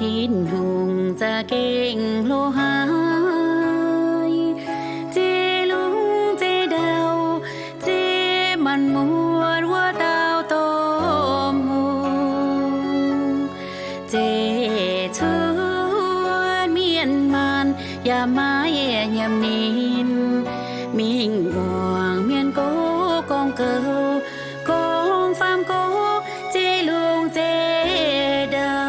Tin-Hungh za'gengh hlo haic, zeiv lungh zeiv ndau, zeiv maanc muotc wuov dauh domh hungh. Zeiv cuotv mienh maanh yaac maiv nyiemc ninh, mingh muangx mienh gox gorngv goux, gorngv faam gox zeiv lungh zeiv ndau.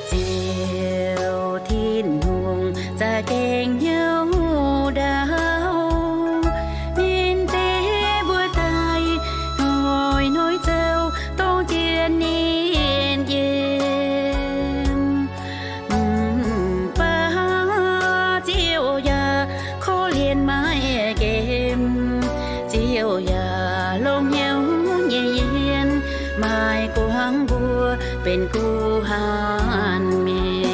Ziouv Tin-Hungh za'gengh hnyouv ndau, ninh zeiv mbuo daaih hnoi-hnoi zoux dongh jienv ninh yiem. Mv baac Ziouv yaac korv-lienh maiv nqemh, Ziouv yaac longx hnyouv nyei yiem, maiv guangc mbuo benx guh hanh mienh.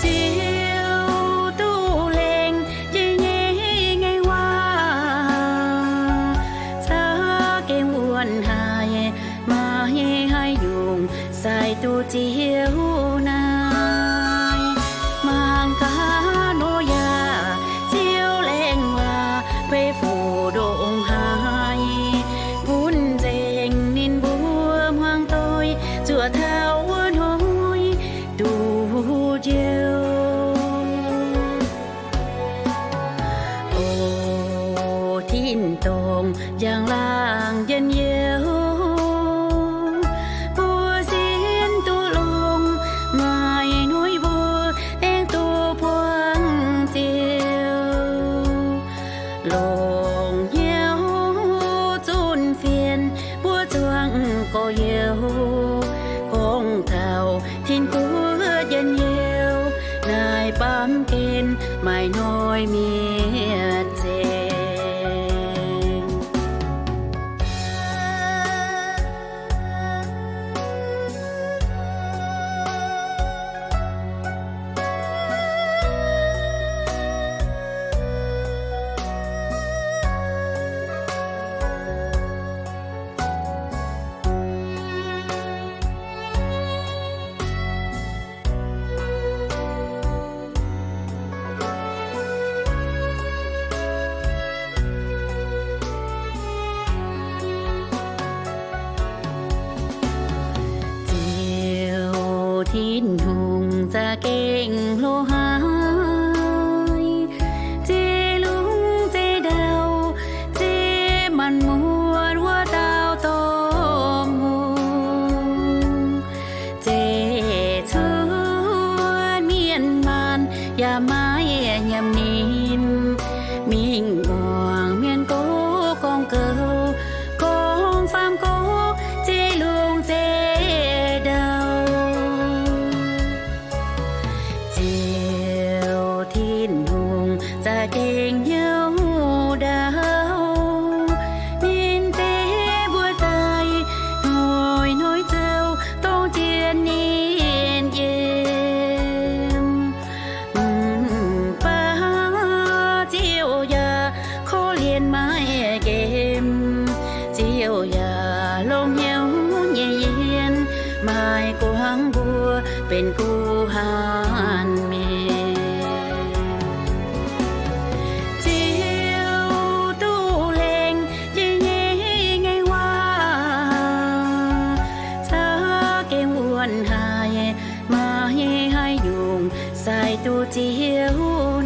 Ziouv duqv lengh jiex nyei ngaengc waac za'gengh wuonh haic, maiv haih nyungc sai duqv Ziouv naaiv. Mangc gaax Noyaa, Ziouv lengh waac beiv fuqv ndongc haaix, bun nzengc ninh mbuo hmuangx doic zuoqc taux wuov hnoi duqv njoux. O Tin-dorngh njang-laangc njien-youh, mbuo sienx duqv longx, maaih hnoi mbuo aengx duqv buangh Ziouv. Longc hnyouv zunv fienx mbuo zuangx gorx-youz, gorngv taux Tin-Guoqv njien-youh, naaiv baamh gen maaih hnoi mietc nzengc. Ziouv Tin-Hungh za'gengh hlo haic, zeiv lungh zeiv ndau, zeiv maanc muotc wuov dauh domh hungh. Zeiv cuotv mienh maanh yaac maiv nyiemc ninh, mingh muangx mienh gox gorngv goux, gorngv faam gox zeiv lungh zeiv ndau. Ziouv Tin-Hungh za'gengh hnyouv ndau, ninh zeiv mbuo daaih hnoi-hnoi zoux dongh jienv ninh yiem. Mv baac Ziouv yaac korv-lienh maiv nqemh, Ziouv yaac longx hnyouv nyei yiem, maiv guangc mbuo benx guh hanh mienh. Ziouv duqv lengh jiex nyei ngaengc waac za'gengh wuonh haic, maiv haih nyungc sai duqv Ziouv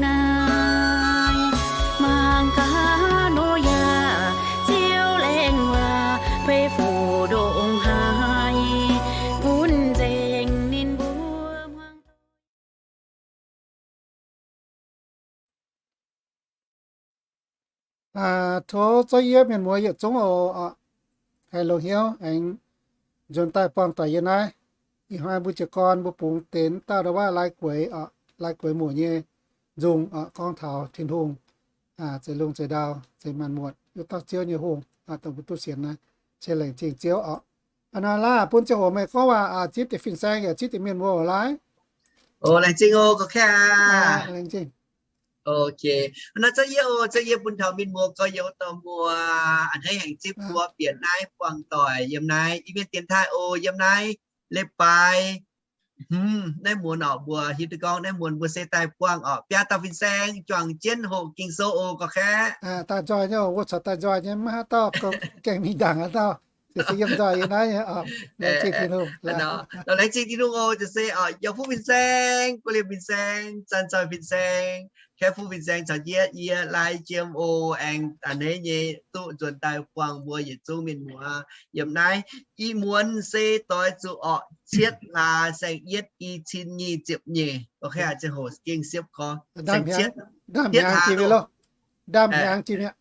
naaiv. Mangc gaax Noyaa, Ziouv lengh waac beiv fuqv ndongc haaix, bun nzengc ninh mbuo hmuangx doic. Tov zorqv yie mienh muoz yietc zungv oc, haih longx hnyouv aengx nzuonx daaih buangh doic yie naaiv. Ih hnoi mbuo jiez gorn mbuo bungx deix dauh ndau-waav lai-gueix, lai-gueix muoc nyei nzung, gorngv taux Tin-Hungh zeix lungh zeix ndau, zeix maanc muotc, wuov dauh Ziouv nyei hungh, dongh mbuo duqv sienx naaiv. Se laengz zingh Ziouv oc. Aa, naaiv laaix bun ziangh hoc meih gorngv waac zipv deix fin-saeng yaac zipv deix mienh muoz oc, laaix. Oc, laengz zingh oc, gorqv-kaeqv. Laengz zingh. Ok. Nor zorqv yie oc, zorqv yie bun taux mienh muoz gorx-youz dorh mbuo a'hneiv aengx zipv mbuo bieqc naaiv buangh doic yiem naaiv Iu-Mienh dienx taaih oc, yiem naaiv leiz-baaix hmz naaiv muonz oc, mbuo hiuv duqv gorngv naaiv muonz mbuo se daaih buangh oc, biaa dauh fin-saeng juangc jienv hoqc Ging-Sou oc, gorx-kaeqv. Daaih nzoih nyei, mbuo corc daaih nzoih nyei, maiv haaix dauh gaengh mingh ndaangc haaix dauh. Ziouc se yiem nzoih yiem naaiv nyei oc. Laengz zingh Tin-Hungh. Laengz zingh Tin-Hungh oc. Ziouc se oc, Yauh Fuqv fin-saeng, Guoqv Liemh fin-saeng, Zanc Zoih fin-saeng, Kaeqv Fuqv fin-saeng caux jienv yie lai jiem oc, aengx a'hneiv nyei duqv nzuonx daaih buangh mbuo yietc zungv mienh muoz yiem naaiv. Ih muonz se doix zuqc orqc cietv hlaax saeng-yietv i cin nyic ziepc nyeic. Ok, ziangh hoc gengh siepv gorx. Ndaam hnyangx jiex mi'aqv. Ndaam hnyangx jiex mi'aqv.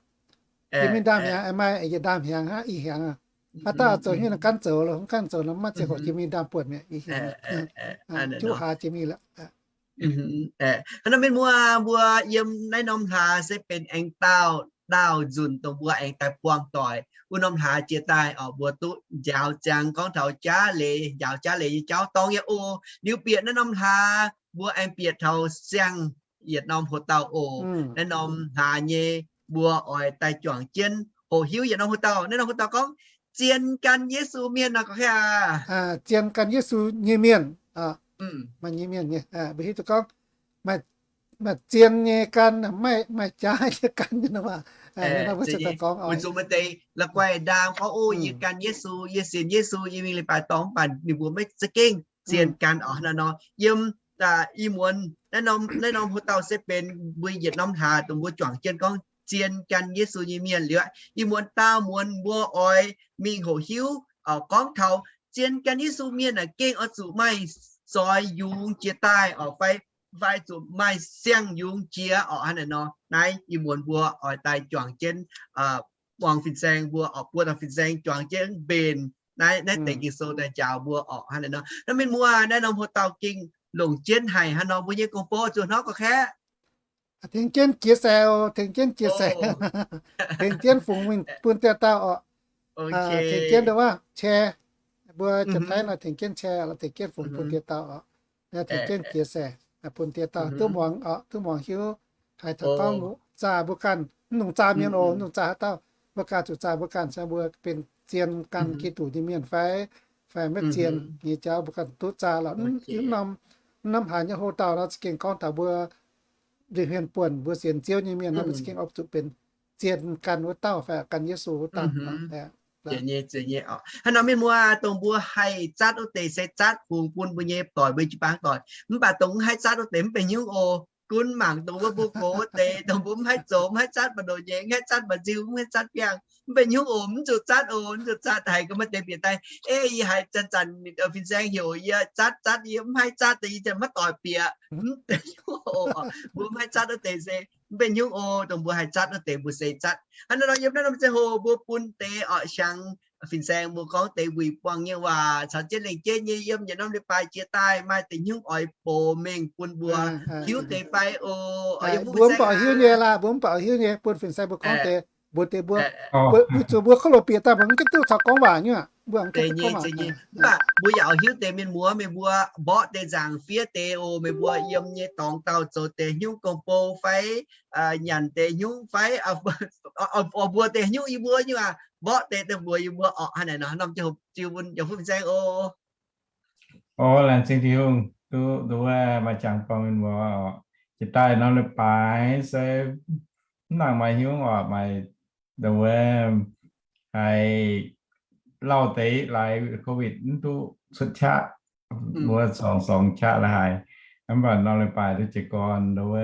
Jiex mingh ndaam hnyangx, maaih yietc ndaam hnyangx hnangv, ih hnyangx aqv. Haaix dauh zoux hnyouv gan zoux loh, mv gan zoux nor maiv ziangh hoc jiex mingh ndaam buonc mi'aqv, ih hnyangx. Juqv hlaax jiex mingh lorqc. Hnangv nor mienh muoz mbuo yiem naaiv norm hlaax se benx aengx daauh, daauh nzunc dongh mbuo aengx daaih buangh doic. Wuov norm hlaax jiex daaih oc, mbuo duqv njaaux ziangx gorngv taux jaav leiz, njaaux jaav leiz nyei jauv dorng nyei oc. Liuz bieqc naaiv norm hlaax mbuo aengx bieqc taux siang yietc norm hoc dauh oc. Naaiv norm hlaax nyei mbuo oix daaih juangc jienv hoqc hiuv yietc norm hoc dauh. Naaiv norm hoc dauh gorngv zien gan Yesu mienh nor, gorx-kaeqv aac. Zien gan Yesu nyei mienh. Maaih nyei mienh nyei, mbuo hiuv duqv gorngv maaih zien nyei gan, maaih, maaih jaaix nyei gan nyei nor. Weic zuqc maaih deix la'guaih ndaam gorngv, O, yie gan Yesu, yie sienx Yesu, yie mingh leiz-baaix dorngx, mv baac ninh mbuo maiv za'gengh zien gan oc. Hnangv naaiv nor, yiem ih muonz naaiv norm hoc dauh se benx mbuo yietc norm hlaax dongh mbuo juangc jienv gorngv zien gan Yesu nyei mienh liuz, ih muonz daauh muonz mbuo oix mingh hoqc hiuv gorngv taux zien gan Yesu mienh naaic gengh oix zuqc maaih soix yungz jiex daaih oc, fai, fai zuqc maaih siang yungz jiex oc. Hnangv naaiv nor, naaiv ih muonz mbuo oix daaih juangc jienv buangh fin-saeng, mbuo oix buo dauh fin-saeng juangc jienv mbenc naaiv, naaiv deix Ging-Sou daaih njaaux mbuo oc. Hnangv naaiv nor, naaiv mienh muoz, naaiv norm hoc dauh gengh longc jienv haic. Hnangv nor mbuo nyei gong-bou zuqc hnangv, gorx-kaeqv. Tengx jienv jiex se oc, tengx jienv jiex se, tengx jienv fungx mingh bun dieh dauh oc. Tengx jienv nduov share, mbuo Janx-Taiv nor tengx jienv share, tengx jienv fungx bun dieh dauh oc. Tengx jienv jiex se bun dieh dauh duqv muangx oc, duqv muangx hiuv haiz taux gorngv zaah mbuo ganh, mv nungx zaah mienh oc, mv nungx zaah haaix dauh, mbuo ganh zuqc zaah mbuo ganh, se mbuo benx zien gan Giduc nyei mienh fai, fai maiv zien nyei jauv mbuo ganh duqv zaah lorqc. Mv norm, mv norm hlaax nyei hoc dauh nor za'gengh gorngv taux mbuo nduqc hmien buonc, mbuo sienx Ziouv nyei mienh nor mbuo za'gengh oix zuqc benx zien gan wuov dauh fai gan Yesu wuov dauh. Hnangv nor mienh muoz, dongh mbuo haih zatv wuov deix se zatv fungx bun mbuo nyei doic, mbuo jiu-baang doic. Mv baac dongh mv haih zatv wuov deix mv benx haaix nyungc oc. Gunv mangc dongh wuov mbuo gox wuov deix, dongh mbuo mv haih zoux, mv haih zatv mba'ndoqc nyei, mv haih zatv mba'nziu, mv haih zatv biangh, mv benx haaix nyungc oc. Mv zuqc zatv oc, mv zuqc zatv. Haiz gorngv maaih deix bieqc daaih, Ei, yie haiz zanc-zanc fin-saeng heuc yie zatv, zatv, yie mv haih zatv, yie zanc maiv doic bieqc. Mv benx haaix nyungc oc. Mbuo mv haih zatv wuov deix se mv benx haaix nyungc oc. Dongh mbuo haih zatv wuov deix mbuo se zatv. Hnangv nor yiem naaiv norm ziangh hoc mbuo bun deix oc, siang fin-saeng mbuo gorngv deix wuic buangh nyei waac caux jienv lengc jeiv nyei yiem yietc norm leiz-baaix jiex daaih maaih deix hnyouv oix box mengh bun mbuo hiuv deix fai oc. Mbuo mv baac hiuv nyei laaix, mbuo mv baac hiuv nyei, bun fin-saeng mbuo gorngv deix, mbuox deix mbuo, weic zuqc mbuo kouv lorqc bieqc daaih mbuo mv gaengh duqv caux gorngv waac nyei. Mv baac mbuo yaac oix hiuv deix mienh muoz, meih mbuo mborqv deix nzaangc fiev deix oc. Meih mbuo yiem nyei dorngx dauh zoux deix hnyouv gong-bou fai nyanc deix hnyouv fai oix mbuox deix hnyouv yie mbuo nyei waac, mborqv deix daaih mbuox yie mbuo oc. Hnangv naaic nor, norm ziangh hoc ziux bun yaac fu fin-saeng oc. Oc, laengz zingh Tin-Hungh duqv nduov maaih jangx buangh mienh muoz oc. Jiex daaih norm leiz-baaix se mv nangc maaih hnyouv oc, maaih nduov haiz lauh deix laaix COVID mv duqv cuotv qaqv, mbuo corc sorngx qaqv la'haaix. Mv baac norm leiz-baaix duqv jiez gorn nduov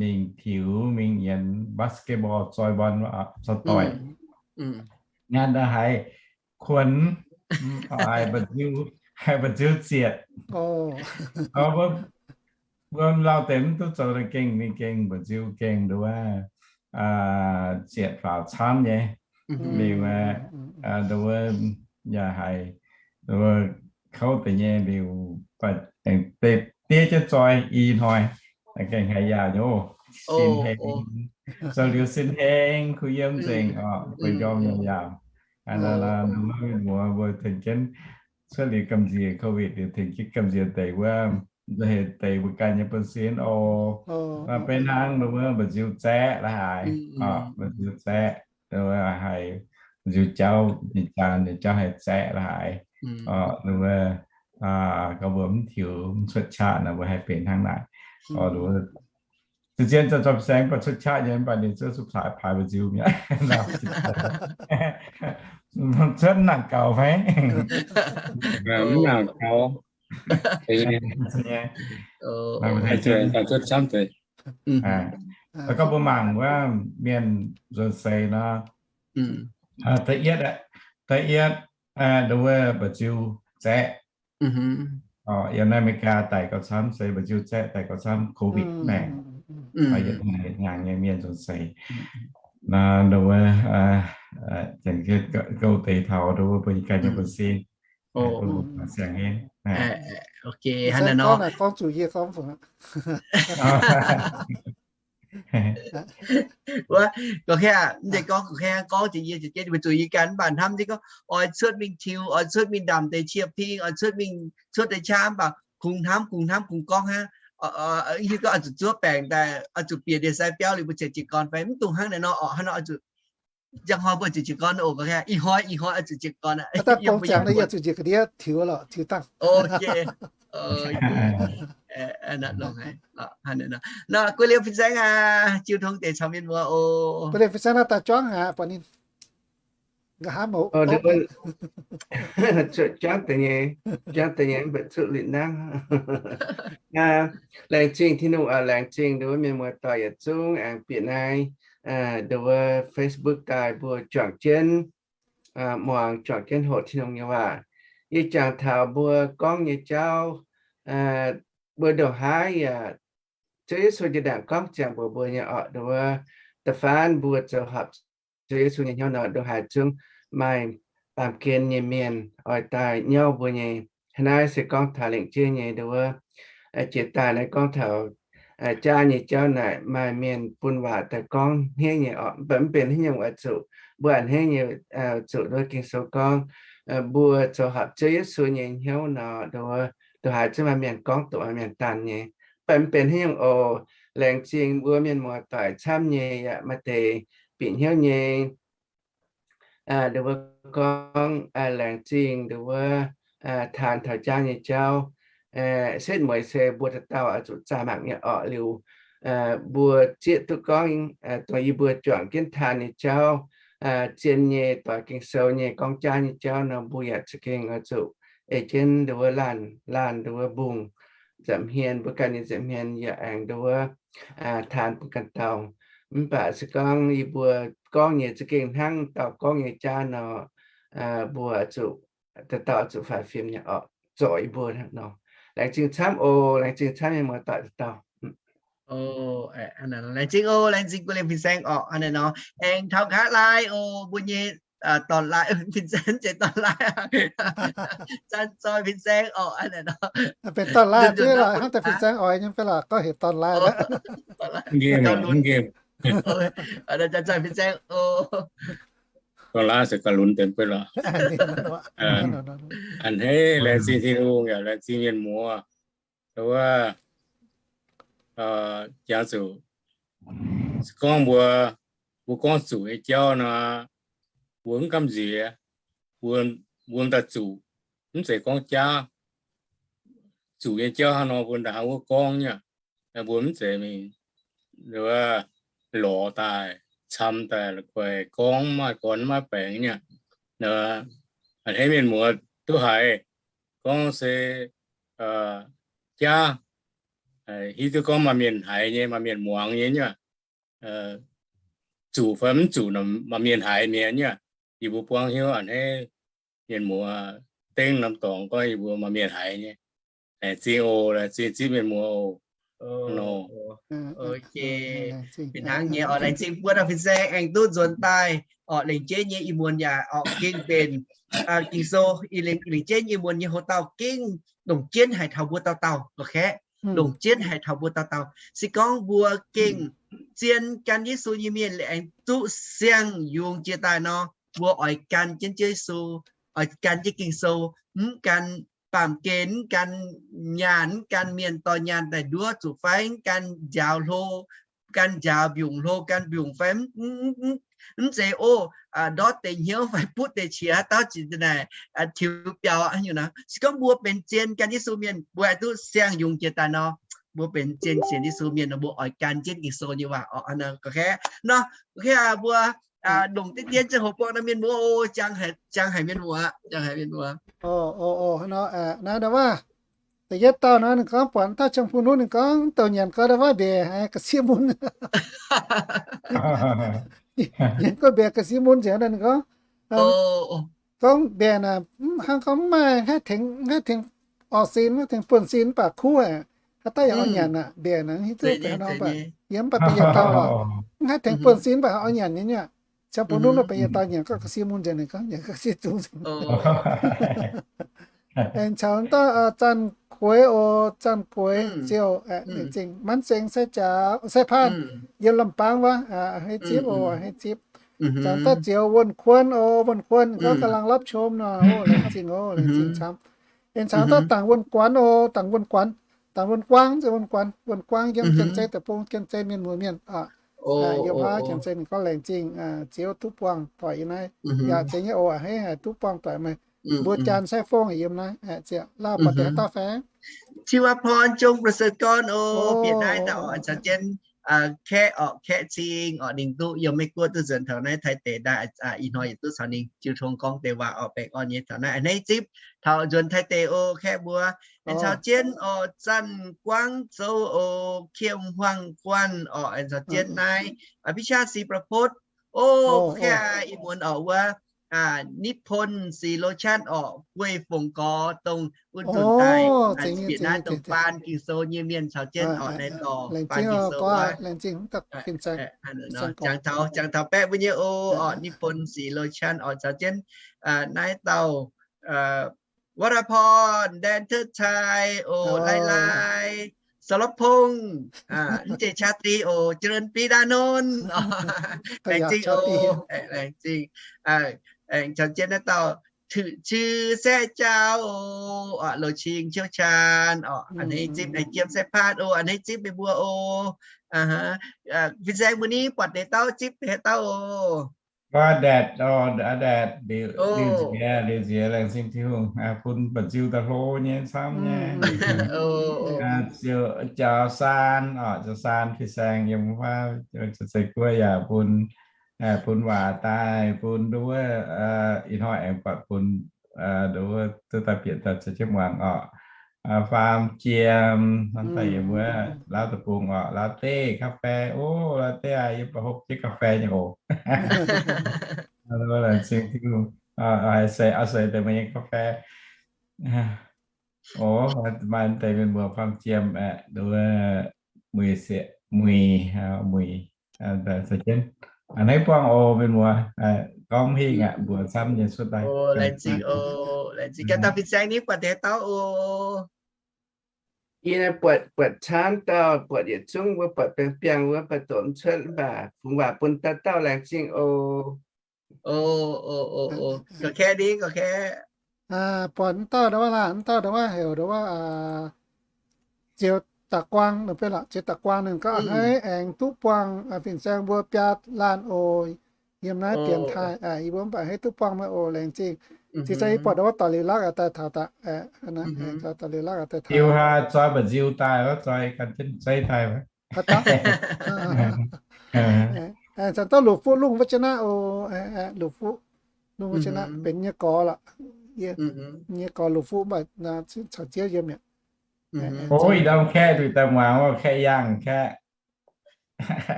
mingh tiux mingh nyienz basketball, zoi mbon, zoi doic. Nyanc daaih haiz kuonx, haiz mba'nziu zietc. Mbuo lauh deix mv duqv zoux daaih gengh mingh gengh mba'nziu gengh nduov zietc faaux camv nyei. Liuz nduov yaac haiz nduov kouv deix nyei liuz, diev jienv zoi i hnoi, gengh haiz yaac nyei oc. Sin heng, zoux liuz sin heng, kuh yiem nzengc oc, bueix njormh nyei yaac. Hnangv naaic nor, mbuo tengx jienv cuotv liuz gamh nziex COVID liuz tengx jienv gamh nziex deix wuov heuc deix mbuo ganh nyei buonv-sin oc. Benx hnangv nduov wuov mba'nziu zaeqv la'haaix, mba'nziu zaeqv, nduov wuov haiz mba'nziu jauv ninh jaa ninh jauv haiz zaeqv la'haaix, nduov wuov gorngv mbuo mv tiux mv cuotv qaqv nor mbuo haih benx hnangv naaic. Nduov wuov zien zien zoux zoux saeng mv baac cuotv qaqv nyei mv baac ninh zuov zuqc paaix paaix mba'nziu mi'aqv. Cuotv nangc gaux fai? Mv nangc gaux. Gorngv mbuo mangc wuov mienh nzuonx seix nor, da'yietv, nduov wuov mba'nziu zaeqv. Yiem naaiv America daic gauh camv se mba'nziu zaeqv daic gauh camv, COVID maengc. Yietc hnyangx nyei mienh nzuonx seix nor, nduov wuov, gouv deix taux nduov wuov mbuo ganh nyei buonv-sin. Gorngv zuqc yie gorngv, gorngv, gorngv zuqc yie ganh mv baac hnamv nyei gorngv oix cuotv mingh tiux, oix cuotv mingh ndamc deix qiex ping, oix cuotv mingh cuotv deix qaqv mv baac kungx hnamv kungx hnamv kungx gorngv hnangv. Hiuv gorngv oix zuqc zuov baengc daaih, oix zuqc bieqc ndie-sai biauv liuz mbuo ziouc jiez gorn fai mv dungx hnangv naaiv nor orqc. Hnangv nor oix zuqc njang hnoi mbuo zuqc jiez gorn oc. Ih hnoi, ih hnoi oix zuqc jiez gorn aqv. Zuqc jiez ga'ndiev tiux lorqc, tiux dangh. Nor, guei liemh fin-saeng aac, jiu tong deix caux mienh muoz oc. Guei liemh fin-saeng naaiv daaih juangv aqv, buatc ninh nqa'haav mouz. Juangv deix nyei, juangv deix nyei mv baac zuqc linh nangv. Laengz zingh Tin-Hungh oc, laengz zingh nduov mienh muoz-doic yietc zungv aengx bieqc naaiv nduov Facebook daaih mbuo juangc jienv muangx, juangc jienv hoqc Tin-Hungh nyei waac. Yie jangx taux mbuo gorngv nyei jauv, mbuo ndongc haaix yaac Ziouv Yesu jiex ndaangc gorngv ziangx mbuox mbuo nyei orqc, nduov da'faanh mbuo zoux horpc Ziouv Yesu nyei hnyouv nor, ndongc haaix zungv maaih baamh gen nyei mienh oix daaih nyauv mbuo nyei. Hnangv naaiv se gorngv taux lengc jeiv nyei nduov, jiex daaih naaiv gorngv taux jaav nyei jauv naaic, maaih mienh bun waac daaih gorngv hniev nyei orqc, mv baac mv benx haaix nyungc oix zuqc, mbuo a'hneiv nyei zuqc nduov Ging-Sou gorngv, mbuo zoux horpc Ziouv Yesu nyei hnyouv nor, nduov ndongc haaix zungv maaih mienh gorngv doqc, maaih mienh daanh nyei. Mv baac mv benx haaix nyungc oc. Laengz zingh mbuo mienh muoz-doic camv nyei yaac maaih deix bieqc hnyouv nyei. Nduov mbuo gorngv laengz zingh nduov mbuo taanx taux jaav nyei jauv. Setv mueiz se mbuo dauh dauh oix zuqc zaah mangc nyei orqc. Liuz mbuo zieqv duqv gorngv, dongh yie mbuo juangc jienv taanx nyei jauv, zien nyei doix Ging-Sou nyei gorngv jaav nyei jauv nor, mbuo yaac za'gengh oix zuqc ei jienv nduov laanh laanh nduov mbungh nza'hmien, mbuo ganh nyei nza'hmien yaac aengx nduov taanx bun ganh dauh. Mv baac se gorngv yie mbuo gorngv nyei za'gengh hnangv dauh gorngv nyei jaav nor, mbuo zuqc, dauh dauh zuqc faix fim nyei orqc, zorc yie mbuo nor. Laengz zingh camv oc, laengz zingh camv nyei muoz-doic dauh dauh. Laengz zingh oc, laengz zingh guei liemh fin-saeng orqc. Hnangv naaiv nor, aengx taux nqa'haav laai oc, mbuo nyei dorn laai, fin-saeng zeiz dorn laai, Zanh Zoih fin-saeng orqc. Hnangv naaiv nor, benx dorn laai duqv lorqc, hnangv deix fin-saeng oix nyei fai lorqc, gorngv heuc dorn laai. Nqemh, nqemh. Zanh Zoih fin-saeng oc. Dorn laai se ga'lunx deix fai lorqc. A'hneiv laengz zingh Tin-Hungh yaac laengz zingh mienh muoz. Wuov, jangx zuqc, se gorngv mbuo, mbuo gorngv zuqc nyei jauv nor, mbuo mv gamh nziex, mbuo, mbuo daaih zuqc, mv zeiz gorngv jaav. Zuqc nyei jauv hnangv nor mbuo daaih hnangv wuov gorngv nyei, mbuo mv zeiz mingh lorz daaih, camv daaih, la'guaih gorngv maaih gorn maiv baengx nyei. A'hneiv mienh muoz duqv haiz gorngv se jaav, hiuv duqv gorngv maaih mienh haiz nyei, maaih mienh muangx nyei nyei. Zuqc fai mv zuqc, maaih mienh haiz mi'aqv nyei. Yie mbuo buangv hnyouv a'hneiv mienh muoz dengv norm dorngx gorngv yie mbuo maaih mienh haiz nyei. Laengz zingh oc, laengz zingh zipv mienh muoz oc. Fih hnangv nyei orqc, laengz zingh buo dauh fin-saeng aengx duqv nzuonx daaih orqc, lengc jeiv nyei ih muonz yaac orqc gengh mbenc Ging-Sou, lengc jeiv nyei ih muonz nyei houx-dauh gengh longc jienv haic taux mbuo dauh dauh lorqc kaeqv. Longc jienv haic taux mbuo dauh dauh. Se gorngv mbuo gengh zien gan Yesu nyei mienh liuz aengx duqv siang-yungz jiex daaih nor, mbuo oix gan jienv Ziouv Yesu, oix gan jienv Ging-Sou, mv gan baamh gen mv gan nyaanh, mv gan mienh dorh nyaanh daaih nduov zuqc fai mv gan njaaux hlo, gan njaaux mbiungc hlo, gan mbiungc fai mv, mv, mv, mv zeiz o, ndortv deix hnyouv fai butv deix qiex haaix dauh zinh naaic tiux biaux nyungc nor. Se gorngv mbuo benx zien gan Yesu mienh, mbuo haih duqv siang-yungz jiex daaih nor, mbuo benx zien sienx Yesu mienh nor, mbuo oix gan jienv Ging-Sou nyei waac oc. Nor, mbuo jangx haic mienh muoz, jangx haic mienh muoz. Naaiv ndau wuov, da'yietv dauh nor ninh gorngv buatc dauh ziangh bun nuv ninh gorngv douc nyanc gau ndau wuov mbiaec ga'sie mun. Nyanc gau mbiaec ga'sie mun nzengc nor ninh gorngv, gorngv mbiaec naaic, hnangv gorngv mv maaih, mv haih tengx orv sin, mv haih tengx buonv-sin mv baac kuv aqv. Haaix dauh yaac oix nyanc aqv. Mbiaec naaic hiuv duqv deix hnangv nor, mv baac yie mv baac da'yietv dauh lorqc, mv haih tengx buonv-sin mv baac oix nyanc nyei aqv. Ziangh bun nuv nor benx yietc dauh nyanc gau ga'sie mun nzengc, ninh gorngv nyanc gau ga'sie zungv nzengc. Aengx caux dauh Zanh Gueix oc, Zanh Gueix Ziouv, laengz zingh. Manv Seng Sai Jaax, Sai Paanh, yiem Lamh Baang wuov, a'hneiv zipv oc, a'hneiv zipv. Caux dauh Ziouv Wuonh Kuonv oc, Wuonh Kuonv gorngv กำลังรับชม nor, laengz zingh oc, laengz zingh camv. Aengx caux dauh Dangc Wuonh Guanx oc, Dangc Wuonh Guanx, Dangc Wuonh Guangv, Wuonh Guanx, Wuonh Guangv yiem Janx-Zei deic-bung, Janx-Zei mienh muoz mienh oc. Yiem haav Janx-Zei ninh gorngv laengz zingh Ziouv duqv buangh doic yiem naaiv. Yaac zeiz nyei oc, a'hneiv haic duqv buangh doic meih. Mbuo Janx-Zei fong yiem naaiv ziouc lauh buatc deix haaix dauh faeng. ชีวพร จงประเสริฐกร oc, bieqc naaiv daaih oc, caux jienv Kaeqv oc, Kaeqv Cing oc, ninh duqv yiem Meiv Guoqv duqv nzuonx taux naaiv Taiv deic daaih, ih hnoi yietc duqv caux ninh jiu tong gorngv deix waac oc, baengh orn nyei taux naaiv a'hneiv zipv taux nzuonx Taiv deic oc, Kaeqv mbuo. Aengx caux jienv oc, Zanh Guangv Zou oc, Kiem Huaang Guanh oc, aengx caux jienv naaiv อภิชาติ ศรีประพจน์ oc, Kaeqv ih muonz oc wuov นิพนธ์ ศรีโลชั่น oc, Guei Fongc Gorx, dongh wuov nzunc daaih bieqc naaiv dongh faan Ging-Sou nyei mienh caux jienv oc, naaiv dorh faan Ging-Sou wuov. Jangx taux, jangx taux baeqv mbuo nyei oc, oc, นิพนธ์ ศรีโลชั่น oc, caux jienv naaiv dauh วรพร แดนเทิดชัย oc, Lai Lai, สรพงษ์ mv zeiz ชาตรี oc, เจริญปรีดานนท์ laengz zingh oc, laengz zingh. Aengx caux jienv naaiv dauh ถือชื่อ แซ่เจ้า oc, Loz Qing เชี่ยวชาญ oc, a'hneiv zipv. Aengx Jiem Sai Paanh oc, a'hneiv zipv meih mbuo oc. Fin-saeng mbuo ni buatc deix dauh zipv deix haaix dauh oc. Aa Daetc, Aa Daetc, Liuz Nziex, Liuz Nziex, laengz zingh Tin-Hungh bun mba'nziu daaih hlo nyei camv nyei. Ziouc Jaux Saan oc, Jaux Saan fin-saeng yiem wuov, Janx-Zei Guoqv yaac bun, bun waac daaih, bun nduov, ih hnoi aengx buatc bun nduov duqv daaih bieqc daaih caux jienv muangx oc. Faam Jiem, hnangv daaih yiem wuov Laauv Deic-Bung oc, Laauv Deic กาแฟ, o, Laauv Deic aac, yie mv baac hopv jienv กาแฟ nyei oc. Laengz zingh Tin-Hungh, oix seix, oix seix deix meih nyei กาแฟ. O, maaih deix mienh mbuox Faam Jiem aeqv, nduov Muic Sieqv, Muic, Muic, caux jienv a'hneiv buangh oc mienh muoz. Gorngv hingh aqv, mbuox camv nyei cuotv daaih. Laengz zingh oc, laengz zingh. Ganh dauh fin-saeng ni buatc deix haaix dauh oc. Yie buatc, buatc camv dauh, buatc yietc zungv wuov, buatc biangh biangh wuov, buatc doqc mv cuotv mv baac fungx waac bun dauh dauh, laengz zingh oc. O, o, o, o, ga'kaeqv ni, ga'kaeqv. Buatc mv dauh ndau wuov laanh, mv dauh ndau wuov heuc ndau wuov Zioux Da'guaang, ninh benx lorqc, Zioux Da'guaang ninh gorngv a'hneiv aengx duqv buangh fin-saeng mbuo biaa laanh oc. Yiem naaiv dienx taaih, yie mbuo mv baac a'hneiv duqv buangh meih oc, laengz zingh. Cingx daaih yie buatc ndau wuov doic liuz lakv aqv daaih taux daaih, doic liuz lakv aqv daaih taux. Zoi mba'nziu daaih wuov, zoi gan jienv zeiv daaih wuov. Zanc dauh Luqc Fuqv lungh wuov jienv naaiv oc. Luqc Fuqv lungh wuov jienv naaiv benx nyei gorx lorqc. Nyei gorx Luqc Fuqv mv baac caux Ziev yiem mi'aqv. O, ih ndorm kaeqv duqv daaih muangx wuov, kaeqv yangh kaeqv.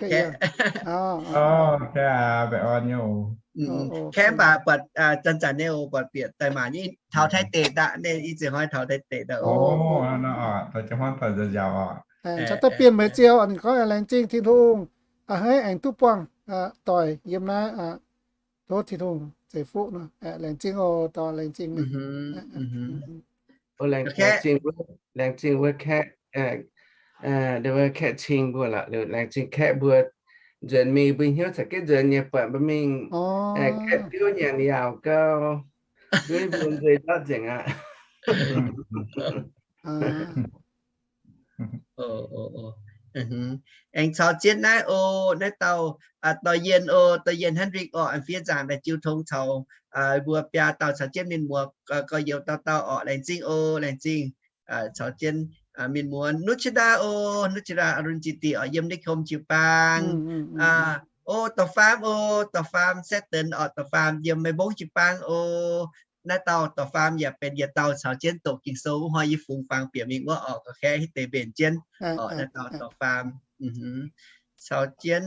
Kaeqv baeqc orn nyei oc. Kaeqv mv baac buatc zanc-zanc nyei oc, buatc bieqc daaih mangc nyei, taux Taiv deic daaih, ninh ih ziex hnoi taux Taiv deic daaih oc. Caux dauh Bienh Meih Ziou ninh gorngv, laengz zingh Tin-Hungh, a'hneiv aengx duqv buangh doic yiem naaiv, tov Tin-Hungh ceix fuqv nor. Laengz zingh oc, dorh laengz zingh meih. Laengz zingh wuov, laengz zingh wuov kaeqv, wuov kaeqv cing mbuo lorqc, laengz zingh kaeqv mbuo nzuonx mingh mbuo hnyouv caux jienv nzuonx nyei buatc mbuo mingh kaeqv diuv nyanc yaauc gau, nduov mbuo nzuih ndortv nzengc aqv. Aengx caux jienv naaiv oc, naaiv dauh Dorh Yien oc, Dorh Yien Hendrik oc, aengx fiev nzaangc daaih jiu tong caux mbuo biaa dauh caux jienv mienh muoz gorx-youz dauh dauh oc. Laengz zingh oc, laengz zingh. Caux jienv mienh muoz Nuchida oc, Nuchida Arunjiti oc, yiem Nikom jiu-baang. Oc, Dorh Faam oc, Dorh Faam Setv Denx oc, Dorh Faam yiem Meiv Mbong jiu-baang oc. Naaiv dauh Dorh Faam yaac benx yietc dauh caux jienv doqc Ging-Sou wuov hnoi yie fungx fangx bieqc mingh wuov oc, ga'kaaeqv hitv deix mbenc jienv oc. Naaiv dauh Dorh Faam caux jienv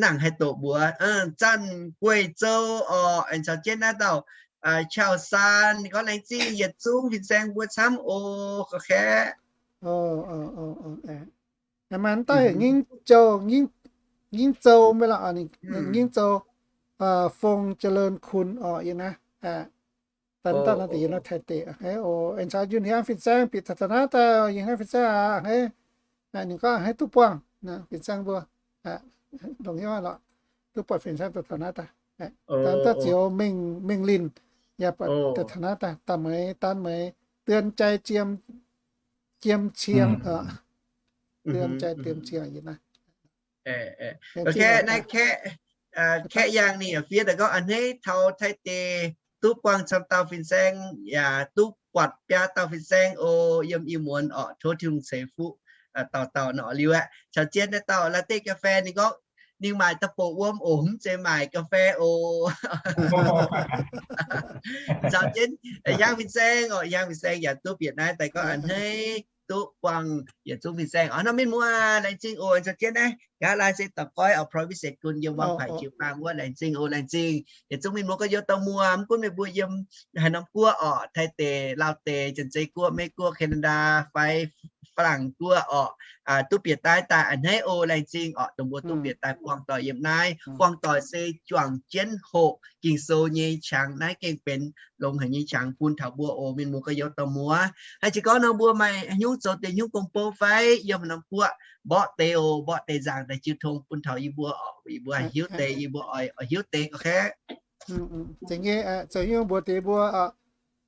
nangc haih doqc mbuox Zanc Gueiv Zou oc, aengx caux jienv naaiv dauh Qauv Saan. Ninh gorngv, laengz zingh yietc zungv fin-saeng mbuo camv oc, ga'kaaeqv. Maaih dauh heuc Ngingv Zou, Ngingv Zou mv baac, Ngingv Zou, Fong Jaleun Kun oc, yie naaiv. Daaih dauh naaiv deix yie naaiv Taiv deic. Aengx caux Yunh Hiaang fin-saeng bieqc taux taux naaiv daaih, Yunh Hiaang fin-saeng aac, ninh gorngv a'hneiv duqv buangh fin-saeng mbuo, longc hnyouv lorqc, duqv buatc fin-saeng taux taux naaiv daaih. Daaih dauh Zioux Mengh Linh yaac buatc taux taux naaiv daaih, daaih meix, daan meix, เตือนใจ Jiem Cing, เตือนใจ Jiem Cing yie naaiv. Naaiv kaeqv, kaeqv yaangh ninh yaac fiev daaih gorngv a'hneiv taux Taiv deic duqv buangh camv dauh fin-saeng yaac duqv buatc biaa dauh fin-saeng oc, yiem Iu-Muonz oc. Tov Tin-Hungh ceix fuqv dauh dauh nor liuz aeqv, caux jienv naaiv dauh Latte Cafe ninh gorngv ninh maaic da'bouc wuom oc, mv zeiz maaic ga'fei oc. Caux jienv Hiaang fin-saeng oc, Hiaang fin-saeng yaac duqv bieqc naaiv daaih gorngv a'hneiv duqv buangh yietc zungv fin-saeng oc. Nor mienh muoz laengz zingh oc. Caux jienv naaiv nqa'haav laai se da'goiv oc, Providence Kun yiem Wangpaic jiu-baang wuov. Laengz zingh oc, laengz zingh yietc zungv mienh muoz gorx-youz dauh muoz, mv gunv meih mbuo yiem haaix norm guoqv oc, Taiv deic, Laauv deic, Janx-Zei Guoqv, Meiv Guoqv, Canada fai Faa^laangc Guoqv oc, duqv bieqc daaih daaih a'hneiv oc. Laengz zingh oc, dongh mbuo duqv bieqc daaih buangh doic yiem naaiv. Buangh doic se juangc jienv hoqc Ging-Sou nyei qangx. Naaiv gengh benx longx haic nyei qangx bun taux mbuo oc, mienh muoz gorx-youz dauh muoz. Haaix jiex gorngv nor mbuo maaih hnyouv zoux deix hnyouv gong-bou fai yiem haaix norm guoqv, mborqv deix oc, mborqv deix nzaangc daaih jiu tong bun taux yie mbuo oc, yie mbuo hiuv deix, yie mbuo oix hiuv deix ga'kaaeqv. Zoux hnyouv mbuox deix mbuo,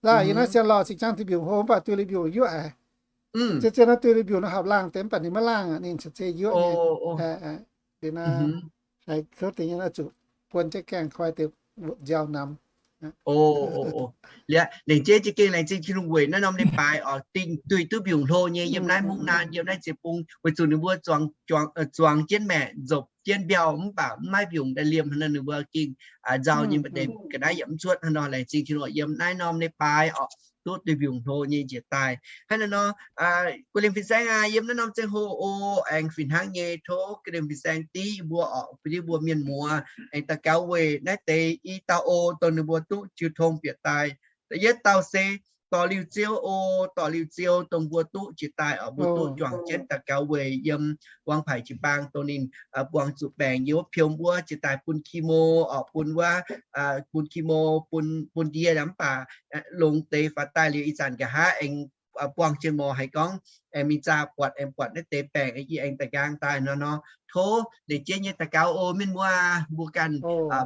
laaih yie naaiv sienx lorh cingx jangv duih mbiungc hlo mv baac duih liuz mbiungc yuoqv aqv. Zien-zien naaiv duih liuz mbiungc nor haapc laangh deix mv baac ninh maiv laangh aqv, ninh caux zei yuoqv nyei. Liuz naaiv haih kouv deix nyei naaiv zuqc buon jienv gaengh koi deix nziaaux namx. Liuz lengc jeiv za'gengh laengz zingh Tin-Hungh weic naaiv norm leiz-baaix oc, dingh duih duqv mbiungc hlo nyei yiem naaiv mungv naaiv, yiem naaiv ziex bung, weic zuqc ninh mbuo zuangx jienv maeqc, nzopc jienv mbiauh mv baac mv maaih mbiungc daaih liemh haaix nor, ninh mbuo gengh nzauh nyei, maaih deix ga'naaiv yaac mv cuotv haaix nor. Laengz zingh Tin-Hungh yiem naaiv norm leiz-baaix oc, duqv duih mbiungc hlo nyei njiec daaih. Hnangv naaiv nor, guei liemh fin-saeng aac, yiem naaiv norm ziangh hoc oc, aengx fih hnangv nyei tov guei liemh fin-saeng div yie mbuo oc, bun yie mbuo mienh muoz aengx daux gaux weic naaiv deix i dauh oc, dongh ninh mbuo duqv jiu tong bieqc daaih. Da'yietv dauh se dorh liuh ziou oc, dorh liuh ziou dongh mbuo duqv jiex daaih oc, mbuo duqv juangc jienv daux gaux weic yiem Wangpaic jiu-baang dongh ninh buangh zuqc baengc yiem wuov piom wuov jiex daaih bun chemo oc, bun wuov, bun chemo, bun, bun ndie mv baac longx deix faaux daaih liuz ih zanc nqa'haav aengx buangh jienv mor haiz gorngv aengx mingh zaah buatc, aengx buatc naaiv deix baengc, yie aengx daaih nqaang daaih nor nor. Tov lengc jeiv nyei daux gaux oc mienh muoz, mbuo ganh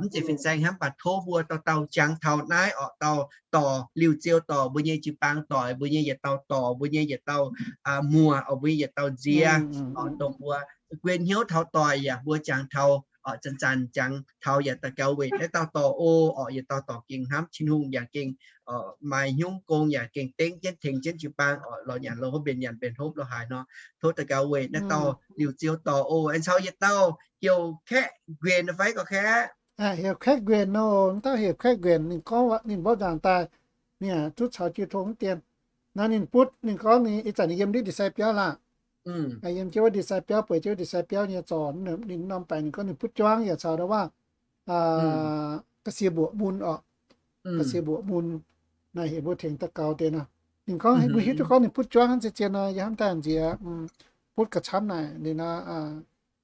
mv zeiz fin-saeng hnangv, mv baac tov mbuo dauh dauh jangx taux naaiv oc, dauh dorh liuh ziou dorh mbuo nyei jiu-baang doic, mbuo nyei yietc dauh dorh mbuo nyei yietc dauh muoc oc, mbuo nyei yietc dauh nziex oc, dongh mbuo guen hnyouv taux doic yaac mbuo jangx taux oc, zanc-zanc jangx taux yaac daux gaux weic naaiv dauh dorh oc, oc yietc dauh dorh gengh hnamv Tin-Hungh yaac gengh maaih hnyouv gong yaac gengh dengv jienv tengx jienv jiu-baang oc, lorz nyanc lorz hopv, mbenc nyanc mbenc hopv lo haaix nor. Tov daux gaux weic naaiv dauh liuh ziou dorh oc. Aengx caux yietc dauh heuc Kaeqv Nquenc fai gorqv Kaeqv? Heuc Kaeqv Nquenc oc. Naaiv dauh heuc Kaeqv Nquenc, ninh gorngv ninh mborqv nzaangc daaih, ninh zuqv caux jiu tong mv dien. Naaiv ninh butv, ninh gorngv ninh ih zanc ninh yiem ndiev ndie-sai biauv laangh. Yiem jienv wuov ndie-sai biauv, bueix jienv wuov ndie-sai biauv nyei zorc, ninh norm baengc ninh gorngv ninh butv juangv yaac caux ndau waav ga'sie mbuoqc mun oc. Ga'sie mbuoqc mun naaic heuc mbuo tengx daux gaux deix nor. Ninh gorngv mbuo hiuv duqv gorngv ninh butv juangv zien-zien nor, yie hnamv daaih nziex butv ga'camv naaic ninh nor,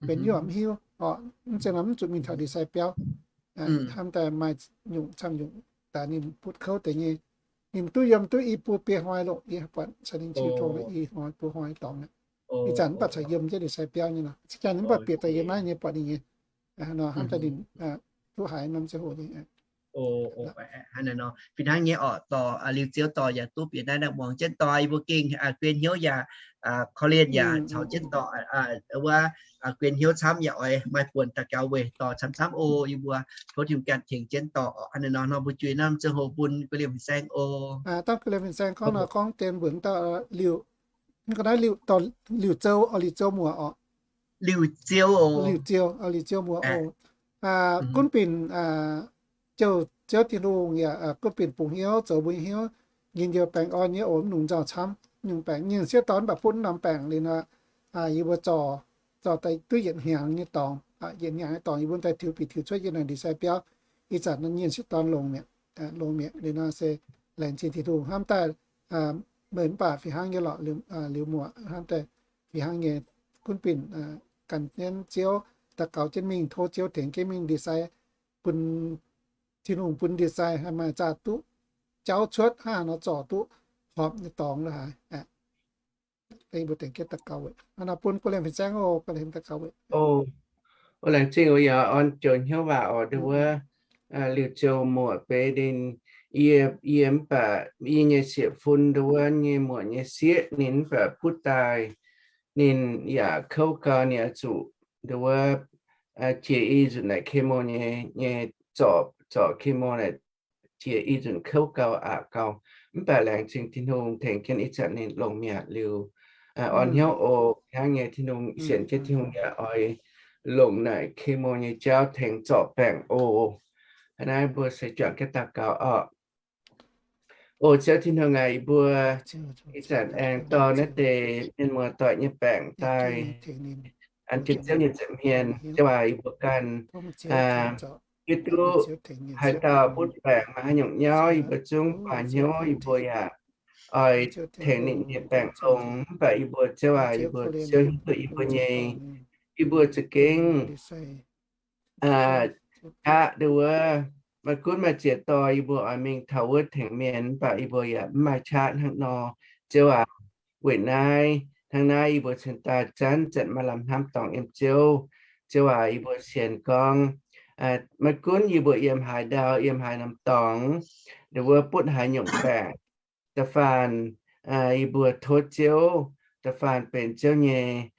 benx nyuoqc mv hiuv oc. Mv zeiz nor mv zuqc mingh taux ndie-sai biauv. Hnamv daaih maaih nyungc camv nyungc daaih ninh butv kouv deix nyei. Ninh duqv yiem duqv i buo biei hnoi loh, yie buatc caux ninh jiu tong i hnoi buo hnoi dorngx aqv. Ih zanc mv baac caux yiem jienv ndie-sai biauv nyei nor, zinh ndaangc mv baac bieqc daaih yiem naaiv nyei buatc ninh nyei. Nor hnamv daaih ninh duqv haiz norm ziangh hoc nyei. Hnangv naaiv nor fih hnangv nyei orqc, dorh liuz ziouv dorh yaac duqv bieqc naaiv muangx jienv dorh yie mbuo gengh guen hnyouv yaac korv-lienh yaac caux jienv dorh wuov guen hnyouv camv yaac oix maaih buonc daux gaux weic dorh camv-camv oc. Yie mbuo tov Tin-Hungh ganh tengx jienv dorh orqc. Hnangv naaiv nor, nor mbuo juix norm ziangh hoc bun ga'liemh fin-saeng oc. Dangh ga'liemh fin-saeng gorngv nor gorngv dien mbuonx dauh liuz, ga'naaiv liuz, dorh liuz ziouv, orqc, liuz ziouv muoc orqc. Liuz ziouv, liuz ziouv muoc oc. Gunv binc jouh ziouv Tin-Hungh yaac gunv binc bungx hnyouv zoux mbuo nyei hnyouv, njien-youh baengh orn nyei oc. Mv nungx nzauh camv, nyungc baengc, nyienh sieqv dorn mv baac butv norm baengc liuz nor, yie mbuo zorc, zorc daaih duqv yietc hnyangx nyei dorngx, yietc hnyangx nyei dorngx yie mbuo daaih tiux bieqc tiux cuotv yie naaic ndie sai biauv. Ih zanc nor nyienh sieqv dorn longx mi'aqv, longx mi'aqv liuz nor se laengz zingh Tin-Hungh hnamv daaih meih mv baac fih hnangv nyei lorqc, liuz muoc hnamv daaih fih hnangv nyei. Gunv binc ganh jienv ziouv, daux gaux jienv mingh, tov ziouv tengx jienv mingh ndie sai, bun Tin-Hungh bun ndie sai haih maaih zaah duqv jauv cuotv hnangv haaix nor zorc duqv horpc nyei dorngx la'haaix. Mbuo dengx jienv daux gaux weic hnangv nor bun ga'liemh fin-saeng oc, ga'liemh daux gaux weic. O, laengz zingh oc. Yaac orn joux hnyouv waac oc, nduov wuov liuz ziouv muoc beiv ninh, yie, yie mv baac yie nyei sieqv-fun nduov wuov nyei muoc nyei sieqv ninh mv baac butv daaih, ninh yaac kouv gau, ninh oix zuqc nduov wuov jiex i nzunc naaic chemo nyei, nyei zorc, zorc chemo naaic jiex i nzunc kouv gau, aqc gau. Mv baac laengz zingh Tin-Hungh tengx jienv ih zanc ninh longx mi'aqv liuz, orn hnyouv oc. Hnangv nyei Tin-Hungh sienx jienv Tin-Hungh yaac oix longc naaic chemo nyei jauv tengx zorc baengc oc. Hnangv naaiv mbuo se juangc jienv daux gaux orqc. O Ziouv Tin-Hungh aac, yie mbuo ih zanc aengx dorh naaiv deix mienh muoz-doic nyei baengc daaih an jienv Ziouv nyei nza'hmien. Ziouv aac, yie mbuo ganh hiuv duqv haaix dauh butv baengc maaih haaix nyungc nyauv, yie mbuo zungv baaix hnyouv, yie mbuo yaac oix tengx ninh nyei baengc longx. Mv baac yie mbuo Ziouv aac, yie mbuo Ziouv hiuv duqv yie mbuo nyei, yie mbuo za'gengh qaqv nduov wuov, maiv gunv maaih ziex dorh yie mbuo oix mingh taux wuov tengx mienh, mv baac yie mbuo yaac mv maaih qaqv hnangv nor. Ziouv aac, weic naaiv, hnangv naaiv yie mbuo cingx daaih zanc-zanc maaih lamh hnamv dorngx yiem Ziouv. Ziouv aac, yie mbuo sienx gorngv maiv gunv yie mbuo yiem haaix ndau, yiem haaix norm dorngx, nduov wuov butv haaix nyungc baengc, da'faanh yie mbuo tov Ziouv, da'faanh benx Ziouv nyei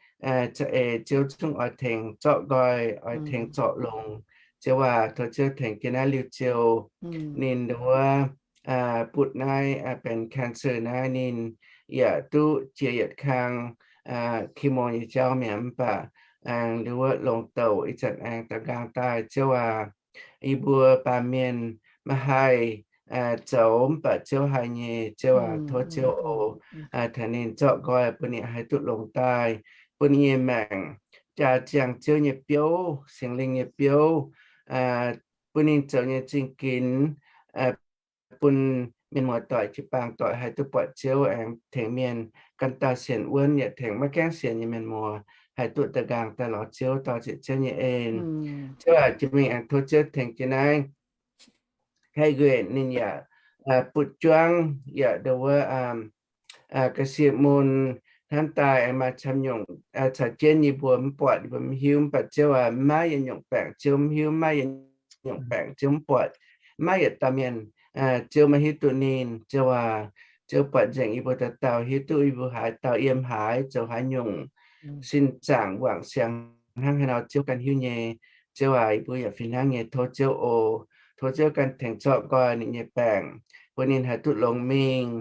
za'eix, Ziouv zungv oix tengx zorqv nqoi, oix tengx zorc longx. Ziouv aac, tov Ziouv tengx jienv naaiv liuz ziouc ninh nduov butv naaiv benx cancer naaiv ninh yaac duqv jiex yietc kang chemo nyei jauv mi'aqv, mv baac aengx nduov wuov longx douc ih zanc aengx da'nqaang daaih. Ziouv aac, yie mbuo baamh mienh maiv haih zoux, mv baac Ziouv haih nyei. Ziouv aac, tov Ziouv oc, tengx ninh zorqv nqoi bun ninh haih duqv longx daaih, bun ninh nyei maengc jaa ziangh Ziouv nyei biouv, Singx Lingh nyei biouv, bun ninh zoux nyei zingh ginx, bun mienh muoz-doic jiu-baang doic haih duqv buatc Ziouv, aengx tengx mienh ganh dauh sienx wuonv yaac tengx maiv gaengh sienx nyei mienh muoz haih duqv da'nqaang daaih lorz Ziouv, dorh ziepc Ziouv nyei en. Ziouv aac, jiex mingh aengx tov Ziouv tengx jienv naaiv Kaeqv-nquenc ninh yaac butv juangv yaac nduov wuov ga'sie mun hnamv daaih aengx maaih camv nyungc caux jienv yie mbuo mv buatc, yie mbuo mv hiuv, mv baac Ziouv aac, maiv yietc nyungc baengc Ziouv mv hiuv, maiv yietc nyungc baengc Ziouv mv buatc, maiv yietc dauh mienh Ziouv maiv hiuv duqv ninh. Ziouv aac, Ziouv buatc nzengc yie mbuo dauh dauh, hiuv duqv yie mbuo haaix dauh yiem haaix, zoux haaix nyungc, sin zaangc wangc siangx hnangv haaix nor Ziouv ganh hiuv nyei. Ziouv aac, yie mbuo yaac fih hnangv nyei tov Ziouv oc. Tov Ziouv ganh tengx zorqv nqoi ninh nyei baengc, bun ninh haih duqv longx mingh.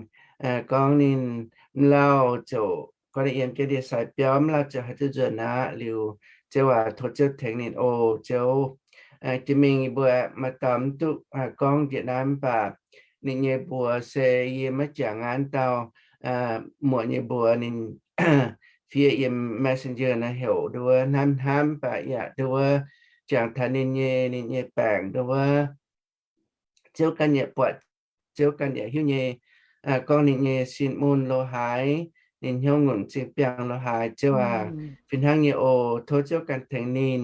Gorngv ninh mv lauh ziouc gorngv ninh yiem jienv ndie-sai biauv, mv lauh ziouc haih duqv nzuonx aqv liuz, Ziouv aac, tov Ziouv tengx ninh oc. Ziouv, jiex mingh yie mbuo maaih dauh mv duqv gorngv njiec naaiv mv baac ninh nyei mbuox se yie maiv jangx aqv, dauh muoc nyei mbuox ninh fiev yiem messenger naaiv heuc nduov hnamv hnamv mv baac yaac nduov jangx taux ninh nyei, ninh nyei baengc nduov Ziouv ganh yaac buatc, Ziouv ganh yaac hiuv nyei. Gorngv ninh nyei sin mun lo haaix, ninh hnyouv ngunc zingh biangh lo haaix, Ziouv aac, fih hnangv nyei oc. Tov Ziouv ganh tengx ninh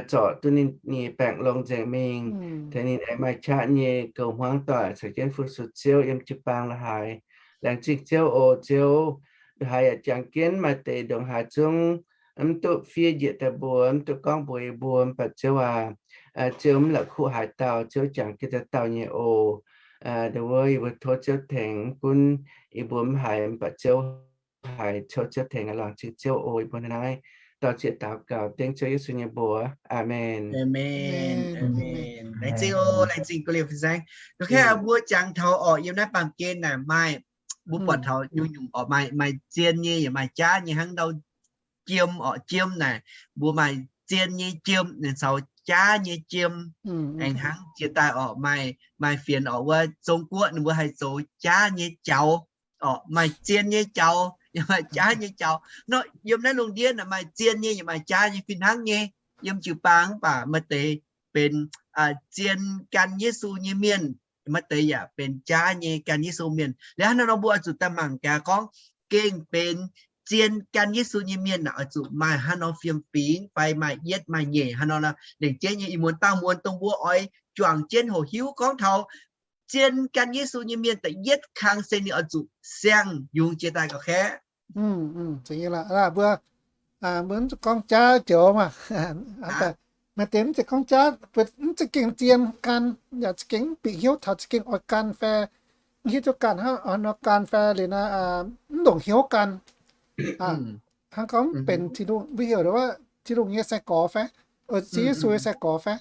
zorc duqv ninh nyei baengc longx nzengc mingh, tengx ninh aengx maaih qaqv nyei goux hmuangv doic caux jienv fu-sux Ziouv yiem jiu-baang lo haaix. Laengz zingh Ziouv oc. Ziouv, lo haaix yaac jangx jienv maaih deix ndongc haaix zungv mv duqv fiev njiec daaih mbuo, mv duqv gorngv mbuox yie mbuo, mv baac Ziouv aac, Ziouv mv la'kuqv haaix dauh, Ziouv jangx jienv dauh dauh nyei oc. Nduov wuov yie mbuo tov Ziouv tengx, mv gunv yie mbuo mv haiz mv baac Ziouv haiz, tov Ziouv tengx, longc zingh Ziouv oc. Yie mbuo naaiv dor-ziec daux gaux dengv Ziouv Yesu nyei mbuox. Aamen. Laengz zingh oc, laengz zingh ga'liouh fin-saeng. Mbuo jangx taux orqc, yiem naaiv baamh gen naaic maaih, mbuo buatc taux nyungc-nyungc orqc, maaih, maaih zien nyei yaac maaih jaav nyei hnangv ndau jiem orqc, jiem naaic, mbuo maaih zien nyei jiem, ninh caux jaav nyei jiem. Aengx hnangv jiex daaih orqc, maaih, maaih fienx orqc, wuov Zong Guoqv ninh mbuo haih zoux jaav nyei jaux orqc, maaih zien nyei jaux, yaac maaih jaav nyei jaux. Nor yiem naaiv lungh ndiev naaic maaih zien nyei yaac maaih jaav nyei fih hnangv nyei. Yiem jiu-baang mv baac maaih deix benx zien gan Yesu nyei mienh, maaih deix yaac benx jaav nyei gan Yesu mienh. Liuz hnangv nor mbuo oix zuqc daaih mangc gaax gorngv gengh benx zien gan Yesu nyei mienh naaic oix zuqc maaih hnangv nor fiem-fingx fai maaih yietv maaih nyeic hnangv nor. Lengc jeiv nyei ih muonz dangh muonz dongh mbuo oix juangc jienv hoqc hiuv gorngv taux zien gan Yesu nyei mienh da'yietv kang se ninh oix zuqc siang-yungz jiex daaih ga'kaeqv. Mbuo, mbuo mv zuqc gorngv jaav joux maah. Maaih deix mv zeiz gorngv jaav, mv za'gengh zien gan, yaac za'gengh mv bieqc hnyouv taux za'gengh oix gan fai mv hiuv duqv ganh hnangv nor gan fai liuz naaiv mv longc hnyouv gan. Hnangv gorngv mv benx Tin-Hungh, mbuo heuc wuov Tin-Hungh nyei sai-gorx fai, Ziouv Yesu nyei sai-gorx fai,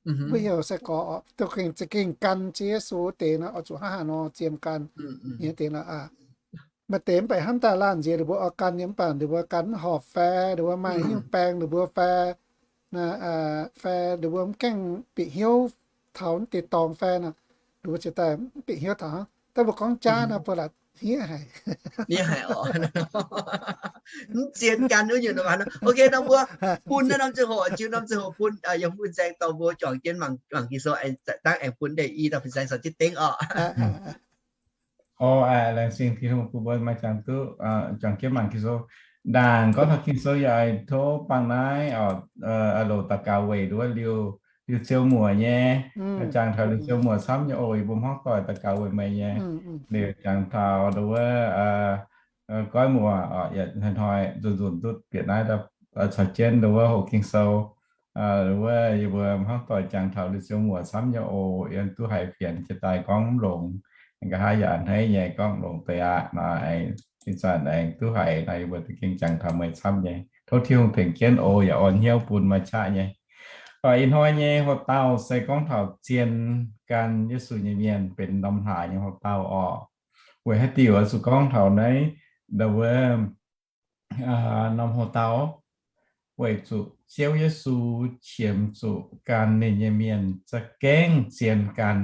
mbuo heuc sai-gorx oc, za'gengh gan Ziouv Yesu wuov deix nor, oix zuqc hnangv haaix nor zien gan nyei deix nor. Maaih deix mv baac hnamv daaih laanh nziex ninh mbuo oix gan nyei mv baac ninh mbuo gan mv horpc fai, ninh mbuo maaih hnyouv baeng ninh mbuo fai, fai ninh mbuo mv gaengh bieqc hnyouv taux deix dorngx fai nor, ninh mbuo ziouc daaih mv bieqc hnyouv taux. Daaih mbuo gorngv jaav nor, mbuo laaix hniev haic. Mv zien gan wuov nyungc nor. Ok, nor mbuo bun naaiv norm ziangh hoc, jiu norm ziangh hoc bun yiem fin-saeng dorh mbuo juangc jienv mangc Ging-Sou, dangv aengx bun ndeic i dauh fin-saeng caux jienv dengv oc. O, laengz zingh Tin-Hungh bun mbuo maaih jangx duqv juangc jienv mangc Ging-Sou. Ndaangc gorngv taux Ging-Sou yaac tov bangc naaiv oc, loc daux gaux weic nduov liuz, liuz ziouc muoc nyei. Jangx taux liuz ziouc muoc camv nyei oc, yie mbuo hmuangv doic daux gaux weic meih nyei. Liuz jangx taux nduov goiv muoc, hnoi-hnoi nzunc-nzunc duqv bieqc naaiv caux jienv nduov hoqc Ging-Sou. Wuov yie mbuo hmuangv doic jangx taux liuz ziouc muoc camv nyei oc, yiem duqv haiz fienx jiex daaih gorngv mv longx. Nqa'haav yaac a'hneiv nyei gorngv longx deix aqv nor, ih zanc aengx duqv haiz nor, yie mbuo za'gengh jangx taux meih camv nyei. Tov Tin-Hungh tengx jienv oc, yaac orn hnyouv bun maaih qaqv nyei. Ih hnoi nyei houx-dauh se gorngv taux zien gan Yesu nyei mienh benx norm hlaax nyei houx-dauh oc. Weic haaix diuc oix zuqc gorngv taux naaiv, nduov norm houx-dauh? Weic zuqc Ziouv Yesu qiemx zuqc gan ninh nyei mienh za'gengh zien gan.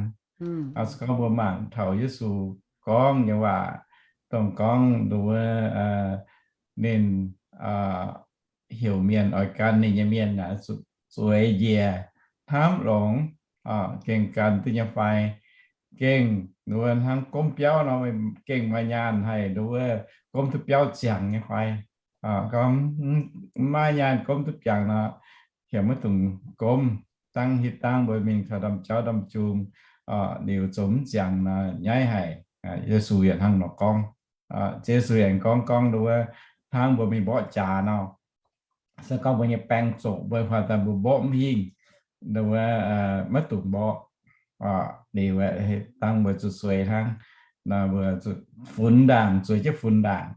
Se gorngv mbuo mangc taux Yesu gorngv nyei waac, dongh gorngv nduov ninh heuc mienh oix gan ninh nyei mienh naaic zuqc zueiz njiec, hnamv longx, gengh gan duqv nyei fai, gengh nduov hnangv gomv biauv nor, gengh maaih nyaanh haih nduov gomv duqv biauv ziangx nyei fai. Gorngv mv maaih nyaanh gomv duqv biangx nor, heuc maiv dungx gomv, dangv hitv dangv mbuo mingh taux ndamv jauv ndamv jung liuz zoux mv ziangx nor, nyaiv haic. Yesu yaac hnangv nor gorngv. Ziouv Yesu aengx gorngv, gorngv nduov hnangv mbuo mingh mborqv jaax nor, se gorngv mbuo nyei baeng zoqc mbuo, huaax daaih mbuo mborqv mv hingh, nduov maiv dungx mborqv. Liuz dangh mbuo zuqc zueiz hnangv, mbuo zuqc funx ndaangc, zueiz jienv funx ndaangc.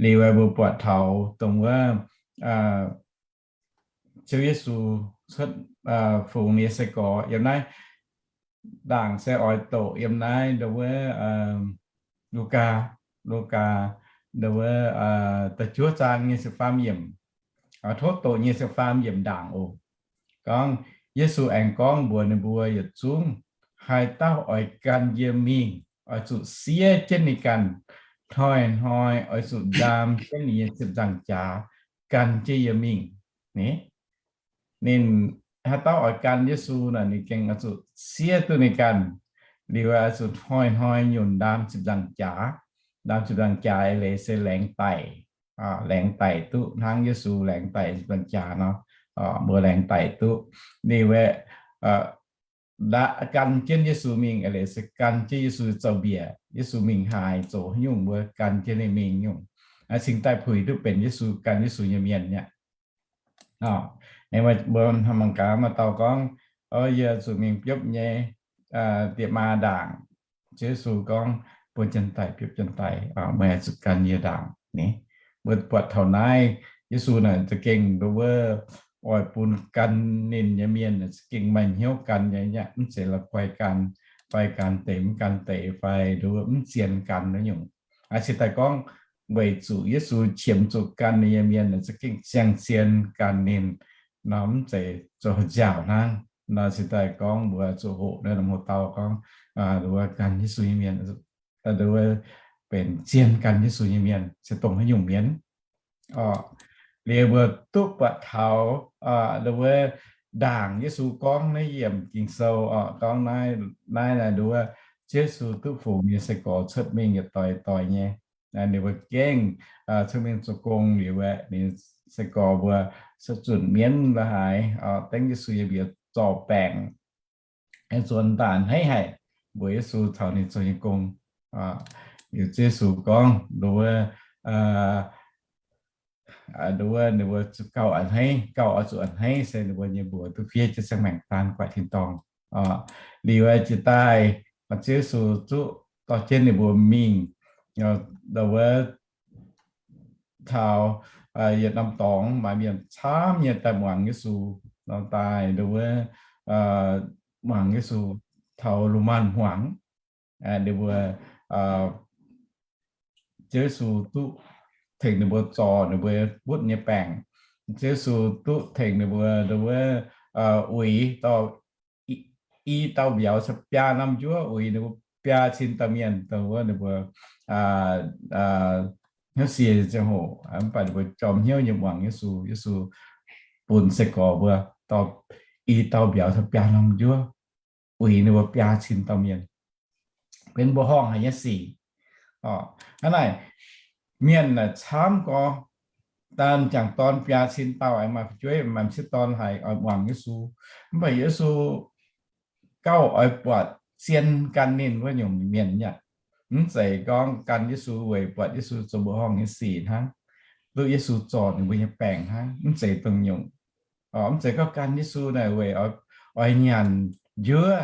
Liuz mbuo buatc taux dongh wuov Ziouv Yesu cuotv fungx nyei sai-gorx yiem naaiv, ndaangc se oix doqc yiem naaiv nduov wuov Lugaa, Lugaa nduov wuov da'juov zaang nyei ziepc faam yiemc, tov doqc nyei ziepc faam yiemc ndaangc oc. Gorngv Yesu aengx gorngv mbuox ninh mbuo yietc zungv, haaix dauh oix gan yie mingh, oix zuqc siev jienv ninh ganh, hnoi-hnoi oix zuqc ndaam jienv ninh nyei ziepc nzaangc jaax gan jienv yie mingh. Ninh, haaix dauh oix gan Yesu naaic, ninh gengh oix zuqc siev duqv ninh ganh, liuz oix zuqc hnoi-hnoi nyunc ndaam ziepc nzaangc jaax. Ndaam ziepc nzaangc jaax eix leiz se laengz daic, laengz daic duqv hnangv Yesu laengz daic ziepc nzaangc jaax nor, mbuo laengz daic duqv. Ninh gan jienv Yesu mingh eix leiz se gan jienv Yesu zoux mbiec, Yesu mingh haaix zoux haaix nyungc mbuo gan jienv ninh mingh nyungc. Cingx daaih puix duqv benx Yesu, gan Yesu nyei mienh aqv. Mbuo mangc gaax maaih dauh gorngv, Yie zuqc mingh biopv nyei diex maa ndaangc. Ziouv Yesu gorngv, Bun jienv daaih, biopv jienv daaih, meih zuqc gan yie ndaangc ni. Mbuo buatc taux naaiv Yesu naaic za'gengh nduov wuov oix bun gan ninh nyei mienh za'gengh maaih hnyouv gan nyei, mv zeiz la'guaih gan, fai gan deix mv gan deix, fai nduov mv zien gan naaiv nyungc. Aa, cingx daaih gorngv weic zuqc Yesu qiemx zuqc gan ninh nyei mienh za'gengh ziangh zien gan ninh nor, mv zeiz zoux nziaauc hnangv. Nor cingx daaih gorngv mbuo zuqc hoqc naaiv norm hoc-dauh gorngv, nduov gan Yesu nyei mienh, nduov benx zien gan Yesu nyei mienh se dongh haaix nyungc mienh. Liuz mbuo duqv buatc taux nduov wuov ndaangc Yesu gorngv naaiv yiemc Ging-Sou oc, gorngv naaiv, naaiv naaic nduov wuov Ziouv Yesu duqv fungx ninh nyei sai-gorx cuotv mingh yietc doix doix nyei. Ninh mbuo gengh cuotv mingh zoux gong liuz aeqv, ninh sai-gorx mbuo se zunc mienv la'haaix, dengv Yesu nyei mbuox zorc baengc, zuonx daaih a'hneiv haic, mbuox Yesu caux ninh zoux nyei gong. Liuz Ziouv Yesu gorngv nduov wuov, nduov wuov ninh mbuo zuqc gauh a'hneiv, gauh oix zuqc a'hneiv se ninh mbuo nyei mbuox duqv fiev jienv ziangh maengc daan guaix tin-dorngh. Liuz aeqv, jiex daaih Ziouv Yesu zuqc dorh jienv ninh mbuo mingh, nduov wuov taux yietc norm dorngx maaih mienh camv nyei daaih muangx Yesu, nor daaih nduov wuov muangx Yesu taux lungh maanz-hmuangx. Ninh mbuo, Ziouv Yesu duqv tengx ninh mbuo zorc ninh mbuo butv nyei baengc. Ziouv Yesu duqv tengx ninh mbuo nduov wuov uix dauh, i dauh mbiauz caux biaa norm njuov uix ninh mbuo biaa cin dauh mienh, dongh wuov ninh mbuo hnyouv sie ziangh hoc, mv baac ninh mbuo jorm hnyouv nyei muangx Yesu. Yesu bun sai-gorx mbuo dorh i dauh mbiauz caux biaa norm njuov uix ninh mbuo biaa cin dauh mienh, benx mbuoqc horngh haic nyei sic. Hnangv naaic, mienh naaic camv gorx, daan m'jangc dorn biaa cin dauh aengx maaih fu'jueiv, maaih m'sieqv dorn haic oix muangx Yesu. Mv baac Yesu gauh oix buatc zien gan ninh wuov nyungc mienh aqv. Mv zeiz gorngv gan Yesu weic buatc Yesu zoux mbuoqc horngh nyei sic hnangv, duqv Yesu zorc ninh mbuo nyei baengc hnangv, mv zeiz dongh nyungc. Mv zeiz gorngv gan Yesu naaic weic oix nyanc njuov,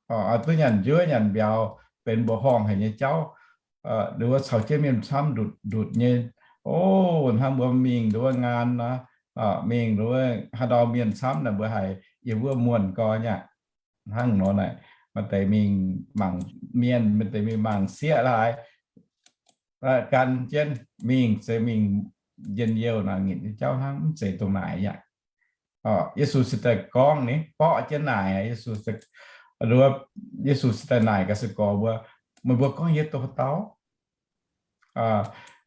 oix duqv nyanc njuov nyanc mbiauz, benx mbuoqc horngh haic nyei jauv, nduov wuov caux jienv mienh camv ndutc ndutc nyei. O, hnangv mbuo mingh nduov wuov ngaan nor, mingh nduov wuov haaix ndau mienh camv naaic mbuo haiz yiem wuov muonh gorx nyei aqv. Hnangv nor naaic, maaih deix mingh mangc mienh, maaih deix mingh mangc sieqv laaix, gan jienv mingh se mingh njien-youh naaic nginc nyei jauv hnangv, mv zeiz dongh naaic aqv. Yesu se daaih gorngv ni, borqv jienv naaic, Yesu se daaih naaic gaax sai-gorx mbuo, meih mbuo gorngv yie dongh haaix dauh?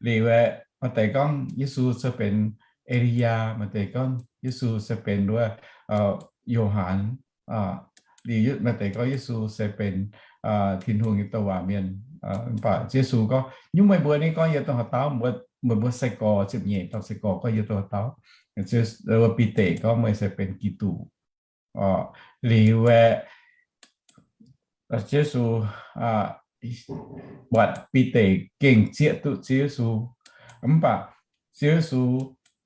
Liuz aeqv, maaih deix gorngv Yesu se benx E^li^yaa, maaih deix gorngv Yesu se benx wuov Yo^han, liuz maaih deix gorngv Yesu se benx Tin-Hungh nyei douc waac mienh. Mv baac Yesu gorngv, nyungc meih mbuo ninh gorngv yie dongh haaix dauh? Meih mbuo sai-gorx, ziepc nyeic dauh sai-gorx gorngv yie dongh haaix dauh? Bide gorngv, meih se benx Giduc. Liuz aeqv, Yesu buatc Bide gengh zieqv duqv Ziouv Yesu. Mv baac Ziouv Yesu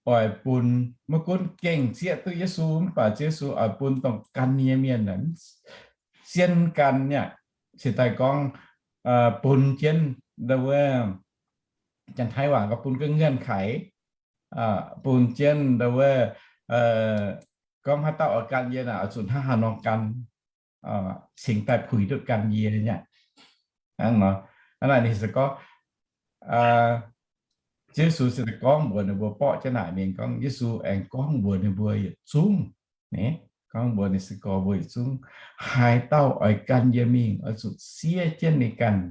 oix bun, maiv gunv gengh zieqv duqv Yesu, mv baac Ziouv Yesu oix bun dongh gan ninh nyei mienh, zien gan nyei aqv. Cingx daaih gorngv bun jienv nduov wuov, Janx-Taiv waac gorngv bun เงื่อนไข, bun jienv nduov wuov, gorngv haaix dauh oix gan yie naaic oix zuqc hnangv haaix nor gan, cingx daaih puix duqv gan yie nyei aqv. Hnangv nor, hnangv naaic ninh se gorngv, Ziouv Yesu se gorngv mbuox ninh mbuo borqv jienv naaic mingh gorngv Yesu aengx gorngv mbuox ninh mbuo yietc zungv, gorngv mbuox ninh sai-gorx mbuo yietc zungv, haaix dauh oix gan yie mingh oix zuqc siev jienv ninh ganh,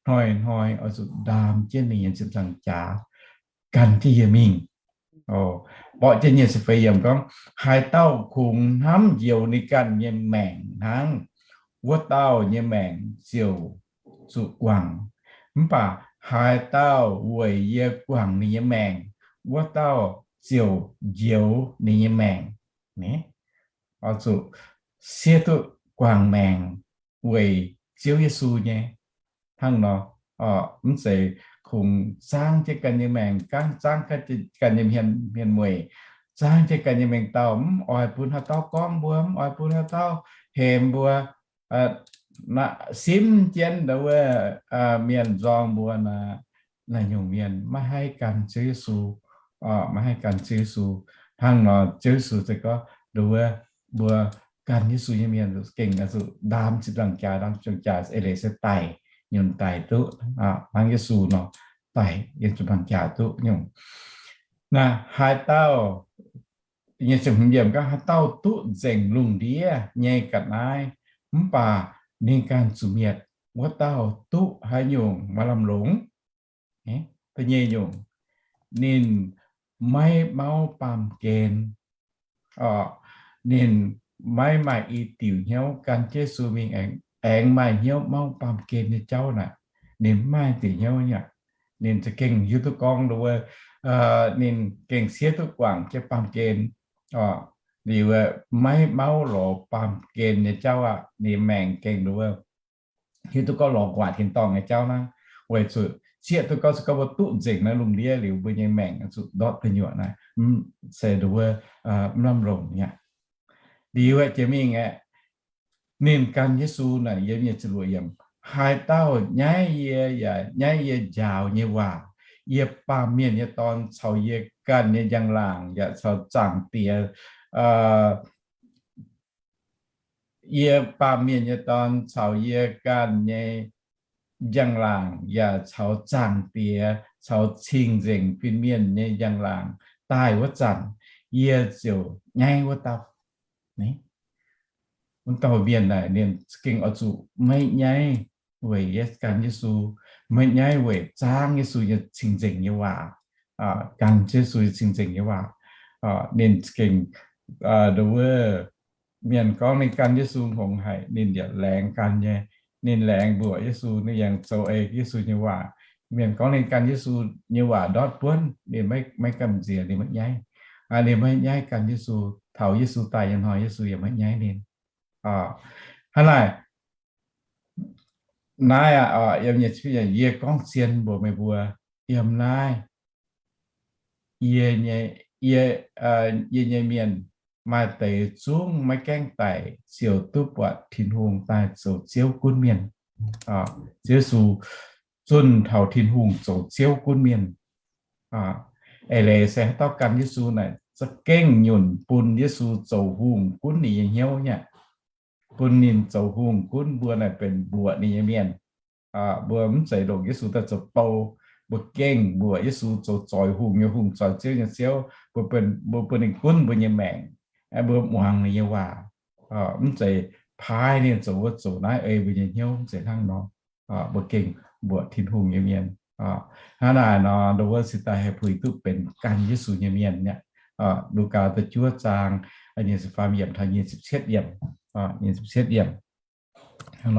hnoi-hnoi oix zuqc ndaam jienv ninh nyei ziepc nzaangc jaax gan jienv yie mingh. Borqv jienv nyei se feix yiemc gorngv, haaix dauh kungx hnamv njoux ninh ganh nyei maengc hnangv, wuov dauh nyei maengc ziouc zuqc guangc. Mv baac haaix dauh weic yie guangc ninh nyei maengc, wuov dauh ziouc njoux ninh nyei maengc. Oix zuqc siev duqv guangc maengc weic Ziouv Yesu nyei. Hnangv nor, mv zeiz kungx zaangv jienv ganh nyei maengc, zaangv ganh nyei hmien, hmien mueic, zaang jienv ganh nyei mengh dauh, mv oix bun haaix dauh gorngv mbuo, mv oix bun haaix dauh hemx mbuo, simv jienv ndau wuov mienh nzorng mbuo naaic, naaiv nyungc mienh maiv haih gan Ziouv Yesu, maiv haih gan Ziouv Yesu. Hnangv nor Ziouv Yesu se gorngv ndau wuov mbuo gan Yesu nyei mienh gengh zuqc ndaam ziepc nzaangc jaax, ndaam ziepc nzaangc jaax eix leiz se daic, nyunc daic duqv hnangv Yesu nor, daic yiem ziepc nzaangc jaax duqv nyungc. Naaiv haaix dauh, nyei ziepc hmz yiemc gorngv, haaix dauh duqv nzengc lungh ndiev nyei ga'naaiv, mv baac ninh ganh zuqc mietc, wuov dauh duqv haaix nyungc maaih lamh longc? Da'nyeic nyungc, ninh maiv mauv baamh gen. Ninh maiv maaih i diuc hnyouv gan Yesu mingh aengx maaih hnyouv mauv baamh gen nyei jauv naaic, ninh mv maaih diuc hnyouv aqv. Ninh za'gengh hiuv duqv gorngv ndau wuov, ninh gengh siev duqv guangc jienv baamh gen, liuz maiv mauv lorz baamh gen nyei jauv aqv. Ninh maengc gengh ndau wuov hiuv duqv gorngv lorz gu'nguaaic tin-dorngh nyei jauv hnangv, weic zuqc zieqv duqv gorngv se gorngv mbuo duqv nzengc naaiv lungh ndiev liuz, mbuo nyei maengc zuqc ndortv deic nyuoqc naaiv, se ndau wuov mv lamh longc aqv. Liuz jiex mingh aeqv, ninh gan Yesu naaic yiem nyei ziepc luoqc yiemc, haaix dauh nyaiv yie yaac nyaiv yie njaaux nyei waac, yie, Baamh Mienh nyei Dorn, caux yie ganh nyei njang-laangc yaac caux Zaangc Diex, yie, Baamh Mienh nyei Dorn, caux yie ganh nyei njang-laangc yaac caux Zaangc Diex, caux cing-nzengc fin-mienh nyei njang-laangc daaih wuov zanc, yie ziouc nyaiv wuov dauh. Wuov dauh mienh naaic ninh gengh oix zuqc maiv nyaiv weic gan Yesu, maiv nyaiv weic zaangv Yesu nyei cing-nzengc nyei waac, gan Yesu nyei cing-nzengc nyei waac. Ninh gengh, ndau wuov, mienh gorngv ninh gan Yesu hngongx haic, ninh yaac laengz gan nyei. Ninh laengz mbuoqc Yesu, ninh yaac zoux ei Yesu nyei waac. Mienh gorngv ninh gan Yesu nyei waac ndortv buonv, ninh maiv gamh nziex, ninh maiv nyaiv. Ninh maiv nyaiv gan Yesu. Taux Yesu daaih nyei hnoi, Yesu yaac maiv nyaiv ninh. Hnangv naaic, naaiv aqv, yie gorngv zien mbuox meih mbuo, yiem naaiv, yie, yie nyei mienh maaih deix zungv maiv gaengh daic ziouc duqv buatc Tin-Hungh daaih zoux Ziouv gunv mienh. Ziouv Yesu zunh taux Tin-Hungh zoux Ziouv gunv mienh. Eix leiz se haaix dauh gan Yesu naaic za'gengh nyunc bun Yesu zoux hungh gunv ninh nyei hnyouv nyei. Bun ninh zoux hungh gunv mbuo naaic benx mbuoqc ninh nyei mienh. Mbuo mv zeiz longc Yesu daaih zoux bou. Mbuo gengh mbuoqc Yesu zoux zoix hungh nyei Hungh, zoix ziouv nyei Ziouv. Mbuo bun ninh gunv mbuo nyei maengc. Mbuo muangx ninh nyei waac. Mv zeiz paaiv ninh zoux wuov zoux naaiv ei mbuo nyei hnyouv, mv zeiz hnangv nor. Mbuo gengh mbuoqc Tin-Hungh nyei mienh. Hnangv naaic nor, ndau wuov cingx daaih haih puix duqv benx gan Yesu nyei mienh aqv. Lugaa da'juov zaang, nyic ziepc faam yiemc taux nyic ziepc cietv yiemc, nyic ziepc cietv yiemc. Hnangv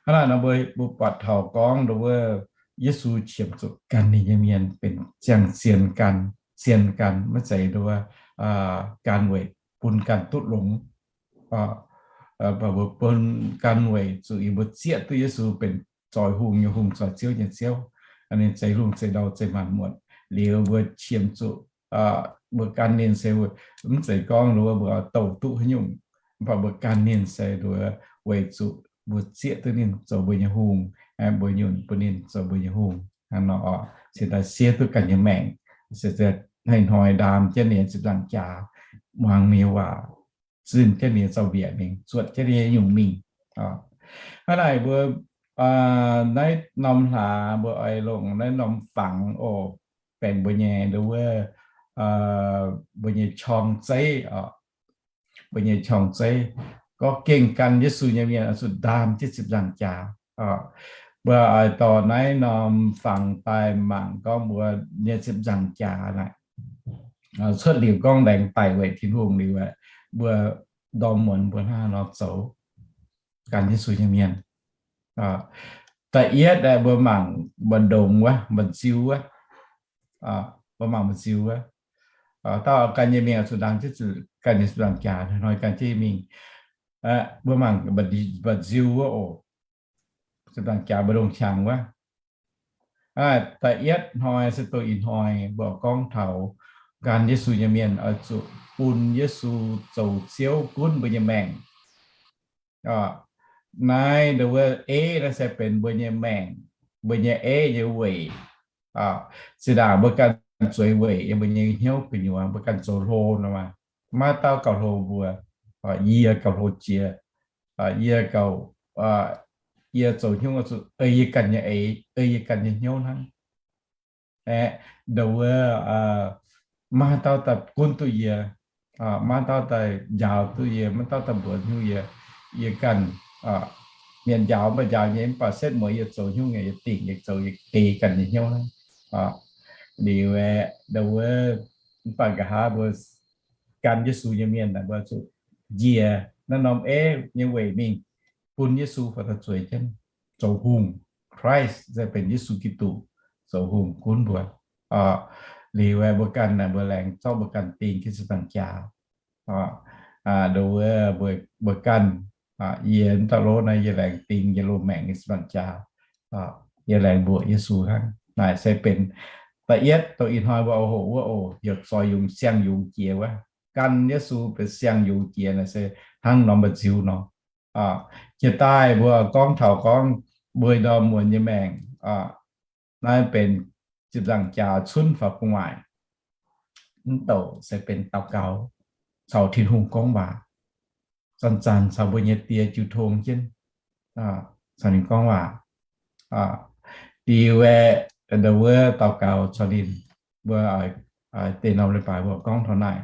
naaic nor, mbuo, mbuo buatc taux gorngv ndau wuov Yesu qiemx zuqc gan ninh nyei mienh benx ziangh zien gan, zien gan, maiv zeiz ndau wuov gan weic bun ganh duqv longx. Mv baac mbuo bun gan weic zuqc yie mbuo zieqv duqv Yesu benx zoix hungh nyei Hungh, zoix ziouv nyei Ziouv. Ninh zeix lungh zeix ndau zeix maanc muotc. Liuz mbuo qiemx zuqc mbuo gan ninh se mv zeiz gorngv ndau wuov mbuo douh duqv haaix nyungc, mv baac mbuo gan ninh se ndau wuov weic zuqc mbuo zieqv duqv ninh zoux mbuo nyei Hungh, mbuo nyunc bun ninh zoux mbuo nyei Hungh. Hnangv nor oc, cingx daaih siev duqv ganh nyei maengc, se hnoi-hnoi ndaam jienv ninh nyei ziepc nzaangc jaax, muangx ninh nyei waac, zinh jienv ninh nyei zaux-mbiec mingh, zuotc jienv ninh nyei nyungc mingh. Hnangv naaic mbuo naaiv norm hlaax mbuo oix longc naaiv norm fangx oc, baengc mbuo nyei ndau wuov, mbuo nyei qorng zeiv oc, mbuo nyei qorng zeiv, gorngv gengh gan Yesu nyei mienh oix zuqc ndaam jienv ziepc nzaangc jaax. Mbuo oix dorh naaiv norm fangx daaih mangc gorngv mbuo nyei ziepc nzaangc jaax naaic, cuotv liuz gorngv laengz daic weic Tin-Hungh liuz, mbuo ndorm muonz mbuo hnangv haaix nor zoux gan Yesu nyei mienh. Da'yietv mbuo mangc mba'ndongx wuov, mba'nziu wuov. Mbuo mangc mba'nziu wuov. Dauh gan nyei mienh zuqc ndaam jienv, gan nyei ziepc nzaangc jaax, hnoi gan jienv mingh. Mbuo mangc mba'nziu wuov oc. Ziepc nzaangc jaax mba'ndongx qangx wuov. Da'yietv hnoi se dongh ih hnoi mbuo gorngv taux gan Yesu nyei mienh oix zuqc bun Yesu zoux Ziouv gunv mbuo nyei maengc. Naaiv ndongc wuov ei naaiv se benx mbuo nyei maengc, mbuo nyei ei nyei weic. Zinh ndaangc mbuo ganh zueiz weic yiem mbuo nyei hnyouv gu'nyuoz, mbuo ganh zoux hlo nor, maiv dauh gauh hlo mbuo. Yie gauh hlo jiex, yie gauh, yie zoux hnyouv zuqc ei yie ganh nyei eix, ei yie ganh nyei hnyouv hnangv. Aeqv, ndongc wuov, maiv dauh daaih gunv duqv yie, maiv dauh daaih njaaux duqv yie, maiv dauh daaih mbuox hnyouv yie. Yie ganh, mienh njaaux mv baac njaaux nyei, mv baac setv mueiz yie zoux hnyouv nyei, yie dingc yie zoux, yie ei ganh nyei hnyouv hnangv. Liuz aeqv, ndongc wuov, mv baac nqa'haav mbuo gan Yesu nyei mienh naaic, mbuo zuqc njiec naaiv norm ei nyei weic mingh bun Yesu faaux daaih zueiz jienv, zoux hungh. Christ se benx Yesu Giduc zoux hungh gunv mbuo. Liuz aeqv, mbuo ganh naaic, mbuo laengz zorqv mbuo ganh ding jienv ziepc nzaangc jaax. Ndongc wuov, mbuo ganh, yie mv dauh lov naaiv, yie laengz ding yie loz-maengc nyei ziepc nzaangc jaax. Yie laengz mbuoqc Yesu hnangv. Naaic se benx da'yietv dongh ih hnoi mbuo oix hoqc wuov oc, heuc zoih yungz, siang-yungz jiex wuov. Gan Yesu benx siang-yungz jiex naaic se hnangv norm mbu'nziu nor. Jiex daaih mbuo gorngv taux gorngv mbuo ndorm muonz nyei maengc, naaiv benx ziepc nzaangc jaax cunv faaux gu'nguaaic. Mv douc se benx daux gaux, caux Tin-Hungh gorngv waac. Zanc-zanc caux mbuo nyei Die jiu tong jienv, caux ninh gorngv waac. Diuh aeqv, ndongc wuov daux gaux caux ninh, mbuo deix norm leiz-baaix mbuo gorngv taux naaic.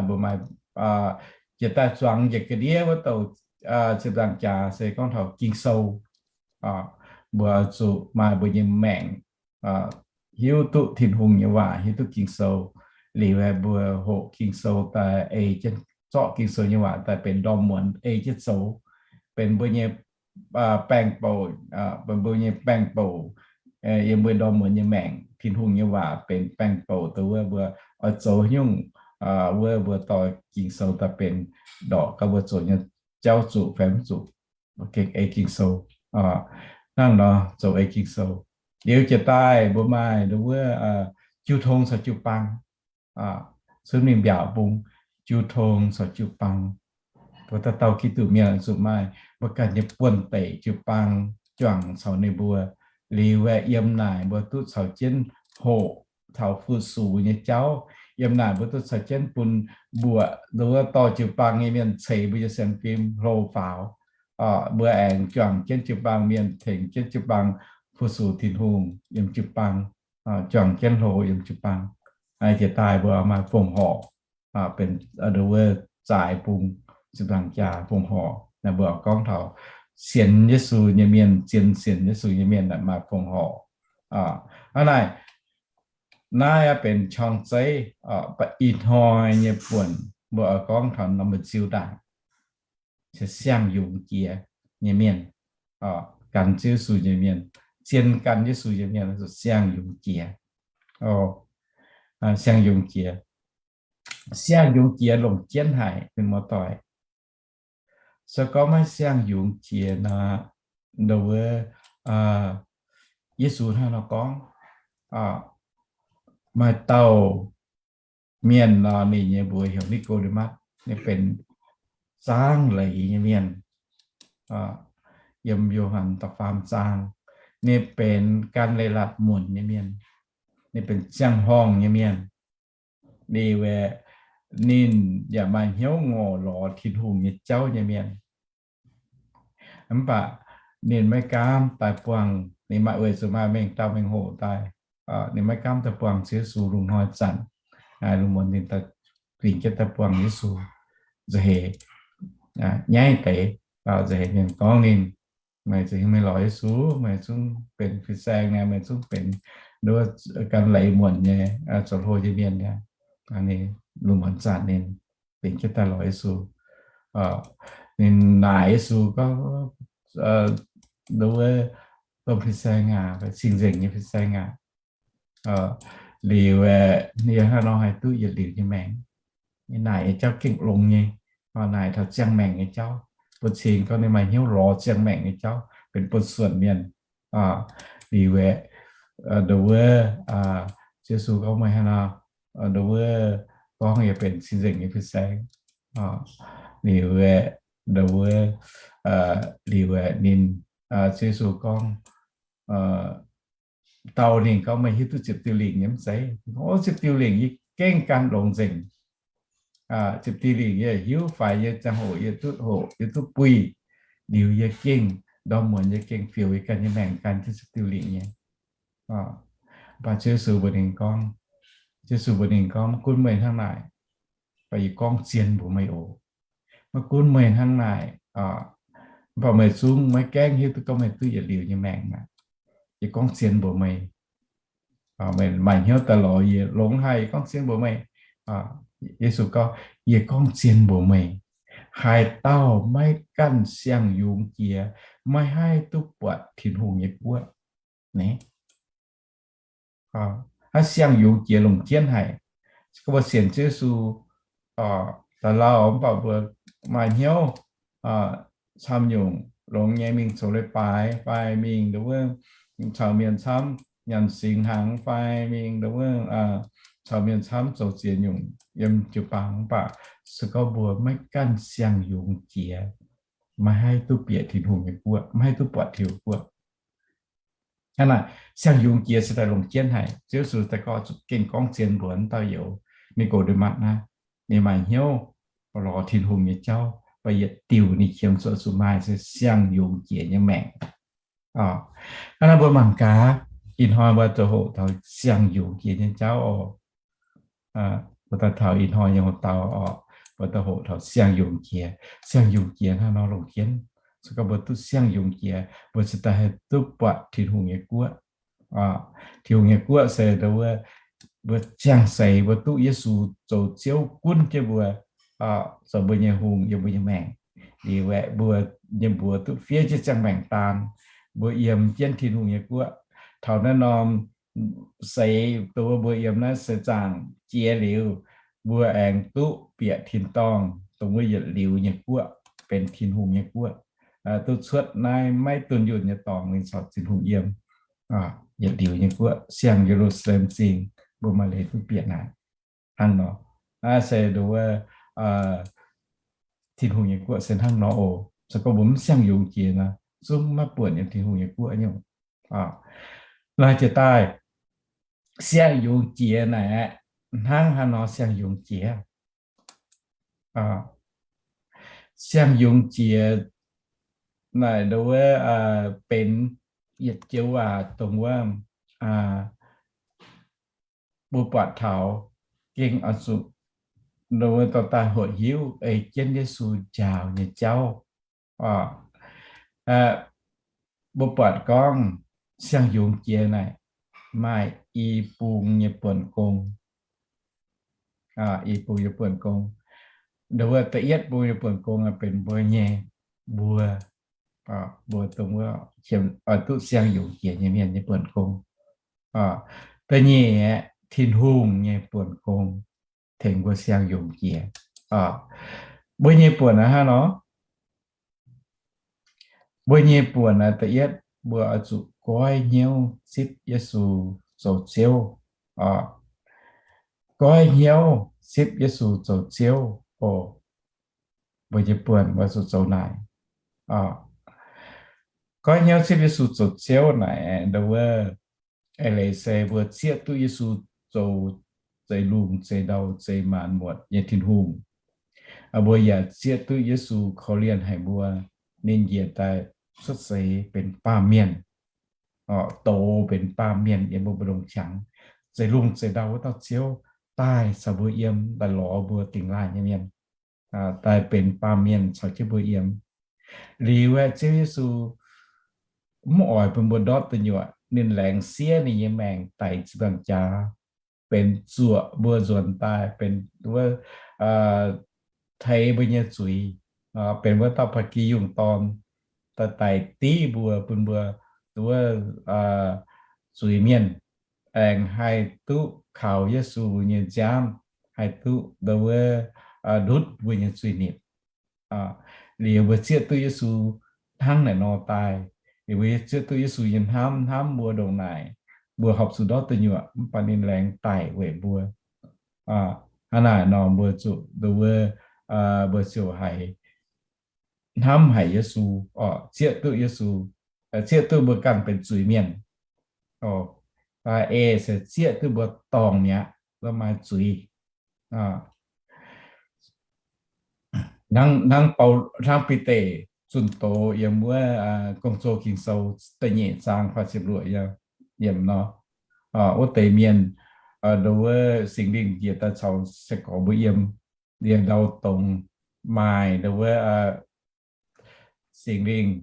Mbuo maaih jiex daaih zuangx njiec ga'ndiev wuov douc ziepc nzaangc jaax se gorngv taux Ging-Sou. Mbuo zuqc maaih mbuo nyei maengc hiuv duqv Tin-Hungh nyei waac, hiuv duqv Ging-Sou. Liuz aeqv, mbuo hoqc Ging-Sou daaih ei jienv, zorqv Ging-Sou nyei waac daaih benx ndorm muonz ei jienv zoux, benx mbuo nyei baeng-bouc, benx mbuo nyei baeng-bouc yiem mbuo ndorm muonz nyei maengc. Tin-Hungh nyei waac benx baeng-bouc dongh wuov mbuo oix zoux nyungc, wuov mbuo dorh Ging-Sou daaih benx ndorqc gaax mbuo zoux nyei jauv zuqc fai mv zuqc. Ei Ging-Sou, hnangv nor zoux ei Ging-Sou. Liuz jiex daaih mbuo maaih ndongc wuov jiu tong caux jiu-baang, cunv mingh mbiaauc bung, jiu tong caux jiu-baang. Mbuo dauh dauh Giduc mienh zuqc maaih mbuo ganh nyei buonv-deic jiu-baang juangc caux ninh mbuo. Liuz aeqv, yiem naaic mbuo duqv caux jienv hoqc taux fu-sux nyei jauv. Yiem naaic mbuo duqv caux jienv bun mbuoqc ndongc wuov dorh jiu-baang nyei mienh ceix mbuo nyei sienx fim hlo faaux. Mbuo aengx juangc jienv jiu-baang mienh, tengx jienv jiu-baang fu-sux Tin-Hungh yiem jiu-baang, juangc jienv hlo yiem jiu-baang. Jiex daaih mbuo maaih fongc horc, benx ndongc wuov zaaix bung, ziepc nzaangc jaax fongc horc. Naaiv mbuo gorngv taux sienx Yesu nyei mienh, zien sienx Yesu nyei mienh maaih fongc horc. Hnangv naaic, naaiv benx qorng-zeiv, ih hnoi nyei buonc mbuo oix gorngv taux norm mbu'nziu daaih se siang-yungz jiex nyei mienh, gan Ziouv Yesu nyei mienh, zien gan Yesu nyei mienh, siang-yungz jiex. Siang-yungz jiex. Siang-yungz jiex longc jienv haic, mienh muoz-doic. Se gorngv maiv siang-yungz jiex nor, ndongc wuov, Yesu hnangv nor gorngv, maaih dauh mienh nor, ninh nyei mbuox heuc Ni^ko^nde^matv, ninh benx zaangv leiz nyei mienh. Yiem Yo^han da'faam zaang, ninh benx gan leiz-latc muonc nyei mienh, ninh benx ziangh horngh nyei mienh. Liuz aeqv, ninh yaac maaih hnyouv ngorc lorz Tin-Hungh nyei jauv nyei mienh. Mv baac ninh maiv gaamv daaih buangh, ninh maaih weic zuqc maaih mengh dauh mengh hoc daaih. Ninh maiv gaamv daaih buangh Ziouv Yesu lungh hnoi zanc, lungh muonz ninh dingc jienv daaih buangh Yesu nza'heix, nyaiv deix, nza'heix mienh gorngv ninh, meih za'hengx maiv lorz Yesu, meih zungv benx fin-saeng nyei, meih zungv benx nduov gan leiz muonc nyei, zoux hlo nyei mienh nyei. Ninh lungh muonz zanc ninh dingc jienv daaih lorz Yesu. Ninh naaic Yesu gorngv, nduov, domh fin-saeng aac, cing-nzengc nyei fin-saeng aac, liuz aeqv, yie hnangv nor haih duqv yietc liuz nyei maengc. Ninh naaic nyei jauv gengh longx nyei, naaic taux ziangh maengc nyei jauv. Bun cing gorngv ninh maaih hnyouv lorz ziangh maengc nyei jauv benx bun suonc mienh. Liuz aeqv, nduov, Yesu gorngv meih hnangv nor, nduov wuov gorngv yaac benx cing-nzengc nyei fin-saeng. Liuz aeqv, nduov wuov, liuz aeqv ninh, Ziouv Yesu gorngv, dau ninh gorngv, meih hiuv duqv ziepc diuh lingc nyei mv zeiz? Ov, ziepc diuh lingc yie gengh gan longx nzengc. Ziepc diuh lingc yie hiuv, faix nyei ziangh hoc yie duqv hoqc, yie duqv buih. Liuz yie gengh ndorm muonz yie gengh fioux yie ganh nyei maengc gan jienv ziepc diuh lingc nyei. Mv baac Ziouv Yesu mbuox ninh gorngv, Ziouv Yesu mbuox ninh gorngv, maiv gunv meih hnangv naaic, mv baac yie gorngv zien mbuox meih oc. Maiv gunv meih hnangv naaic, mv baac meih zungv maiv gaengh hiuv duqv gorngv meih duqv yietc liuz nyei maengc aqv. Yie gorngv zien mbuox meih, meih maaih hnyouv daaih lorz yie, longx haic, yie gorngv zien mbuox meih. Yesu gorngv, yie gorngv zien mbuox meih, haaix dauh maiv ganh siang-yungz jiex, maiv haih duqv buatc Tin-Hungh nyei guoqv. Naaiv siang-yungz jiex longc jienv haic. Gorngv mbuo sienx Ziouv Yesu daaih lauh, mv baac mbuo maaih hnyouv camv nyungc longx nyei mingh zoux leiz-baaix fai mingh nduov wuov caux mienh camv nyanc singx hnaangx fai mingh nduov wuov caux mienh camv zoux ziex nyungc yiem jiu-baang, mv baac se gorngv mbuo maiv ganh siang-yungz jiex, maiv haih duqv bieqc Tin-Hungh nyei guoqv, maiv haih duqv buatc Tin-Hungh guoqv. Hnangv naaic, siang-yungz jiex se daaih longc jienv haic. Ziouv Yesu daaih gorngv zuqc gengh gorngv zien mbuox wuov dauh youz, Ni^go^nde^matv naaiv, ninh maaih hnyouv lorz Tin-Hungh nyei jauv, mv baac yietc diuc ninh qiemx zuqc zuqc maaih se siang-yungz jiex nyei maengc. Hnangv naaiv mbuo mangc gaax, ih hnoi mbuo zuqc hoqc taux siang-yungz jiex nyei jauv oc. Mbuo daaih taux ih hnoi nyei hoc-dauh oc, mbuo daaih hoqc taux siang-yungz jiex. Siang-yungz jiex hnangv nor longc jienv. Se gorngv mbuo duqv siang-yungz jiex, mbuo cingx daaih haih duqv buatc Tin-Hungh nyei guoqv. Tin-Hungh nyei guoqv se mbuo ziangh seix mbuo duqv Yesu zoux Ziouv gunv jienv mbuo, zoux mbuo nyei hungh yiem mbuo nyei maengc. Liuz aeqv, mbuo nyei mbuox duqv fiev jienv ziangh maengc daan, mbuo yiem jienv Tin-Hungh nyei guoqv. Taux naaiv norm seix dongh wuov mbuo yiem naaiv seix zaangc jiex liuz, mbuo aengx duqv bieqc tin-dorngh dongh wuov yietc liuz nyei guoqv, benx Tin-Hungh nyei guoqv, duqv cuotv naaiv maiv dunh yunh nyei dorngx mingh caux Tin-Hungh yiem yietc liuz nyei guoqv, siang Ye^lu^saa^lem Zingh, mbuo maaih leiz duqv bieqc naaic. Hnangv nor, naaiv se nduov wuov Tin-Hungh nyei guoqv se hnangv nor oc. Se gorngv mbuo mv siang-yungz jiex nor, zungv maiv buonc yiem Tin-Hungh nyei guoqv nyungc. Naaiv jiex daaih, siang-yungz jiex naaic aeqv, hnangv haaix nor siang-yungz jiex? Siang-yungz jiex naaic nduov wuov benx yietc joux waac dongh wuov mbuo buatc taux gengh oix zuqc nduov wuov dorh daaih hoqc hiuv ei jienv Yesu njaaux nyei jauv. Mbuo buatc gorngv siang-yungz jiex naaic maaih i bung nyei buonc gong. I bung nyei buonc gong. Nduov wuov da'yietv bung nyei buonc gong benx mbuo nyei, mbuo, mbuo dongh wuov oix duqv siang-yungz jiex nyei mienh nyei buonc gong. Da'nyeic aeqv, Tin-Hungh nyei buonc gong tengx mbuo siang-yungz jiex. Mbuo nyei buonc aqv hnangv nor, mbuo nyei buonc naaiv da'yietv, mbuo oix zuqc goiv hnyouv zipv Yesu zoux Ziouv. Goiv hnyouv zipv Yesu zoux Ziouv oc. Mbuo nyei buonc mbuo zuqc zoux naaic. Goiv hnyouv zipv Yesu zoux Ziouv naaic, nduov wuov, eix leiz se mbuo zieqv duqv Yesu zoux zeix lungh zeix ndau zeix maanc muotc nyei Tin-Hungh. Mbuo yaac zieqv duqv Yesu korv-lienh haic mbuo, ninh njiec daaih cuotv seix benx baamh mienh, douz benx baamh mienh yiem mbuo mbu'ndongx qangx, zeix lungh zeix ndau wuov dauh Ziouv daaih caux mbuo yiem, daaih lorz mbuo dingx laaih nyei mienh, daaih benx baamh mienh caux jienv mbuo yiem. Liuz aeqv, Ziouv Yesu mv oix bun mbuo ndortv deic nyuoqc, ninh laengz siev ninh nyei maengc daic ziepc nzaangc jaax, benx zuoqc mbuo nzuonx daaih, benx wuov teix mbuo nyei zuiz, benx wuov dauh ba'gi yungh dorn, daaih daic div mbuo, bun mbuo wuov zuiz-mienh aengx haih duqv kaux Yesu nyei nziaamv, haih duqv nduov wuov ndutv mbuo nyei zuiz-nipc. Liuz mbuo zieqv duqv Yesu hnangv naaic nor daaih, liuz mbuo zieqv duqv Yesu nyei hnamv, hnamv mbuo ndongc naaic, mbuo horpc zuqc ndortv deic nyuoqc, mv baac ninh laengz daic weic mbuo. Hnangv naaic nor mbuo zuqc nduov, mbuo ziouc haiz hnamv haic Yesu, zieqv duqv Yesu, zieqv duqv mbuo ganh benx zuiz-mienh. Ei se zieqv duqv mbuo dorngc mi'aqv, mbuo maaih zuiz. Hnangv, hnangv Bide zunh doz yiem wuov Gong-Zoh Ging-Sou da'nyeic zaang faah ziepc luoqc yiemc nor, wuov deix mienh, nduov, Singx Lingh njiec daaih caux sai-gorx mbuo yiem, yiem ndau dongz maaih nduov, Singx Lingh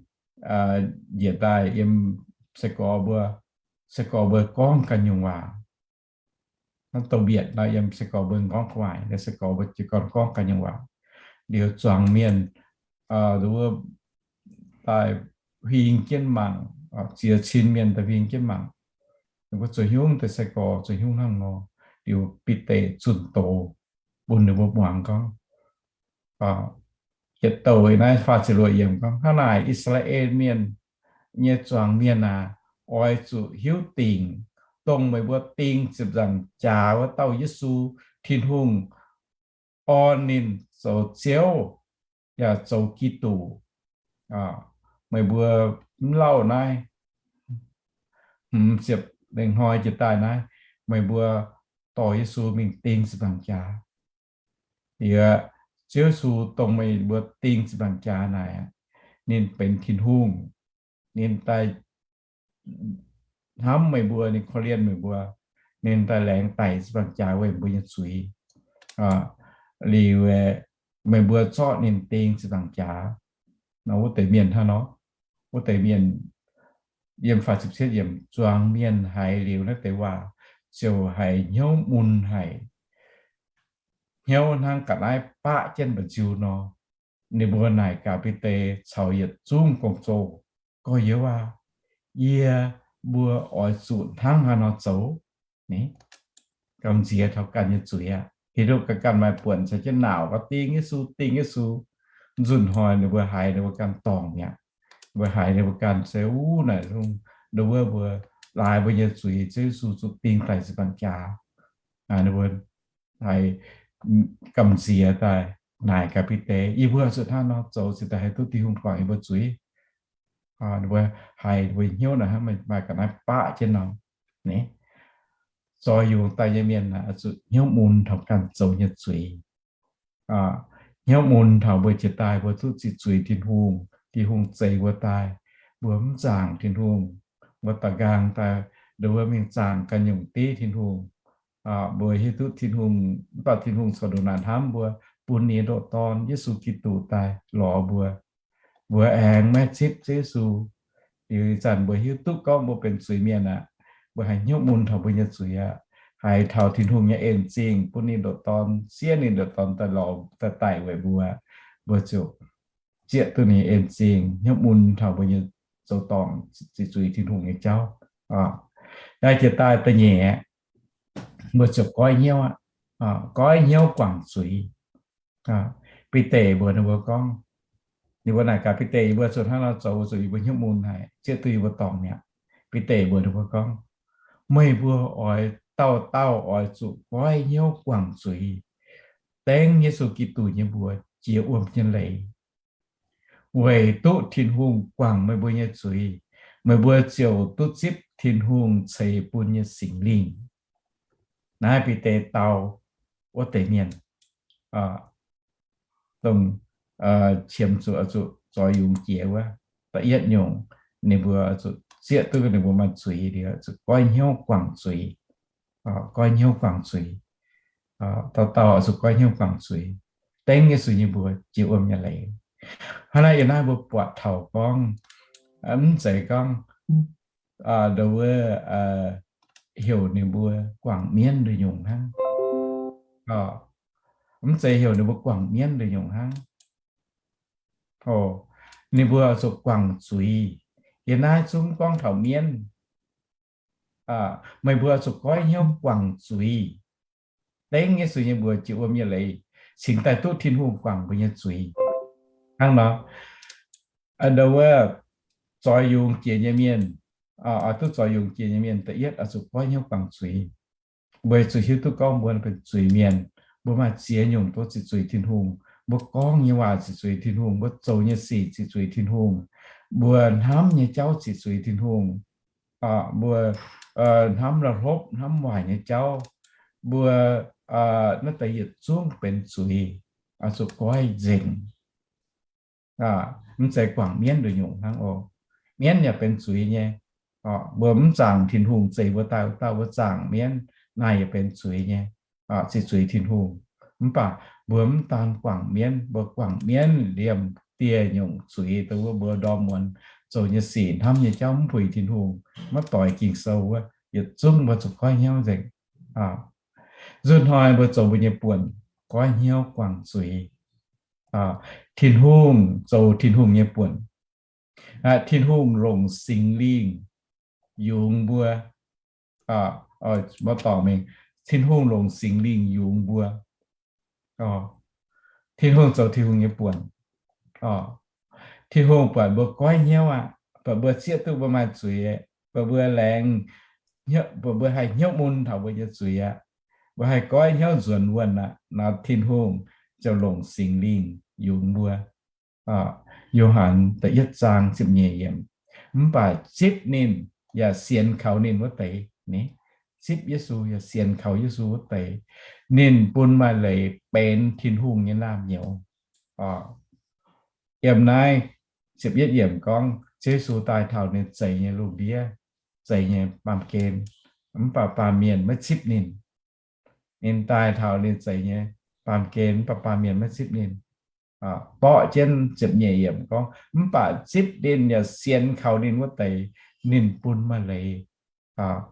njiec daaih yiem sai-gorx mbuo, sai-gorx mbuo gorngv ganh nyungc waac. Hnangv douz-mbietc nor yiem sai-gorx mbuo gorngv gu'nguaaic, sai-gorx mbuo jiez gorn gorngv ganh nyungc waac. Liuz zuangx mienh nduov daaih huing jienv mangc, ziex cin mienh daaih huing jienv mangc. Ninh mbuo zuqc nyungc deix sai-gorx zuqc nyungc hnangv nor. Liuz Bide zunh doz bun ninh mbuo muangx gorngv, yietc douc naaiv faah ziepc luoqc yiemc gorngv, hnangv naaic I^saa^laa^en Mienh nyei zuangx mienh aac, oix zuqc hiuv dingc dongh meih mbuo ding ziepc nzaangc jaax wuov dauh Yesu, Tin-Hungh orn ninh zoux Ziouv yaac zoux Giduc. Meih mbuo mv lauh naaiv, hmz ziepc lengh hnoi jiex daaih naaiv, meih mbuo dorh Yesu mingh ding ziepc nzaangc jaax. Liuz, Ziouv Yesu dongh meih mbuo ding ziepc nzaangc jaax naaic, ninh benx Tin-Hungh. Ninh daaih hnamv meih mbuo, ninh korv-lienh meih mbuo, ninh daaih laengz daic ziepc nzaangc jaax weic mbuo nyei zuiz. Liuz, meih mbuo zorqv ninh ding ziepc nzaangc jaax. Nor wuov deix mienh hnangv nor, wuov deix mienh, yiem faah ziepc cietv yiemc, zuangx mienh haiz liuz naaiv deix waac ziouc haiz hnyouv mun haic, hnyouv hnangv ga'naaiv baqv jienv mba'nziu nor. Ninh mbuo naaic gaax Bide caux yietc zungv gong-zoh, Gorx-youz aac, yie mbuo oix zuqc hnangv haaix nor zoux? Gamh nziex taux ganh nyei zuiz aqv. Hiuv duqv ganh maaih buonc caux jienv naaic gorngv ding Yesu, ding Yesu. Nzunc hnoi ninh mbuo haiz ninh mbuo ganh dorngc mi'aqv. Mbuo haiz ninh mbuo ganh se wuov naaic zungv nduov mbuo laaix mbuo nyei zuiz, Ziouv Yesu zuqc ding daic ziepc nzaangc jaax. Ninh mbuo haiz gamh nziex daaih naaic gaax Bide, Yie mbuo zuqc hnangv nor zoux cingx daaih haih duqv Tin-Hungh guangc yie mbuo zuiz? Ninh mbuo haiz ninh mbuo hnyouv naaic hnangv maaih ga'naaiv baqv jienv nor. Ni, zoux yungz daaih nyei mienh zuqc hnyouv mun taux ganh zoux nyei zuiz. Hnyouv mun taux mbuo jiex daaih mbuo duqv ziqc zuiz Tin-Hungh, Tin-Hungh zeix mbuo daaih, mbuo mv zaangc Tin-Hungh, mbuo da'nqaang daaih nduov mbuo mingh zaangc ganh nyungc div Tin-Hungh. Mbuo hiuv duqv Tin-Hungh, mv baac Tin-Hungh corc ndongc naaic hnamv mbuo, bun ninh nyei ndoqc Dorn, Yesu Giduc, daaih lorz mbuo. Mbuo aengx maiv zipv Ziouv Yesu. Liuz ih zanc mbuo hiuv duqv gorngv mbuo benx zuiz-mienh aqv. Mbuo haiz hnyouv mun taux mbuo nyei zuiz aqv. Haiz taux Tin-Hungh nyei en zingh bun ninh ndoqc Dorn, siev ninh ndoqc Dorn daaih lorz, daaih daic weic mbuo. Mbuo ziouc zieqv duqv ninh en zingh, hnyouv mun taux mbuo nyei zoux dorngc ziqc zuiz Tin-Hungh nyei jauv. Naaiv jiex daaih da'nyeic, mbuo ziouc goiv hnyouv aqv. Goiv hnyouv guangc zuiz. Bide mbuox ninh mbuo gorngv, ninh mbuo naaic gaax Bide, Yie mbuo zuqc hnangv nor zoux, zuqc yie mbuo hnyouv mun haic, zieqv duqv yie mbuo dorngc mi'aqv. Bide mbuox ninh mbuo gorngv, Meih mbuo oix dauh dauh oix zuqc goiv hnyouv guangc zuiz, dengv Yesu Giduc nyei mbuox jiex wuom nyei leiz, weic duqv Tin-Hungh guangc meih mbuo nyei zuiz, meih mbuo ziouc duqv zipv Tin-Hungh ceix bun nyei Singx Lingh. Naaiv Bide dau wuov deix mienh, dongh qiemx zuqc, zuqc zoix yungz jiex wuov. Da'yietv nyungc, ninh mbuo zuqc zieqv duqv ninh mbuo maaih zuiz liuz, zuqc goiv hnyouv guangc zuiz. Goiv hnyouv guangc zuiz. Dauh dauh zuqc goiv hnyouv guangc zuiz, dengv Yesu nyei mbuox jiex wuom nyei leiz. Hnangv naaiv yiem naaiv mbuo buatc taux gorngv, mv zeiz gorngv nduov wuov heuc ninh mbuo guangc mienv nduqc nyungc hnangv. Mv zeiz heuc ninh mbuo guangc mienv nduqc nyungc hnangv. Ninh mbuo zuqc guangc zuiz. Yiem naaiv zungv gorngv taux mienv. Meih mbuo zuqc goiv hnyouv guangc zuiz, dengv Yesu nyei mbuox jiex wuom nyei leiz, cingx daaih duqv Tin-Hungh guangc mbuo nyei zuiz. Hnangv nor, nduov wuov zoix yungz jiex nyei mienh, oix duqv zoix yungz jiex nyei mienh, da'yietv oix zuqc goiv hnyouv guangc zuiz. Weic zuqc hiuv duqv gorngv mbuo benx zuiz-mienh, mbuo maaih ziex nyungc duqv ziqc zuiz Tin-Hungh. Mbuo gorngv nyei waac ziqc zuiz Tin-Hungh, mbuo zoux nyei sic ziqc zuiz Tin-Hungh, mbuo hnamv nyei jauv ziqc zuiz Tin-Hungh, mbuo hnamv la'hlopv, hnamv waaic nyei jauv, mbuo naaiv deix yietc zungv benx zuiz, zuqc goiv nzengc. Mv zeiz guangc mienv nduqc nyungc hnangv oc. Mienv yaac benx zuiz nyei. Mbuo mv zaangc Tin-Hungh zeix mbuo daaih, wuov dauh mbuo zaangc mienv, naaiv yaac benx zuiz nyei, ziqc zuiz Tin-Hungh. Mv baac mbuo mv daan guangc mienv, mbuo guangc mienv liemh dieh nyungc zuiz, dongh wuov mbuo ndorm muonz zoux nyei sic, hnamv nyei jauv mv puix Tin-Hungh, maiv doix Ging-Sou wuov, yietc zungv mbuo zuqc goiv hnyouv nzengc. Nzunc hnoi mbuo zoux mbuo nyei buonc, goiv hnyouv guangc zuiz. Tin-Hungh zoux Tin-Hungh nyei buonc. Tin-Hungh longc Singx Lingh yungz mbuo. Mbuo dorngc mingh, Tin-Hungh longc Singx Lingh yungz mbuo. Tin-Hungh zoux Tin-Hungh nyei buonc. Tin-Hungh buatc mbuo goiv hnyouv aqv, buatc mbuo zieqv duqv mbuo maaih zuiz, buatc mbuo laengz, buatc mbuo haih hnyouv mun taux mbuo nyei zuiz aqv, mbuo haih goiv hnyouv nzuonx wuonh aqv, naaiv Tin-Hungh ziouc longc Singx Lingh yungz mbuo. Yo^han da'yietv zaang ziepc nyeic yiemc, mv baac zipv ninh yaac sienx kaux ninh wuov deix, zipv Yesu yaac sienx kaux Yesu wuov deix, ninh bun maaih leiz benx Tin-Hungh nyei naamh nyouz. Yiem naaiv ziepc yietv yiemc gorngv, Ziouv Yesu daaih taux ninh zeix nyei lungh ndiev, zeix nyei baamh gen, mv baac baamh mienh maiv zipv ninh. Ninh daaih taux ninh zeix nyei baamh gen, mv baac baamh mienh maiv zipv ninh. Borqv jienv ziepc nyeic yiemc gorngv, mv baac zipv ninh yaac sienx kaux ninh wuov deix, ninh bun maaih leiz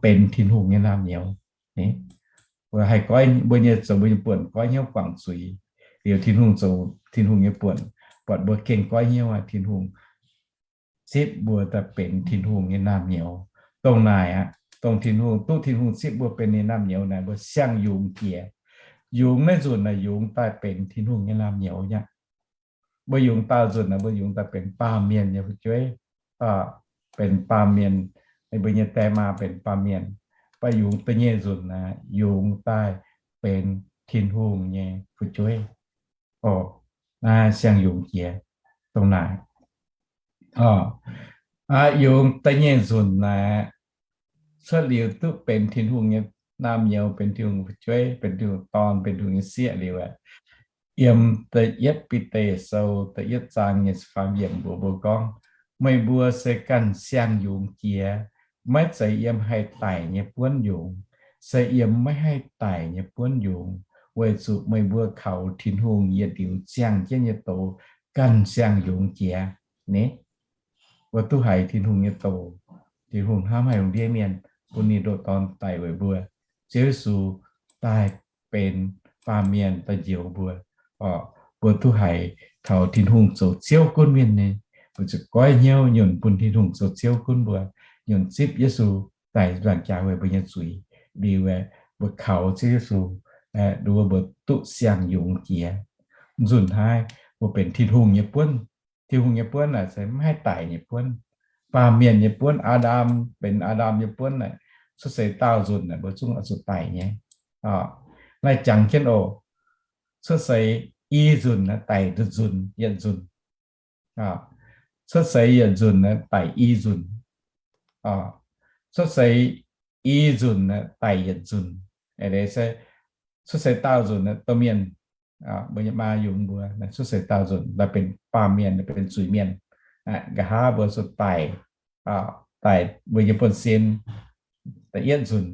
benx Tin-Hungh nyei naamh nyouz. Mbuo haih goiv, mbuo nyei zoux mbuo nyei buonc goiv hnyouv guangc zuiz, liuz Tin-Hungh zoux Tin-Hungh nyei buonc, buatc mbuo gengh goiv hnyouv aqv, Tin-Hungh zipv mbuo daaih benx Tin-Hungh nyei naamh nyouz. Dongh naaic aqv, dongh Tin-Hungh, duqv Tin-Hungh zipv mbuo benx ninh naamh nyouz naaic, mbuo siang-yungz jiex. Yungz naaiv nzunc naaic yungz daaih benx Tin-Hungh nyei naamh nyouz aqv. Mbuo yungz daauh nzunc naaic, mbuo yungz daaih benx baamh mienh nyei fu'jueiv, benx baamh mienh, mbuo nyei die maa benx baamh mienh. Mv baac yungz da'nyeic nzunc naaic, yungz daaih benx Tin-Hungh nyei fu'jueiv. Naaiv siang-yungz jiex dongh naaic. Yungz da'nyeic nzunc naaic, cuotv liuz duqv benx Tin-Hungh nyei naamh nyouz, benx Tin-Hungh fu'jueiv, benx Tin-Hungh dorn, benx Tin-Hungh nyei sieqv liuz aqv, yiem da'yietv Bide Sou da'yietv zaang nyei faam yiemc mbuox mbuo gorngv, meih mbuo se ganh siang-yungz jiex, maiv zeiz yiem haih daic nyei buonv yungz, se yiem maiv haih daic nyei buonv yungz, weic zuqc meih mbuo kaux Tin-Hungh yietc liuz ziangh jienv nyei doz ganh siang-yungz jiex. Ni, mbuo duqv haiz Tin-Hungh nyei doz, Tin-Hungh hnamv haic lungh ndiev mienh, bun ninh ndoqv dorn daic weic mbuo. Ziouv Yesu daaih benx baamh mienh daaih njoux mbuo. Mbuo duqv haiz taux Tin-Hungh zoux Ziouv gunv mienh nyei, mbuo zuqc goiv hnyouv nyunc bun Tin-Hungh zoux Ziouv gunv mbuo, nyunc zipv Yesu daic nzaangc jaax weic mbuo nyei zuiz. Liuz aeqv, mbuo kaux Ziouv Yesu, nduov mbuo duqv siang-yungz jiex. Nzunc naaiv mbuo benx Tin-Hungh nyei buonv. Tin-Hungh nyei buonv naaic se maiv haih daic nyei buonv. Baamh mienh nyei buonv, Aa^ndam, benx Aa^ndam nyei buonv naaic, cuotv seix daauh nzunc naaic mbuo zungv oix zuqc daic nyei. Naaiv jangx jienv oc. Cuotv seix i nzunc naaic daic nzunc, yietc nzunc. Cuotv seix yietc nzunc naaic daic i nzunc. Cuotv seix i nzunc naaic daic yietc nzunc. Cuotv seix daauh nzunc naaic domh mienh, mbuo nyei maa yungz mbuo, cuotv seix daauh nzunc daaih benx baamh mienh, benx zuiz-mienh. Nqa'haav mbuo zuqc daic, daic mbuo nyei buonv-sin da'yietv nzunc.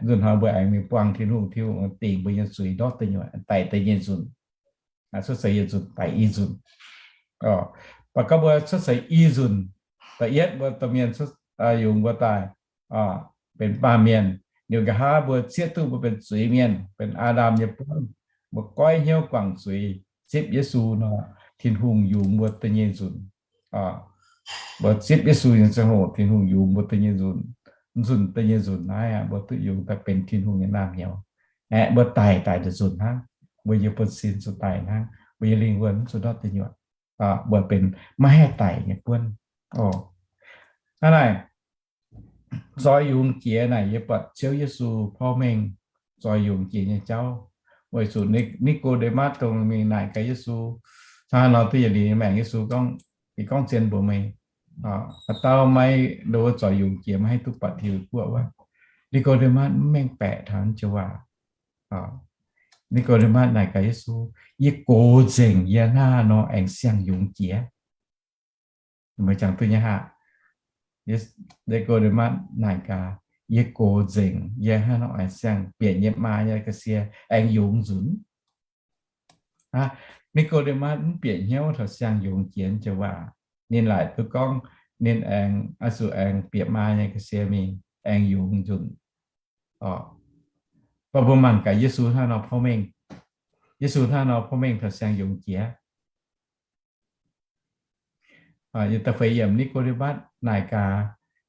Nzunc hnoi mbuo aengx mingh buangh Tin-Hungh, Tin-Hungh dingc mbuo nyei zuiz ndortv deic nyuoqc, daic da'nyeic nzunc. Cuotv seix yietc nzunc daic i nzunc. Mv baac gorngv mbuo cuotv seix i nzunc, da'yietv mbuo domh mienh cuotv, yungz mbuo daaih benx baamh mienh. Liuz nqa'haav mbuo zieqv duqv mbuo benx zuiz-mienh, benx Aa^ndam nyei buonv. Mbuo goiv hnyouv guangc zuiz, zipv Yesu nor, Tin-Hungh yungz mbuo da'nyeic nzunc. Mbuo zipv Yesu nyei ziangh hoc, Tin-Hungh yungz mbuo da'nyeic nzunc. Nzunc da'nyeic nzunc naaiv aqv, mbuo duqv yungz daaih benx Tin-Hungh nyei naamh nyouz. Aeqv, mbuo daic, daic nzunc hnangv. Mbuo nyei buonv-sin zuqc daic hnangv. Mbuo nyei lingh wuonh mv zuqc ndortv deic nyuoqc. Mbuo benx maiv haih daic nyei buonv. Hnangv naaic, zoi yungz jiex naaic yie buatc Ziouv Yesu porv mengh zoix yungz jiex nyei jauv. Weic zuqc Ni-, Ni^ko^nde^matv dongh mingh naaic gaax Yesu, hnangv haaix nor duqv yietc liuz maengc Yesu gorngv, yie gorngv zien mbuox meih, haaix dauh maiv nduov zoix yungz jiex maiv haih duqv buatc Tin-Hungh guoqv wuov. Ni^ko^nde^matv mv mengh baeqc taux naaiv joux waac. Ni^ko^nde^matv naaic gaax Yesu, yie gox nzengc yie hnangv haaix nor aengx siang-yungz jiex? Meih jangx duqv nyei haav? Ni^ko^nde^matv naaic gaax, yie gox nzengc yie hnangv haaix nor aengx siang, bieqc nyei maa nyei ga'sie aengx yungz nzunc. Ni^ko^nde^matv mv bieqc hnyouv taux siang-yungz jiex joux waac. Ninh laaic duqv gorngv ninh aengx oix zuqc aengx bieqc maa nyei ga'sie mingh aengx yungz nzunc. Mv baac mbuo mangc gaax Yesu hnangv haaix nor porv mengh. Yesu hnangv haaix nor porv mengh taux siang-yungz jiex. Yiem da'feix yiemc Ni^ko^nde^matv naaic gaax,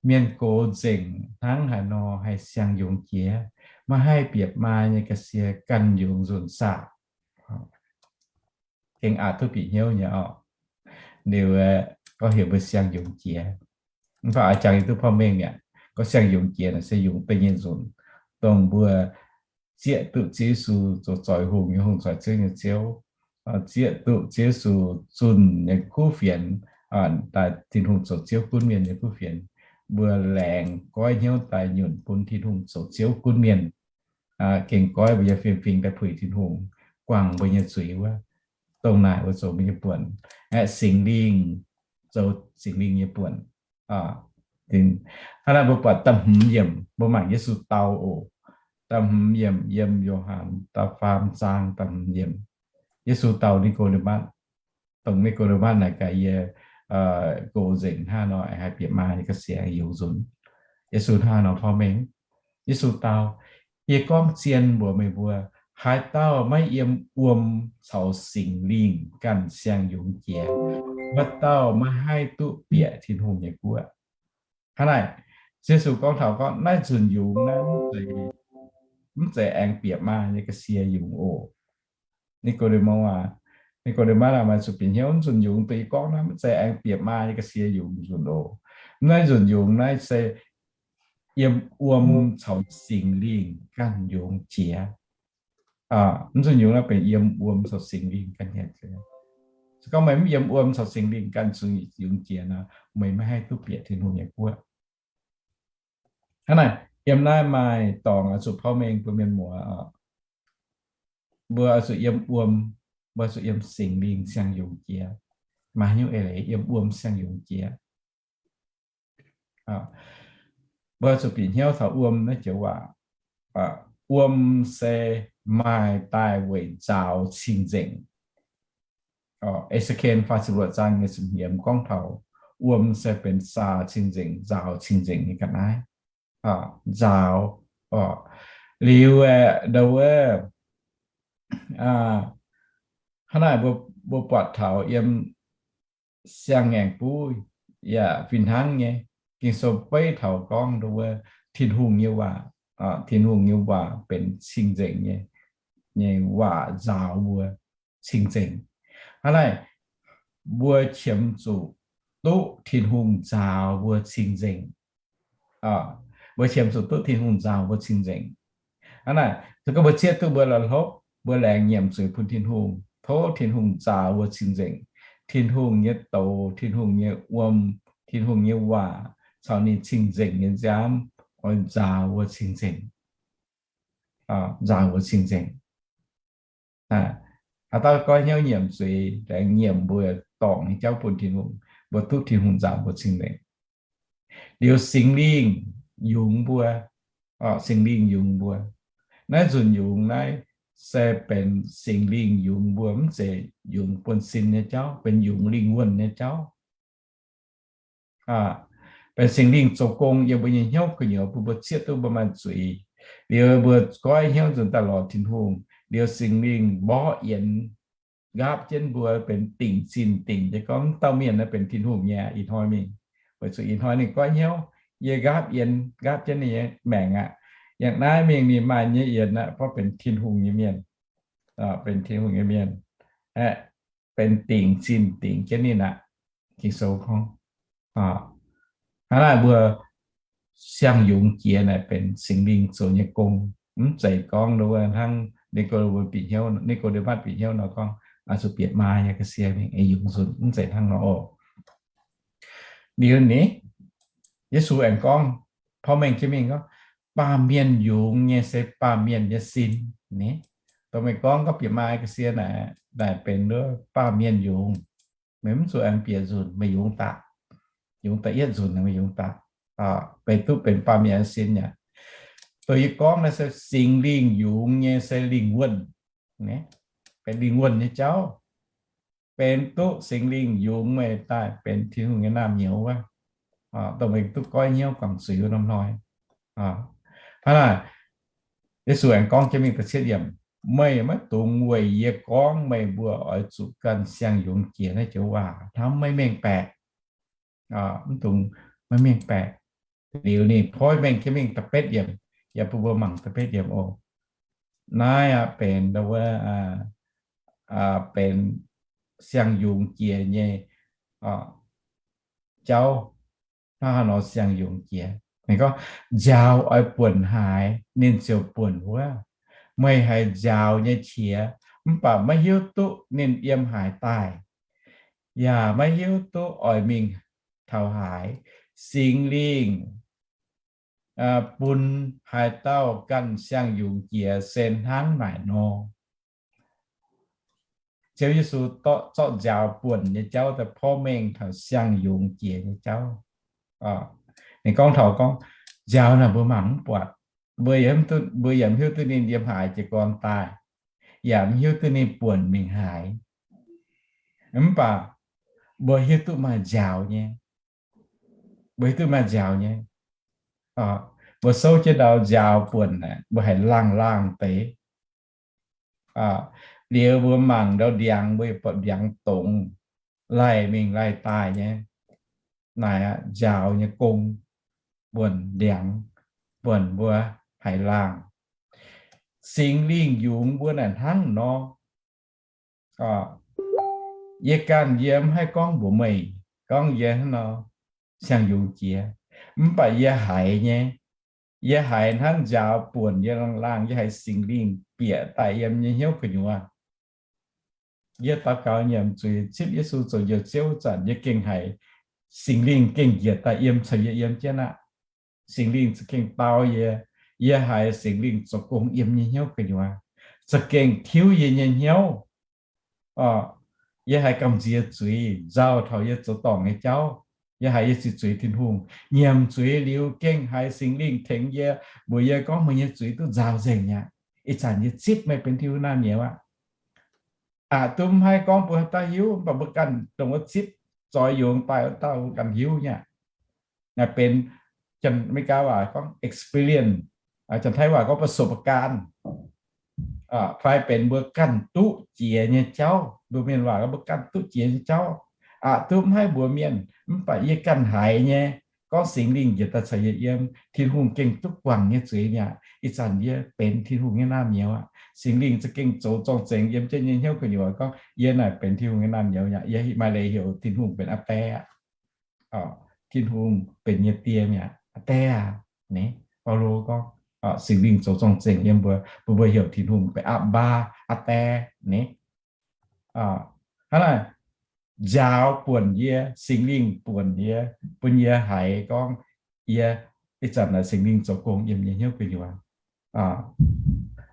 mienh gox nzengc hnangv haaix nor haih siang-yungz jiex, maiv haih bieqc maa nyei ga'sie ganh yungz nzunc saah? Gengh aqc duqv bieqc hnyouv nyei oc. Liuz gorngv heuc mbuo siang-yungz jiex. Mv baac oix jangx yie duqv porv mengh mi'aqv. Gorngv siang-yungz jiex naaic se yungz da'nyeic nzunc, dongh mbuo zieqv duqv Ziouv Yesu zoux zoux hungh nyei Hungh, zoux Ziouv nyei Ziouv, zieqv duqv Ziouv Yesu zunh nyei kuv fienx, daaih Tin-Hungh zoux Ziouv gunv mienh nyei kuv fienx. Mbuo laengz goiv hnyouv daaih nyunc bun Tin-Hungh zoux Ziouv gunv mienh. Gengh goiv mbuo nyei fiem-fingx daaih puix Tin-Hungh, guangc mbuo nyei zuiz wuov. Dongh naaic mbuo zoux mbuo nyei buonc. Aeqv, Singx Lingh, zoux Singx Lingh nyei buonc. Hnangv naaiv mbuo buatc da'hmz yiemc, mbuo mangc Yesu dau oc. Da'hmz yiemc yiem Yo^han da'faam zaang da'hmz yiemc. Yesu dau Ni^ko^nde^matv, dongh Ni^ko^nde^matv naaic gaax, yie gox nzengc hnangv haaix nor aengx haih bieqc maa nyei ga'sie yungz nzunc? Yesu hnangv haaix nor porv mengh? Yesu dau, yie gorngv zien mbuox meih mbuo, haaix dauh maiv yiem wuom caux Singx Lingh ganh siang-yungz jiex, wuov dauh maiv haih duqv bieqc Tin-Hungh nyei guoqv. Hnangv naaic, Yesu gorngv taux gorngv naaiv nzunc yungz naaiv mv zeiz aengx bieqc maa nyei ga'sie yungz oc. Ni^ko^nde^matv aac, Ni^ko^nde^matv aac, meih zuqc bieqc hnyouv, nzunc yungz dongh yie gorngv naaiv mv zeiz aengx bieqc maa nyei ga'sie yungz nzunc oc. Naaiv nzunc yungz naaiv se yiem wuom caux Singx Lingh ganh yungz jiex. Mv nzunc yungz naaiv benx yiem wuom caux Singx Lingh ganh yungz jiex. Se gorngv meih mv yiem wuom caux Singx Lingh ganh yungz jiex nor, meih maiv haih duqv bieqc Tin-Hungh nyei guoqv. Hnangv naaic, yiem naaiv maaih dorngx oix zuqc porv mengh bun mienh muoz oc. Mbuo oix zuqc yiem wuom, mbuo oix zuqc yiem Singx Lingh siang-yungz jiex. Maaih nyungc eix leiz yiem wuom siang-yungz jiex. Mbuo zuqc bieqc hnyouv taux wuom naaiv joux waac. Wuom se maaih daaih weic nzaaux cing-nzengc. E^se^ken faah ziepc luoqc zaang nyei ziepc hmz yiemc gorngv taux wuom se benx zaaux cing-nzengc, nzaaux cing-nzengc nyei ga'naaiv. Nzaaux, liuz aeqv, ndau wuov, hnangv naaic mbuo buatc taux yiem siang-ngaengc buv yaac fih hnangv nyei. Ging-Sou beiv taux gorngv ndau wuov Tin-Hungh nyei waac, Tin-Hungh nyei waac benx cing-nzengc nyei, nyei waac nzaaux mbuo cing-nzengc. Hnangv naaic, mbuo qiemx zuqc duqv Tin-Hungh nzaaux mbuo cing-nzengc. Mbuo qiemx zuqc duqv Tin-Hungh nzaaux mbuo cing-nzengc. Hnangv naaic, se gorngv mbuo zieqv duqv mbuo la'hlopv, mbuo laengz nyiemc zuiz bun Tin-Hungh, tov Tin-Hungh nzaaux mbuo cing-nzengc. Tin-Hungh nyei douz, Tin-Hungh nyei wuom, Tin-Hungh nyei waac caux ninh cing-nzengc nyei nziaamv oix nzaaux mbuo cing-nzengc. Nzaaux mbuo cing-nzengc. Haaix dauh goiv hnyouv nyiemc zuiz, laengz nyiemc mbuo dorngc nyei jauv bun Tin-Hungh, mbuo duqv Tin-Hungh nzaaux mbuo cing-nzengc. Liuz Singx Lingh yungz mbuo, Singx Lingh yungz mbuo. Naaiv nzunc yungz naaiv se benx Singx Lingh yungz mbuo, mv zeiz yungz buonv-sin nyei jauv, benx yungz lingh wuonh nyei jauv. Benx Singx Lingh zoux gong yiem mbuo nyei hnyouv gu'nyuoz bun mbuo zieqv duqv mbuo maaih zuiz. Liuz mbuo goiv hnyouv nzunc daaih lorz Tin-Hungh, liuz Singx Lingh mborqv yienx nqaapv jienv mbuo benx dingc zinh dingc jienv gorngv, mv dauh mienh naaiv benx Tin-Hungh nyei aqv. Ih hnoi mingh, weic zuqc ih hnoi ninh goiv hnyouv, yie nqaapv yienx nqaapv jienv ninh nyei maengc aqv. Yangh naaiv mingh ninh maaih nyei yienx aqv, gorngv benx Tin-Hungh nyei mienh, benx Tin-Hungh nyei mienh, aeqv, benx dingc zinh dingc jienv ninh aqv. Ging-Sou gorngv, hnangv naaic mbuo siang-yungz jiex naaic benx Singx Lingh zoux nyei gong. Mv zeiz gorngv hnangv Ni^ko^de^matv bieqc hnyouv, Ni^ko^de^matv bieqc hnyouv nor gorngv, zuqc bieqc maa nyei ga'sie mingh, yungz nzunc, mv zeiz hnangv nor oc. Liuz ni, Yesu aengx gorngv, porv mengh jienv mingh gorngv, baamh mienh yungz nyei se baamh mienh nyei sin ni. Dongh meih gorngv, gorngv bieqc maa ga'sie naaic, naaic benx wuov baamh mienh yungz. Meih mv zuqc aengx bieqc nzunc, meih yungz daaih. Yungz da'yietv nzunc meih yungz daaih, meih duqv benx baamh mienh nyei sin aqv. Dongh yie gorngv naaiv se Singx Lingh yungz nyei se lingh wuonh. Benx lingh wuonh nyei jauv. Benx duqv Singx Lingh yungz meih daaih benx Tin-Hungh nyei naamh nyouz wuov. Dongh meih duqv goiv hnyouv guangc zuiz wuov norm hnoi. Hnangv naaic, Yesu aengx gorngv jienv mingh da'cietv yiemc, meih maiv dungx weic yie gorngv meih mbuo oix zuqc ganh siang-yungz jiex naaiv joux waac hnangv maiv mengh baeqc. Mv dungx maiv mengh baeqc. Liuz ninh porv mengh jienv mingh da'betv yiemc, yaac bun mbuo mangc da'betv yiemc oc. Naaiv aqv benx, benx siang-yungz jiex nyei jauv. Hnangv haaix nor siang-yungz jiex? Ninh gorngv, nziaaux oix buonc haaix, ninh ziouc buonc wuov. Meih haiz nziaaux nyei qiex, mv baac maiv hiuv duqv ninh yiem haaix daaih, yaac maiv hiuv duqv oix mingh taux haaix. Singx Lingh bun haaix dauh ganh siang-yungz jiex se hnangv naaic nor. Ziouv Yesu zorqv nziaaux buonc nyei jauv daaih porv mengh taux siang-yungz jiex nyei jauv. Ninh gorngv taux gorngv, nziaaux naaic mbuo mangc mv buatc, mbuo yaac mv hiuv duqv ninh yiem haaix jiez gorn daaih, yaac mv hiuv duqv ninh buonc mingh haaix. Mv baac mbuo hiuv duqv maaih nziaaux nyei. Mbuo hiuv duqv maaih nziaaux nyei. Mbuo souv jienv ndau nziaaux buonc aeqv, mbuo haiz laangh laangh deix. Liuz mbuo mangc ndau ndiangx, mbuo yaac buatc ndiangx dongz, laih mingh laih daaih nyei. Naaic aqv, nziaaux nyei gong buonc ndiangx, buonc mbuo haiz laangh. Singx Lingh yungz mbuo naaic hnangv nor. Yie ganh yie mv haih gorngv mbuox meih gorngv yie hnangv nor siang-yungz jiex, mv baac yie haiz nyei. Yie haiz hnangv nziaaux buonc yie laangh laangh, yie haiz Singx Lingh bieqc daaih yiem nyei hnyouv gu'nyuoz. Yie daux gaux nyiemc zuiz zipv Yesu zoux Njoux Ziouv zanc, yie gengh haiz Singx Lingh gengh njiec daaih yiem caux yie yiem jienv aqv. Singx Lingh za'gengh dau yie. Yie haiz Singx Lingh zoux gong yiem nyei hnyouv gu'nyuoz, za'gengh tiuv yie nyei hnyouv. Yie haiz gamh nziex zuiz nzauh taux yie zoux dorngc nyei jauv. Yie haiz yie ziqc zuiz Tin-Hungh. Nyiemc zuiz liuz gengh haiz Singx Lingh tengx yie, mbuox yie gorngv meih nyei zuiz duqv nzaaux nzengc aqv. Ih zanc yie zipv meih benx Tin-Hungh naamh nyouz aqv. Aqc duqv mv haih gorngv mbuo haaix dauh hiuv, mv baac mbuo ganh dongh wuov zipv zoix yungz daaih wuov dauh mbuo ganh hiuv nyei aqv. Naaiv benx, Janx-Meigaa waac gorngv experience, Janx-Taiv waac gorngv ประสบการณ์, fai benx mbuo ganh duqv jiex nyei jauv. Mbuo mienh waac gorngv mbuo ganh duqv jiex nyei jauv. Aqc duqv mv haih mbuox mienh, mv baac yie ganh haiz nyei, gorngv Singx Lingh njiec daaih caux yie yiem, Tin-Hungh gengh duqv guangc nyei zuiz mi'aqv. Ih zanc yie benx Tin-Hungh nyei naamh nyouz aqv. Singx Lingh za'gengh zoux zorng-zengx yiem jienv nyei hnyouv gu'nyuoz gorngv yie naaic benx Tin-Hungh nyei naamh nyouz aqv. Yie maaih leiz heuc Tin-Hungh benx aa Die aqv. Tin-Hungh benx yie die mi'aqv, aa Die aqv. Ni, Baulo gorngv, Singx Lingh zoux zorng-zengx yiem mbuo, bun mbuo heuc Tin-Hungh benx Aa^mbaa, aa Die. Ni, hnangv naaic, nziaaux buonc yie, Singx Lingh buonc yie, bun yie haiz gorngv yie, ih zanc naaic Singx Lingh zoux gong yiem yie hnyouv gu'nyuoz.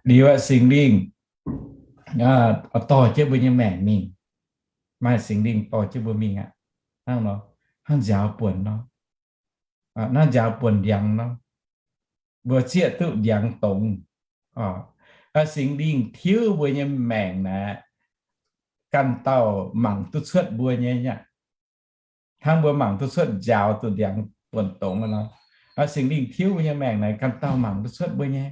Liuz aqv, Singx Lingh dorh jienv mbuo nyei maengc mingh. Maaih Singx Lingh dorh jienv mbuo mingh aqv. Hnangv nor, hnangv nziaaux buonc nor, hnangv nziaaux buonc ndiangx nor, mbuo zieqv duqv ndiangx dongz. Singx Lingh tiuv mbuo nyei maengc naaic, ganh dauh mangc duqv cuotv mbuo nyei aqv. Hnangv mbuo mangc duqv cuotv nziaaux duqv ndiangx buonc dongz nor, Singx Lingh tiuv mbuo nyei maengc naaic ganh dauh mangc duqv cuotv mbuo nyei.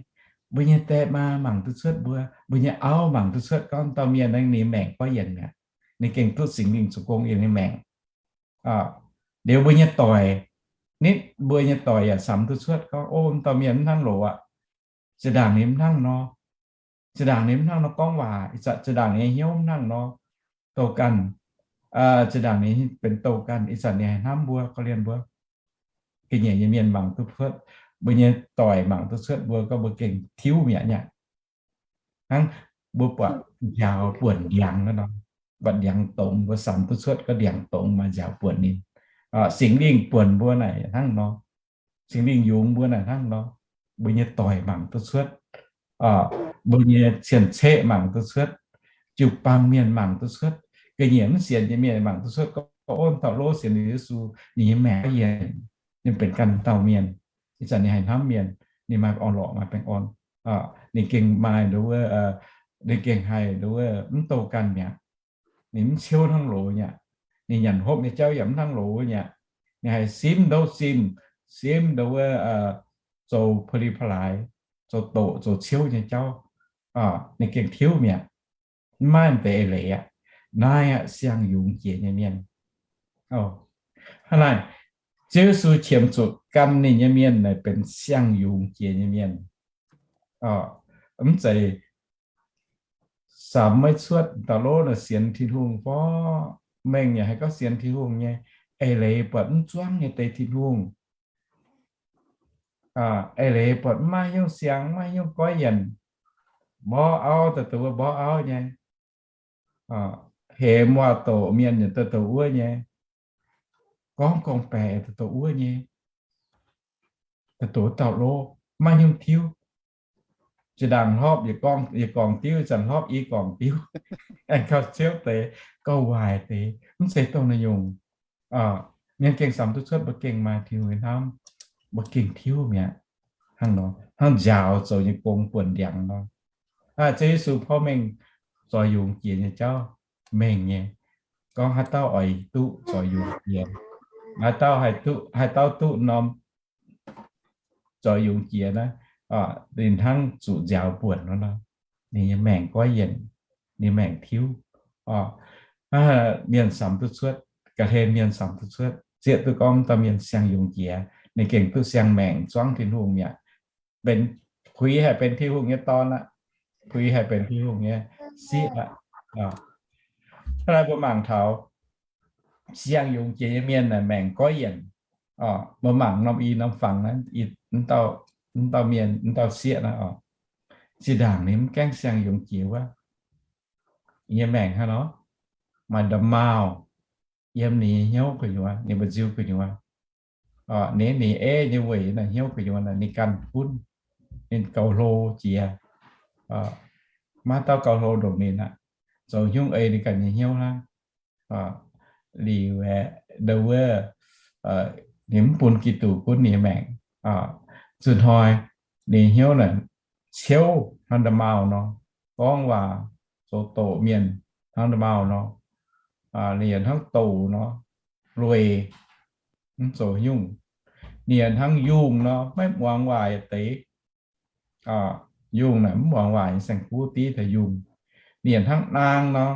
Mbuo nyei die maa mangc duqv cuotv mbuo, mbuo nyei auv mangc duqv cuotv gorngv dauh mienh naaiv ninh maengc goiv yienc mi'aqv. Ninh gengh duqv Singx Lingh zoux gong yiem ninh maengc. Liuz mbuo nyei doic, nitv mbuo nyei doic yaac samx duqv cuotv gorngv, o, dauh mienh mv hnangv loz aqv. Zinh ndaangc ninh mv hnangv nor. Zinh ndaangc ninh mv hnangv nor gorngv waac. Ih zanc zinh ndaangc ninh nyei hnyouv mv hnangv nor. Douh ganh. Zinh ndaangc ninh benx douh ganh. Ih zanc ninh haih hnamv mbuo, korv-lienh mbuo. Ga'nyiec nyei mienh mangc duqv cuotv. mbuo nyei doic mangc duqv cuotv mbuo gorngv mbuo gengh tiuv mi'aqv nyei. Hnangv mbuo buatc nziaaux buonc ndiangx nor, buatc ndiangx dongz, mbuo samx duqv cuotv gorngv ndiangx dongz maaih nziaaux buonc ninh. Singx Lingh buonc mbuo naaic hnangv nor. Singx Lingh yungz mbuo naaic hnangv nor. Mbuo nyei doic mangc duqv cuotv, mbuo nyei cien-ceqv mangc duqv cuotv, jiu-baang mienh mangc duqv cuotv, ga'nyiec mv sienx nyei mienh mangc duqv cuotv gorngv, ov, dauh lov sienx liuz Yesu, ninh nyei maengc yienc, ninh benx ganh dauh mienh. Ih zanc ninh haih hnamv mienh, ninh maaih orn-lorqc, maaih baengh orn. Ninh gengh maaih nduov, ninh gengh haih nduov mv douh ganh mi'aqv. Ninh mv ciouv hnangv loz nyei aqv. Ninh nyanc hopv nyei jauv yaac mv hnangv loz nyei aqv. Ninh haih simv ndouv zinh, simv nduov, zoux pa'li pa'laaix, zoux doqc zoux ciouv nyei jauv. Ninh gengh tiuv mi'aqv. Mv maaih deix eix leiz aqv. Naaiv aqv, siang-yungz jiex nyei mienh. Hnangv naaic, Ziouv Yesu qiemx zuqc gan ninh nyei mienh naaic benx siang-yungz jiex nyei mienh. Mv zeiz samx maiv cuotv, dauh lov naaic sienx Tin-Hungh fai mengh yaac haih gorngv sienx Tin-Hungh nyei, eix leiz buatc mv zuangv nyei deix Tin-Hungh. Eix leiz buatc mv maaih hnyouv siang, mv maaih hnyouv goiv yienc, mborqv auv daaih dongh wuov mborqv auv nyei, hemx waac-doqc mienh yaac daaih dongh wuov nyei, gorngv gorngv-baeqc daaih dongh wuov nyei, daaih dongh wuov dauh lov, mv maaih hnyouv tiuv. Zinh ndaangc hlopv yietc gorngv diuv, ih zanc hlopv i gorngv diuv. Aengx gauh ciouv deix, gauh waaic deix, mv zeiz dongh naaiv nyungc. Mienh gengh samx duqv cuotv mbuo gengh maaih Tin-Hungh nyei hnamv, mbuo gengh tiuv mi'aqv. Hnangv nor, hnangv nziaaux zoux nyei gong buonc ndiangx nor. Ziouv Yesu porv mengh zoix yungz jiex nyei jauv mengh nyei. Gorngv haaix dauh oix duqv zoix yungz jiex, haaix dauh haih duqv, haaix dauh duqv norm zoix yungz jiex naaiv, ninh hnangv zuqc nziaaux buonc nor, ninh nyei maengc goiv yienc, ninh maengc tiuv. Mienh samx duqv cuotv, ga'hlen mienh samx duqv cuotv, zieqv duqv gorngv dauh mienh siang-yungz jiex, ninh gengh duqv siang-maengc zuangv Tin-Hungh mi'aqv. Benx, puix haih benx Tin-Hungh nyei dorn aqv. Puix haih benx Tin-Hungh nyei sieqv aqv. Hnangv naaiv mbuo mangc taux siang-yungz jiex nyei mienh naaic maengc goiv yienc. Mbuo mangc norm i norm fangx naaiv, mv dauh mienh, mv dauh sieqv naaiv oc, zinh ndaangc ninh mv gaengh siang-yungz jiex wuov, ninh nyei maengc hnangv nor, maaih nda'maauh yiem ninh nyei hnyouv gu'nyuoz, ninh mbu'nziu gu'nyuoz. Ninh, ninh ei nyei weic naaic hnyouv gu'nyuoz naaic ninh ganh gunv, ninh gauh hlo jiex. Maiv dauh gauh hlo ndongc ninh aqv. Zoux hnyouv ei ninh ganh nyei hnyouv hnangv. Liuz aeqv, ndau wuov, ninh mv bun Giduc gunv ninh nyei maengc. Zunh hnoi ninh hnyouv naaic ciouv hnangv nda'maauh nor, gorngv waac zoux doqc mienh hnangv nda'maauh nor. Ninh yaac hnangv douc nor, lueic, mv zoux nyungc. Ninh yaac hnangv yungh nor, maiv muangx waac yietc deix. Yungh naaic mv muangx waac nyei saeng-kuv div taux yungh. Ninh yaac hnangv naang nor,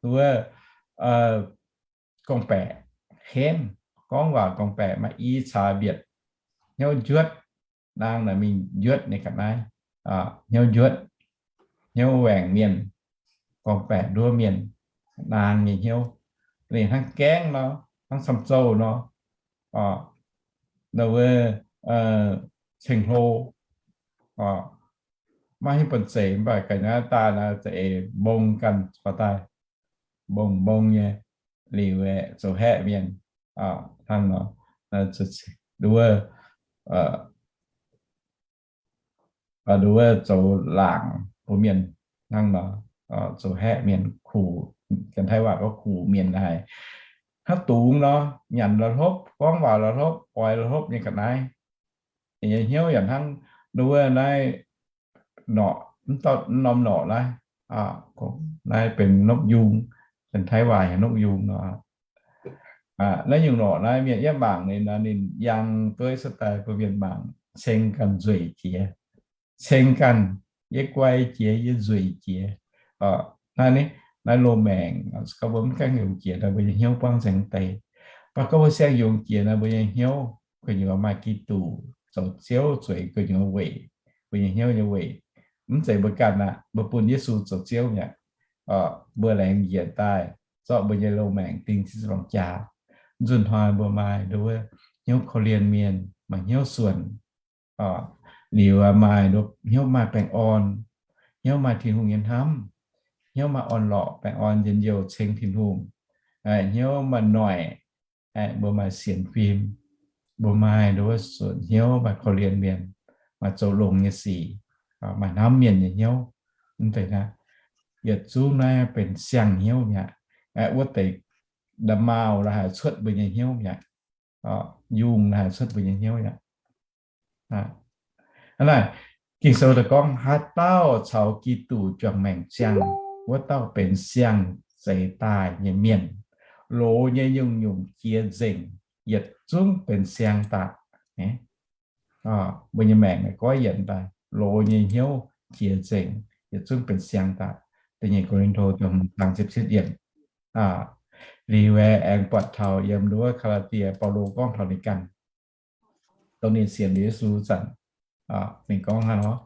wuov, gorngv-baeqc henv, gorngv waac gorngv-baeqc maaih i caax mbietc, hnyouv njuotv. Naang naaic mingh njuotv ninh ga'naaiv, hnyouv njuotv, hnyouv waengc mienh, gorngv-baeqc nduov mienh, naang nyei hnyouv. Ninh hnangv gaengv nor, hnangv camv-zouh nor, nor wuov, ceng-hlo, maiv hiuv bun zeiz mv baac ga'naaiv daaih naaic za'eix mbong ganh faaux daaih, mbong mbong nyei, liuz aeqv, zoux haeqv mienh, hnangv nor, nduov, nduov zoux laangc bun mienh hnangv nor, zoux haeqv mienh, kuqc, Janx-Taiv waac gorngv kuqc mienh haic. Hnangv dungz nor, nyanc la'hlopv, gorngv waac la'hlopv, oix la'hlopv nyei ga'naaiv. Ninh nyei hnyouv yaac hnangv nduov naaiv norqc, mv norm norqc naaiv, naaiv benx nopv yungh, Janx-Taiv waac heuc nopv yungh nor. Naaiv nyungc norqc naaiv mienh yaac mangc ninh nor, ninh yangh dueiv cuotv daaih bun mienh mangc, ceng ganh nzueic jiex. Ceng ganh, yie guai jiex, yie nzueic jiex. Naaiv, naaiv loz-maengc, gorngv mbuo mv gaengh yungz jiex nor, mbuo nyei hnyouv buangv nzengc deix. Mv baac gorngv mbuo siang yungz jiex nor, mbuo nyei hnyouv gu'nyuoz maaih Giduc zoux Ziouv zueiz gu'nyuoz weic, mbuo nyei hnyouv nyei weic. Mv zeiz mbuo ganh aqv, mbuo bun Yesu zoux Ziouv mi'aqv. Mbuo laengz njiec daaih, zorqv mbuo nyei loz-maengc ding jienv ziepc luangh jaax. Nzunc hnoi mbuo maaih nduov hnyouv korv-lienh mienh, maaih hnyouv suonc. Liuz maaih hnyouv maaih baengh orn, hnyouv maaih Tin-Hungh nyei hnamv, hnyouv maaih orn-lorqc, baengh orn, njien-youh ceng Tin-Hungh, hnyouv maaih noic, mbuo maaih sienx fim, mbuo maaih nduov suonc hnyouv, maaih korv-lienh mienh, maaih zoux longx nyei sic, maaih hnamv mienh nyei hnyouv. Mv deix naaiv, yietc zungv naaiv benx siang-hnyouv mi'aqv. Wuov deix nda'maauh la'haaix cuotv mbuo nyei hnyouv mi'aqv. Yungh la'haaix cuotv mbuo nyei hnyouv mi'aqv. Hnangv naaic, Ging-Sou daaih gorngv, haaix dauh caux Giduc juangc maengc ziangh, wuov dauh benx siang-zeix daaih nyei mienh. Loz nyei nyungc-nyungc jiex nzengc, yietc zungv benx siang daaih. Mbuo nyei maengc goiv yienc daaih, loz nyei hnyouv jiex nzengc, yietc zungv benx siang daaih. Da'nyeic Ko^lin^to ziepc cietv yiemc. Liuz aengx buatc taux yiem nduov Gaa^laa^die, Baulo gorngv taux ninh ganh, dongh ninh sienx liuz Yesu zanc, ninh gorngv hnangv nor,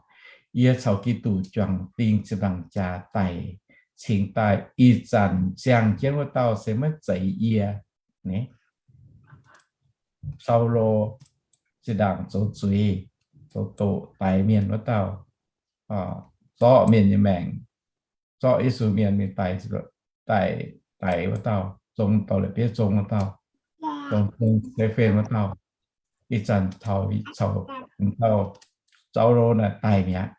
yie caux Giduc juangc ding zinh ndaangc jaax daic, cingx daaih ih zanc ziangh jienv wuov dauh se maiv zeiz yie. Saulo, zinh ndaangc zoux zuiz, zoux doqc daix mienh wuov dauh, zorqv mienh nyei maengc, zorqv Yesu mienh mingh daix, daix, daix wuov dauh, zong dorh la'bieiv zong wuov dauh, zong, zong Stifen wuov dauh. Ih zanc taux, caux dauh Saulo naaic daic mi'aqv.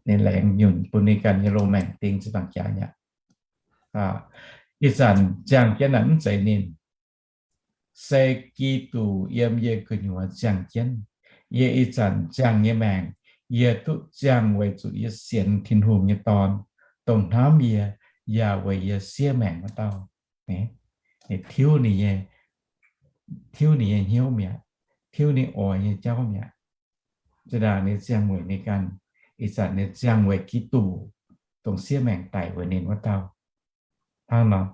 Ninh laengz nyunc bun ninh ganh nyei loz-maengc ding zinh ndaangc jaax mi'aqv. Ih zanc ziangh jienv naaic mv zeiz ninh, se Giduc yiem yie gu'nyuoz ziangh jienv. Yie ih zanc ziangh nyei maengc, yie duqv ziangh weic zuqc yie sienx Tin-Hungh nyei Dorn, dongh hnamv yie yaac weic yie siev maengc wuov dauh. Ninh tiuv ninh nyei, tiuv ninh nyei hnyouv mi'aqv, tiuv ninh oix nyei jauv mi'aqv. Zinh ndaangc ninh ziangh weic ninh ganh, ih zanc ninh ziangh weic Giduc, dongh siev maengc daic weic ninh wuov dauh. Hnangv nor,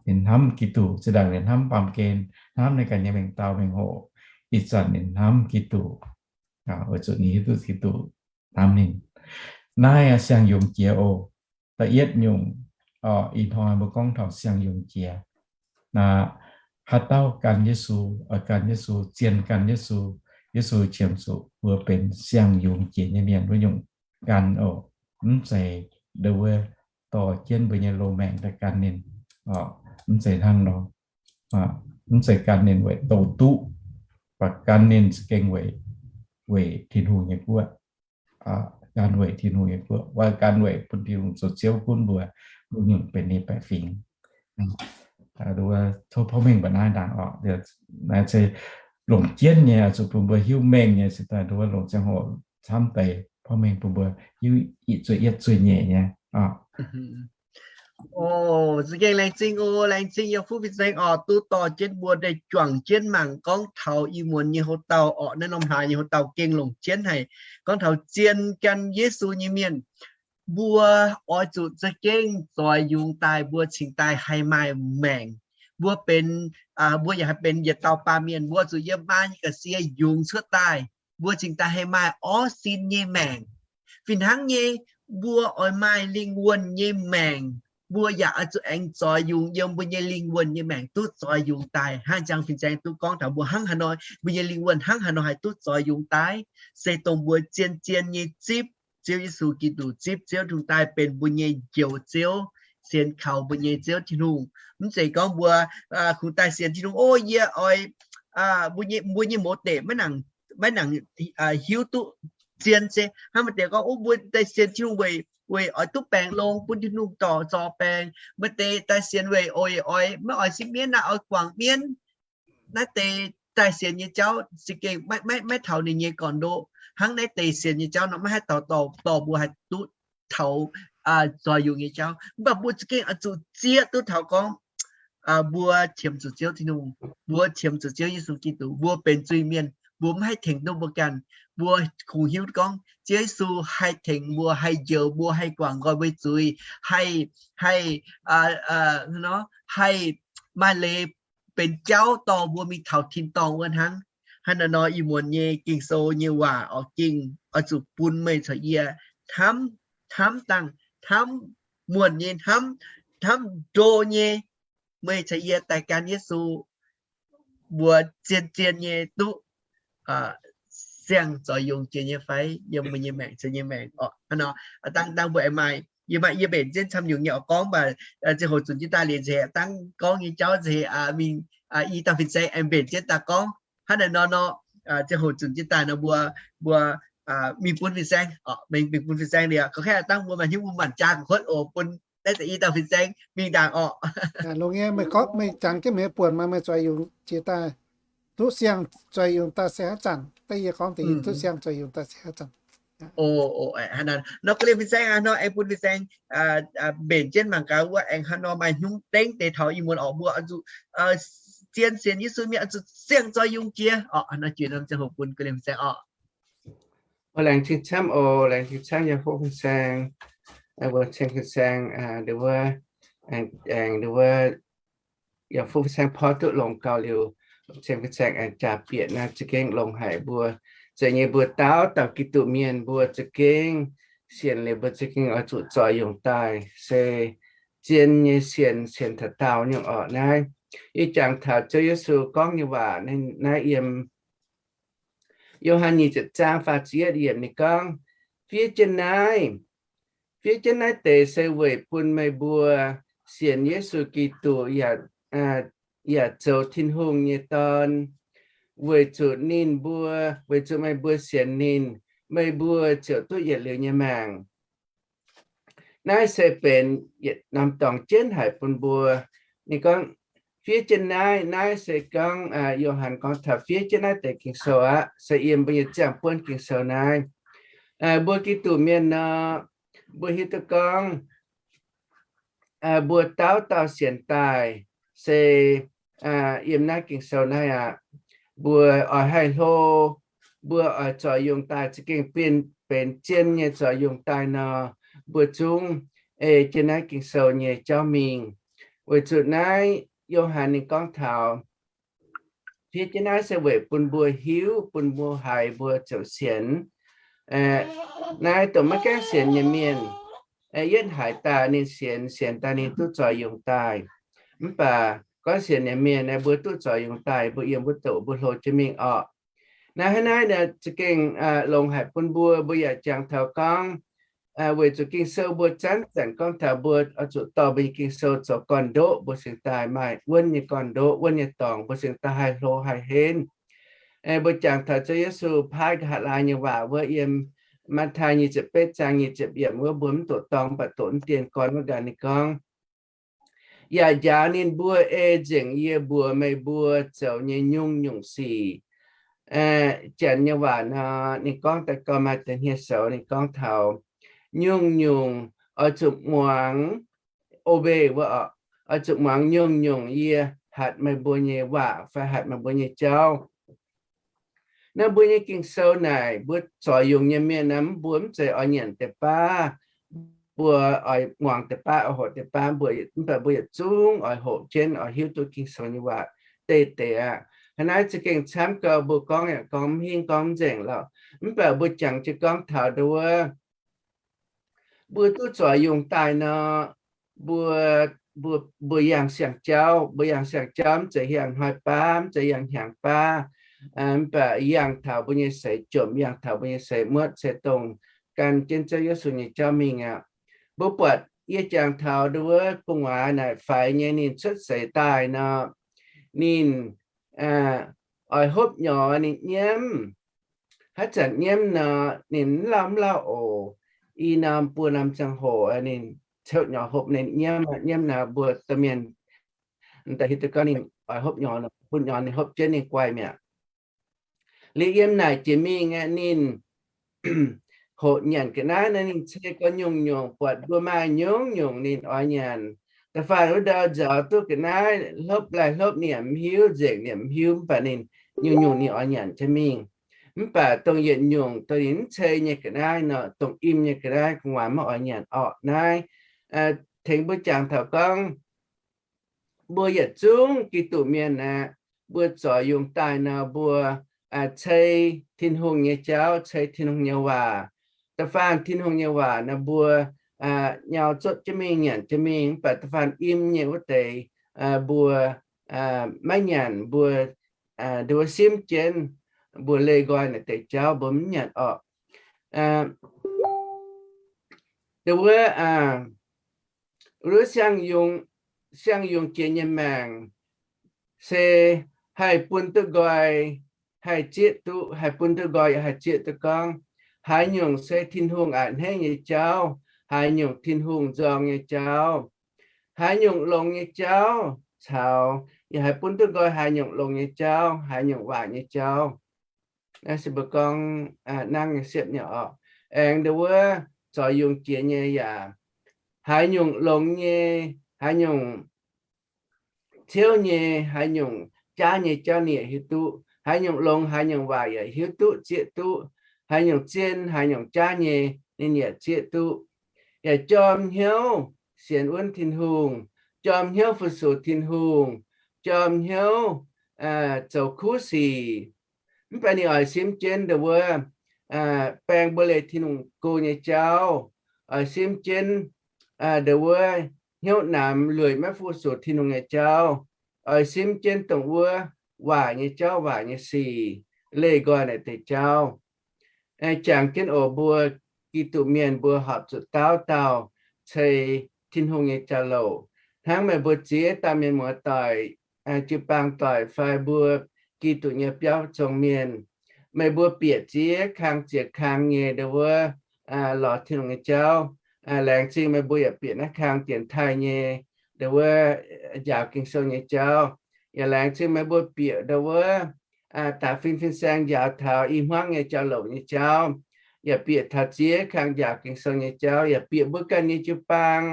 ninh hnamv Giduc, zinh ndaangc ninh hnamv baamh gen, hnamv ninh ganh nyei mengh dauh mengh hoc. Ih zanc ninh hnamv Giduc, weic zuqc ninh hiuv duqv Giduc hnamv ninh. Naaiv siang-yungz jiex oc. Da'yietv nyungc, ih hnoi mbuo gorngv taux siang-yungz jiex. Haaix dauh gan Yesu, oix gan Yesu, zien gan Yesu, Yesu qiemx zuqc mbuo benx siang-yungz jiex nyei mienh wuov nyungc gan oc. Mv zeiz ndo wuov dorh jienv mbuo nyei loz-maengc daaih gan ninh. Mv zeiz hnangv nor. Mv zeiz gan ninh weic douh duqv, mv baac gan ninh za'gengh weic, weic Tin-Hungh nyei guoqv. Gan weic Tin-Hungh nyei guoqv, gan weic bun Tin-Hungh zoux Ziouv gunv mbuo, mbuo nyungc benx ninh baeqc fingx. Tov porv mengh mbuo naaiv ndaangc oc. Naaiv se longc jienv nyei, zuqc bun mbuo hiuv mengh nyei, se daaih nduov longc ziangh hoc camv deix porv mengh bun mbuo hiuv zuqc yietv zuqc nyeic nyei. O, za'gengh laengz zingh o, laengz zingh yiem fuqv fin-saeng oc, duqv dorh jienv mbuo daaih juangc jienv mangc gorngv taux ih muonz nyei houx-dauh oc, naaiv norm hlaax nyei houx-dauh gengh longc jienv haic, gorngv taux zien gan Yesu nyei mienh. Mbuo oix zuqc za'gengh zoix yungz daaih, mbuo cingx daaih haih maaih maengc. Mbuo benx, mbuo yaac haih benx yietc dauh baamh mienh, mbuo zuqc yiem maa nyei ga'sie yungz cuotv daaih, mbuo cingx daaih haih maaih orv sin nyei maengc. Fih hnangv nyei, mbuo oix maaih lingh wuonh nyei maengc, mbuo yaac oix zuqc aengx zoix yungz yiem mbuo nyei lingh wuonh nyei maengc duqv zoix yungz daaih. Hnangv jangx fin-saeng duqv gorngv taux mbuo hnangv haaix nor, mbuo nyei lingh wuonh hnangv haaix nor haih duqv zoix yungz daaih, se dongh mbuo zien-zien nyei zipv Ziouv Yesu Giduc, zipv Ziouv Tin-Hungh daaih benx mbuo nyei Njoux Ziouv, sienx kaux mbuo nyei Ziouv Tin-Hungh. Mv zeiz gorngv mbuo kungx daaih sienx Tin-Hungh, o, yie oix, mbuo nyei, mbuo nyei mouz deic maiv nangc, maiv nangc hiuv duqv zien se hnangv maaih deix gorngv, o, mbuo daaih sienx Tin-Hungh weic, weic oix duqv baengc longx, bun Tin-Hungh dorh zorc baengc. Maaih deix daaih sienx weic oix, oix, maiv oix sipv mienv naaiv, oix guangc mienv. Naaiv deix daaih sienx nyei jauv za'gengh maiv, maiv, maiv taux ninh nyei gorn-ndoqv. Hnangv naaiv deix sienx nyei jauv nor maiv haih dorh, dorh, dorh mbuo haih duqv taux zoih yungz nyei jauv. Mv baac mbuo za'gengh oix zuqc zieqv duqv taux gorngv mbuo qiemx zuqc Ziouv Tin-Hungh, mbuo qiemx zuqc Ziouv Yesu Giduc, mbuo benx zuiz-mienh, mbuo maiv haih tengx duqv mbuo ganh. Mbuo kungx hiuv gorngv Ziouv Yesu haih tengx mbuo, haih njoux mbuo, haih guangc nqoi mbuo nyei zuiz, haih, haih, haih maaih leiz benx jauv dorh mbuo mingh taux tin-dorngh wuov hnangv. Hnangv naaiv nor, ih muonz nyei Ging-Sou nyei waac oix ging, oix zuqc bun meih caux yie hnamv, hnamv dangh, hnamv muonc nyei, hnamv, hnamv ndo nyei, meih caux yie daaih gan Yesu, mbuo zien-zien nyei duqv siang zoux yungz jiex nyei fai yiem mbuo nyei maengc, cien nyei maengc orqc. Hnangv nor, dangh, dangh mbuo aengx maaih, yie maaih, yie mbenc jienv camv nyungc nyei oix gorngv, mv baac ziangh hoc zunc jienv daaih liuz nzengc, dangh gorngv nyei jauv nzengc, mingh, i dauh fin-saeng aengx mbenc jienv daaih gorngv. Hnangv naaiv nor nor, ziangh hoc zunc jienv daaih nor mbuo, mbuo mingh bun fin-saeng, mingh bun fin-saeng liuz, gorngv kaeqv dangh mbuo maaih hnyouv mbuo maanc jaa kuotv oc, bun naaiv deix i dauh fin-saeng mingh ndaangc orqc. Longx nyei, meih gorngv meih jangx jienv meih buonc maaih, meih zoux yungz jiex daaih, duqv siang zoux yungz daaih se haaix zanc, da'yietv gorngv deix duqv siang zoux yungz daaih se haaix zanc. Nor gu'nguaaic fin-saeng aqv, nor aengx bun fin-saeng mbenc jienv mangc gaax wuov aengx hnangv nor maaih hnyouv dengv deix taux ih muonz orqc, mbuo oix zuqc zien sienx Yesu mienh oix zuqc siang zoux yungz jiex orqc. Nor jiex norm ziangh hoc bun gu'nguaaic fin-saeng orqc. Laengz zingh camv oc, laengz zingh camv yie fuqv fin-saeng, mbuo ceng fin-saeng, nduov, aengx nduov, yie fuqv fin-saeng porv duqv longx gauh liuz, ceng fin-saeng aengx jaax bieqc naaiv za'gengh longx haic mbuo. Zeiz nyei mbuo dauh dauh Giduc mienh mbuo za'gengh sienx liuz mbuo za'gengh oix zuqc zoux yungz daaih se zien nyei sienx, sienx taux daauh nyungc orqc. Naaiv yie jangx taux Ziouv Yesu gorngv nyei waac naaiv yiem Yo^han nyeic ziepc zaang faah ziepc yietv yiemc ninh gorngv, fiev jienv naaiv, fiev jienv naaiv deix se weic bun meih mbuo sienx Yesu Giduc yaac zoux Tin-Hungh nyei Dorn, weic zuqc ninh mbuo, weic zuqc meih mbuo sienx ninh, meih mbuo ziouc duqv yietc liuz nyei maengc. Naaiv se benx yietc norm dorngx jienv haic bun mbuo. Ninh gorngv, fiev jienv naaiv, naaiv se gorngv Yo^han gorngv taux fiev jienv naaiv deix Ging-Sou aqv, se yiem mbuo nyei ziangh buonv Ging-Sou naaiv. Mbuo Giduc mienh nor, mbuo hiuv duqv gorngv mbuo dauh dauh sienx daaih se yiem naaiv Ging-Sou naaiv aqv. Mbuo oix haih hlo, mbuo oix zoux yungz daaih za'gengh benx, benx zien nyei zoux yungz daaih nor, mbuo zungv ei jienv naaiv Ging-Sou nyei jauv mingh. Weic zuqc naaiv Yo^han ninh gorngv taux, fiev jienv naaiv se weic bun mbuo hiuv, bun mbuo haiz mbuo ziouc sienx. Naaiv dongh maiv gaengh sienx nyei mienh, yietv haiz daaih ninh sienx, sienx daaih ninh duqv zoux yungz daaih. Mv baac gorngv sienx nyei mienh aeqv, mbuo duqv zoux yungz daaih, mbuo yiem wuov doqc mbuo hlo jienv mingh orqc. Naaiv hnangv naaiv za'gengh longx haic bun mbuo. Mbuo yaac jangx taux gorngv, weic zuqc Ging-Sou mbuo zanc-zanc gorngv taux mbuo oix zuqc dorh mbuo nyei Ging-Sou zoux gorn-ndoqv mbuo cingx daaih maaih wuonv nyei gorn-ndoqv, wuonv nyei dorngx mbuo cingx daaih haih hlo haih henv. Mbuo jangx taux Ziouv Yesu paaiv nqa'haav laai nyei waac wuov, yiem Matv^taai nyic ziepc betv zaang nyic ziepc yiemc wuov, mbuo mv doqc dorngx mv baac doqc mv dien gorn wuov ganh ninh gorngv, yaac njaaux ninh mbuo ei nzengc yie mbuox meih mbuo zoux nyei nyungc-nyungc sic. Janx nyei waac nor, ninh gorngv daaih gauh maaih deix hniev-soux, ninh gorngv taux nyungc-nyungc oix zuqc muangx, obey wuov, oix zuqc muangx nyungc-nyungc yie hatc meih mbuo nyei waac fai hatc meih mbuo nyei jauv. Naaiv mbuo nyei Ging-Sou naaic, mbuo zoux yungz nyei mienh naaic, mbuo mv zeiz oix nyanc deix-baav, mbuo oix muangx deix-baav, oix hoqc deix-baav, mbuo, mv baac mbuo yietc zungv oix hoqc jienv, oix hiuv duqv Ging-Sou nyei waac deix-deix aqv. Hnangv naaiv za'gengh camv gau, mbuo gorngv yaac gorngv mv hingh, gorngv mv nzengc lorqc. Mv baac mbuo jangx jienv gorngv taux ndau wuov, mbuo duqv zoux yungz daaih nor, mbuo, mbuo, mbuo yangh siang-jauv, mbuo yangh siang-jauv mv zeiz yangh hnoi-baav, mv zeiz yangh hnyangx-baav, mv baac yangh taux mbuo nyei seix jomc, yangh taux mbuo nyei seix muotv, se dongh gan jienv Ziouv Yesu nyei jauv mingh aqv. Mbuo buatc yie jangx taux ndau wuov gu'nguaaz naaic faix nyei ninh cuotv seix daaih nor, ninh oix hopv nyorx ninh nyiemv. Haaix zanc nyiemv nor, ninh mv lauh mv lauh oc. I norm buo norm ziangh hoc ninh ciouv nyorx hopv ninh nyiemv, nyiemv nor mbuo domh mienh daaih hiuv duqv gorngv ninh oix hopv nyorx, bun nyorx ninh hopv jienv ninh guaih mi'aqv. Liuz yiem naaic jiex mingh aeqv, ninh hoqc nyanc ga'naaiv naaiv ninh cei gorx nyungc-nyungc, buatc mbuo maaih nyungc-nyungc ninh oix nyanc. Da'faanh wuov ndau nzaaux duqv ga'naaiv hlopv laih hlopv ninh yaac mv hiuv, nzengc ninh yaac mv hiuv, mv baac ninh nyungc-nyungc ninh oix nyanc jienv mingh. Mv baac dongh yietc nyungc dongh ninh mv cei nyei ga'naaiv nor, dongh im nyei ga'naaiv gu'nguaaz maiv oix nyanc orqc. Naaiv tengx mbuo jangx taux gorngv mbuo yietc zungv Giduc mienh aeqv, mbuo zoux yungz daaih nor, mbuo cei Tin-Hungh nyei jauv, cei Tin-Hungh nyei waac. Da'faanh Tin-Hungh nyei waac nor, mbuo nyau zotv jienv mingh, nyanc jienv mingh. Mv baac da'faanh im nyei wuov deix, mbuo maiv nyanc, mbuo nduov simv jienv. mbuo leih nqoi naaic deix jauv mbuo mv nyanc orqc. Wuov, wuov siang-yungz jiex nyei maengc se haih bun duqv nqoi, haih zieqv duqv, haih bun duqv nqoi, haih zieqv duqv gorngv haaix nyungc se Tin-Hungh a'hneiv nyei jauv, haaix nyungc Tin-Hungh nzorng nyei jauv, haaix nyungc longx nyei jauv caux yaac haih bun duqv nqoi haaix nyungc longx nyei jauv, haaix nyungc waaic nyei jauv. Naaiv se mbuo gorngv nangv nyei siepv nyei orqc. Aengx ndau wuov zoux yungz jiex nyei yaac haaix nyungc longx nyei, haaix nyungc ciouv nyei, haaix nyungc jaav nyei jauv ninh yaac hiuv duqv. Haaix nyungc longx, haaix nyungc waaic yaac hiuv duqv, zieqv duqv. Haaix nyungc zien, haaix nyungc jaav nyei, ninh yaac zieqv duqv. Yaac jorm hnyouv sienx wuonv Tin-Hungh, jorm hnyouv fu-sux Tin-Hungh, jorm hnyouv zoux kuv sic. Mv baac ninh oix simv jienv ndau wuov baeng mbuo leih Tin-Hungh go nyei jauv, oix simv jienv ndau wuov hnyouv namx lueic maiv fu-sux Tin-Hungh nyei jauv, oix simv jienv dongh wuov waaic nyei jauv, waaic nyei sic, leih nqoi naaic deix jauv. Jangx jienv oc, mbuo Giduc mienh mbuo horpc zuqc dauh dauh ceix Tin-Hungh nyei jauv-louc. Hnangv meih mbuo ziex dauh mienh muoz-doic, jiu-baang doic fai mbuo Giduc nyei biauv zong mienh, meih mbuo bieqc ziex kang ziex kang nyei ndau wuov lorz Tin-Hungh nyei jauv. Laengz zingh meih mbuo yaac bieqc naaiv kang dienx taaih nyei ndau wuov njaaux Ging-Sou nyei jauv. Yaac laengz zingh meih mbuo bieqc ndau wuov da'fin fin-saeng njaaux taux i hmuangv nyei jauv-louc nyei jauv. Yaac bieqc taux ziex kang njaaux Ging-Sou nyei jauv. Yaac bieqc mbuo ganh nyei jiu-baang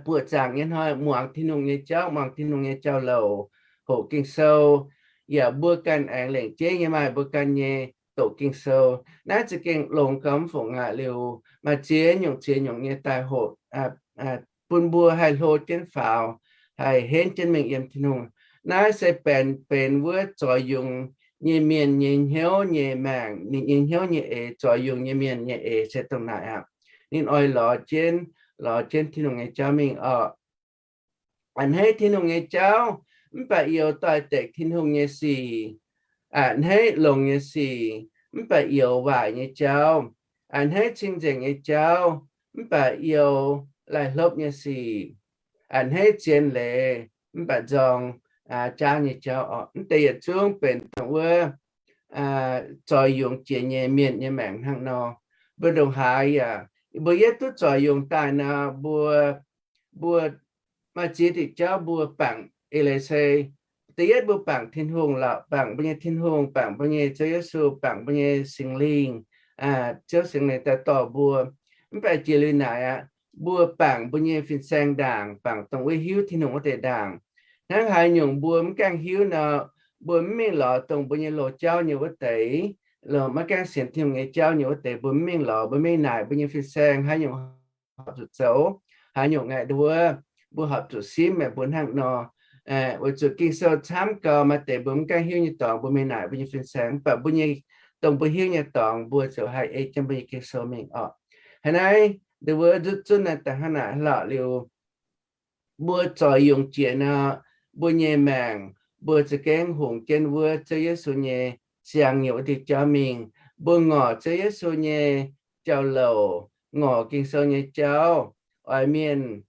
buoqc zaangc nyei hnoi muangx Tin-Hungh nyei jauv, muangx Tin-Hungh nyei jauv-louc, hoqc Ging-Sou. Yaac mbuo ganh aengx lengc jeiv nyei maaih mbuo ganh nyei doqc Ging-Sou. Naaiv za'gengh longx gauh mv fungc aqv. Liuz maaih ziex nyungc ziex nyungc nyei daaih hoqc bun mbuo haih hlo jienv faaux, haih henv jienv mingh yiem Tin-Hungh. Naaiv se benx benx wuov zoux yungz nyei mienh nyei hnyouv nyei maengc, ninh nyei hnyouv nyei eix, zoux yungz nyei mienh nyei eix se dongh naaic aqv. Ninh oix lorz jienv, lorz jienv Tin-Hungh nyei jauv mingh orqc. A'hneiv Tin-Hungh nyei jauv mv baac youz doix-dekc Tin-Hungh nyei sic. A'hneiv longx nyei sic mv baac youz waaic nyei jauv. A'hneiv cing-nzengc nyei jauv mv baac youz laih hlopv nyei sic. A'hneiv zien leiz mv baac nzorng jaav nyei jauv orqc. Mv deix yietc zungv benx dongh wuov zoux yungz jiex nyei mienh nyei maengc hnangv nor. Mbuo ndongc haaix yaac, mbuo yietv duqv zoux yungz daaih nor, mbuo, mbuo maaih ziex diuc jauv mbuo bangc eix leiz se, da'yietv mbuo bangc Tin-Hungh lorqc, bangc mbuo nyei Tin-Hungh, bangc mbuo nyei Ziouv Yesu, bangc mbuo nyei Singx Lingh, Ziouv Singx Lingh daaih dorh mbuo. Mv baac jiex liuz naaic aqv, mbuo bangc mbuo nyei fin-saeng ndaangc, bangc dongh wuov hiuv Tin-Hungh wuov deix ndaangc. Hnangv haaix nyungc mbuo mv gaengh hiuv nor, mbuo mv mingh lorz dongh mbuo nyei loz jauv nyei wuov deix, maiv gaengh sienx Tin-Hungh nyei jauv nyei wuov deix, mbuo mv mingh lorz, mbuo mingh naaic mbuo nyei fin-saeng haaix nyungc horpc zuqc zoux, haaix nyungc ngaih nduov, mbuo horpc zuqc simv meih mbuo hnangv nor. Weic zuqc Ging-Sou camv gau, maaih deix mbuo mv gaengh hiuv nyei dorngx, mbuo mingh naaic mbuo nyei fin-saeng, mv baac mbuo nyei, dongh mbuo hiuv nyei dorngx, mbuo ziouc haih ei jienv mbuo nyei Ging-Sou mingh orqc. Haaix naaiv nduov wuov nzutv zunv naaiv daaih hnangv naaic lorqc liuz, mbuo zoux yungz jiex nor, mbuo nyei maengc, mbuo za'gengh hungx jienv wuov Ziouv Yesu nyei siang nyei wuov diuh jauv mingh. Mbuo ngorc Ziouv Yesu nyei jauv-louc, ngorc Ging-Sou nyei jauv, oix mienh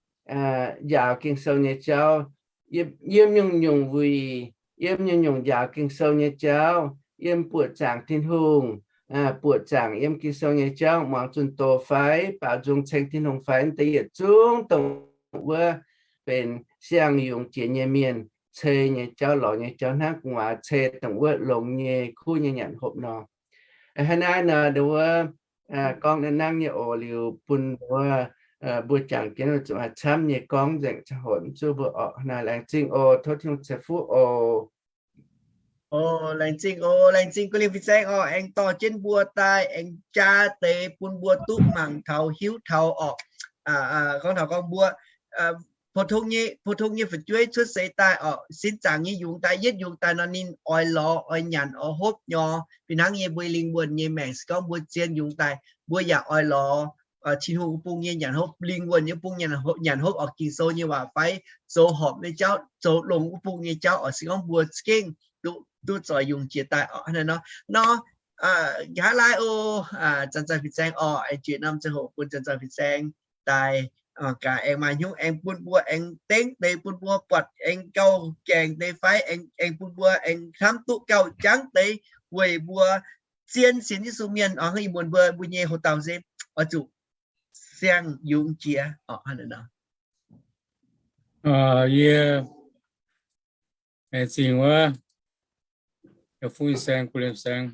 njaaux Ging-Sou nyei jauv, yiem nyungc-nyungc wuic, yiem nyungc-nyungc njaaux Ging-Sou nyei jauv, yiem buoqc zaangc Tin-Hungh, buoqc zaangc yiem Ging-Sou nyei jauv, muangx zunh doz fai baaux nzung ceng Tin-Hungh fai, deix yietc zungv dongh wuov benx siang yungz jiex nyei mienh cei nyei jauv, lorz nyei jauv hnangv gu'nguaaz cei dongh wuov longx nyei kuv nyei nyanc hopv nor. Hnangv naaiv nor, dongh wuov gorngv naaiv nangv nyei oc, liuz bun wuov mbuo jangx jienv zuqc haih camv nyei gorngv nzengc ziangh hoc zuov mbuo orqc. Naaiv laengz zingh oc. Tov Tin-Hungh ceix fuqv oc. Oc, laengz zingh oc, laengz zingh Ga'lien fin-saeng oc, aengx dorh jienv mbuo daaih, aengx jaa deix bun mbuo duqv mangc taux hiuv taux orqc. Gorngv taux gorngv mbuo 普通 nyei, 普通 nyei fu'jueiv cuotv seix daaih orqc, sin zaangc nyei yungz daaih, yietv yungz daaih nor ninh oix lorz, oix nyanc, oix hopv nor. Fih hnangv nyei mbuo lingh wuonh nyei maengc se gorngv mbuo zien yungz daaih, mbuo yaac oix lorz Tin-Hungh wuov bung nyei nyanc hopv, lingh wuonh nyei bung nyanc hopv, nyanc hopv orqc, Ging-Sou nyei waac fai zoux horpc nyei jauv, zoux longx wuov bung nyei jauv orqc. Se gorngv mbuo za'gengh duqv duqv zoux yungz jiex daaih orqc. Hnangv naaiv nor, nor, nqa'haav laai o, Zanc-Zanc Fin-Saeng orqc, aengx jiex norm ziangh hoc bun Zanc-Zanc Fin-Saeng daaih, gaax aengx maaih hnyouv aengx bun mbuo aengx dengv deix, bun mbuo buatc aengx gauh gaengh deix fai aengx bun mbuo aengx hnamv duqv gauh jangv deix weic mbuo zien sienx Yesu mienh oc. Ih muonz mbuo, mbuo nyei houx-dauh se oix zuqc siang-yungz jiex oc. Hnangv naaiv nor, yie laengz zingh wuov Yauh Fungv Fin-Saeng, Gu Liem Fin-Saeng,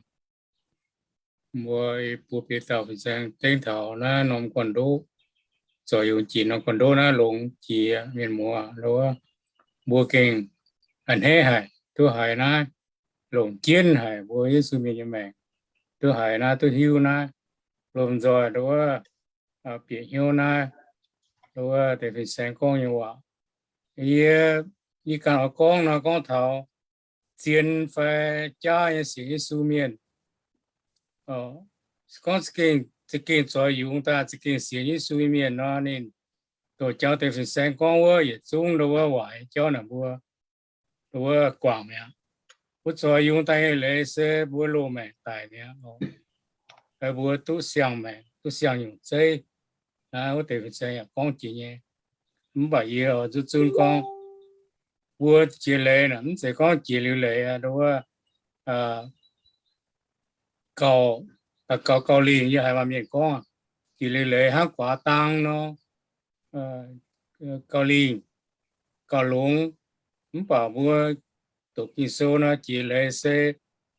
mbuo i buo biei dauh fin-saeng dengv taux naaiv norm gorn-ndoqv, zoux yungz jiex norm gorn-ndoqv naaiv longx jiex mienh muoz lo wuov, mbuo gengh a'hneiv haic duqv haiz naaiv, longc jienv haic mbuo Yesu mienh nyei maengc, duqv haiz naaiv, duqv hiuv naaiv, lomh nzoih lo wuov, bieqc hnyouv naaiv, lo wuov deix fin-saeng gorngv nyei waac. Yie, yie ganh oix gorngv nor gorngv taux zien fai jaav nyei sienx Yesu mienh. Gorngv za'gengh, za'gengh zoux yungz daaih za'gengh sienx Yesu nyei mienh nor, ninh doqc jauv deix fin-saeng gorngv wuov yietc zungv ndo wuov waaic jauv naaic mbuo, ndo wuov guangc mi'aqv. Mbuo zoux yungz daaih nyei leiz se mbuo loz-maengc daic mi'aqv. Mbuo duqv siang-maengc, duqv siang-nyungc zeiv. Naaiv wuov deix fin-saeng yaac gorngv jiex nyei. Mv baac yie oix zuqc zunv gorngv, mbuo jiex leiz naaic mv zeiz gorngv jiex liuz leiz ndo wuov gauh, gauh, gauh lingh. Yie haiz maaih mienh gorngv, jiex liuz leiz hnangv guaax dang nor, gauh lingh, gauh longx. Mv baac mbuo doqc Ging-Sou nor, jiex leiz se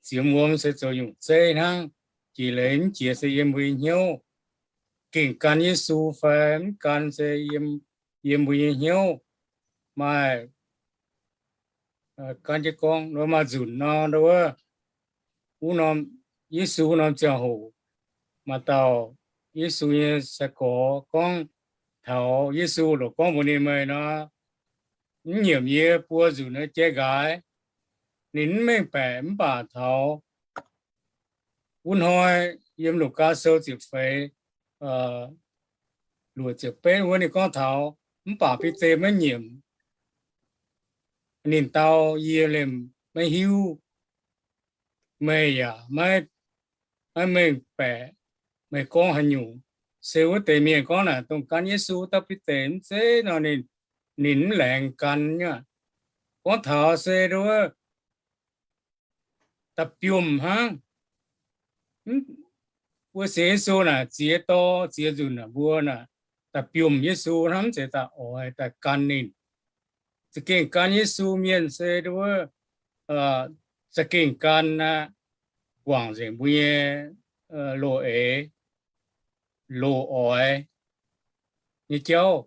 ziemx wuom se zoux nyungc zeiv hnangv. Jiex leiz mv jiex se yiem mbuo nyei hnyouv. Gengh gan Yesu fai mv gan se yiem, yiem mbuo nyei hnyouv. Maaih gan jienv gorngv, maaih nzunc nor, ndo wuov, wuov norm, Yesu wuov norm ziangh hoc, maaih dauh Yesu nyei sai-gorx gorngv taux Yesu, lorqc, gorngv mbuox ninh, Meih nor, mv nyiemc yie buo nzunc nyei jai nqaaix. Ninh mv mengh baeqc, mv baac taux wuov hnoi yiem Lugaa Sou ziepc feix, luoqc ziepc betv wuov ninh gorngv taux, mv baac Bide maiv nyiemc. Ninh dau, Yie liemh maiv hiuv, meih yaac maiv, maiv mengh baeqc meih gorngv haaix nyungc. Se wuov deix mienh gorngv naaic dongh gan Yesu dauh Bide mv zeiz nor, ninh, ninh mv laengz gan nyei. Gorngv taux se ndo wuov da'biomv hnangv. Mbuo sienx Yesu naaic ziex dorh ziex nzunc naaic mbuo naaic da'biomv Yesu hnangv, mv zeiz daaih oix daaih gan ninh. Za'gengh gan Yesu mienh se ndo wuov, za'gengh gan aqv, guangc nzengc mbuo nyei loz-eix, loz-oix nyei jauv.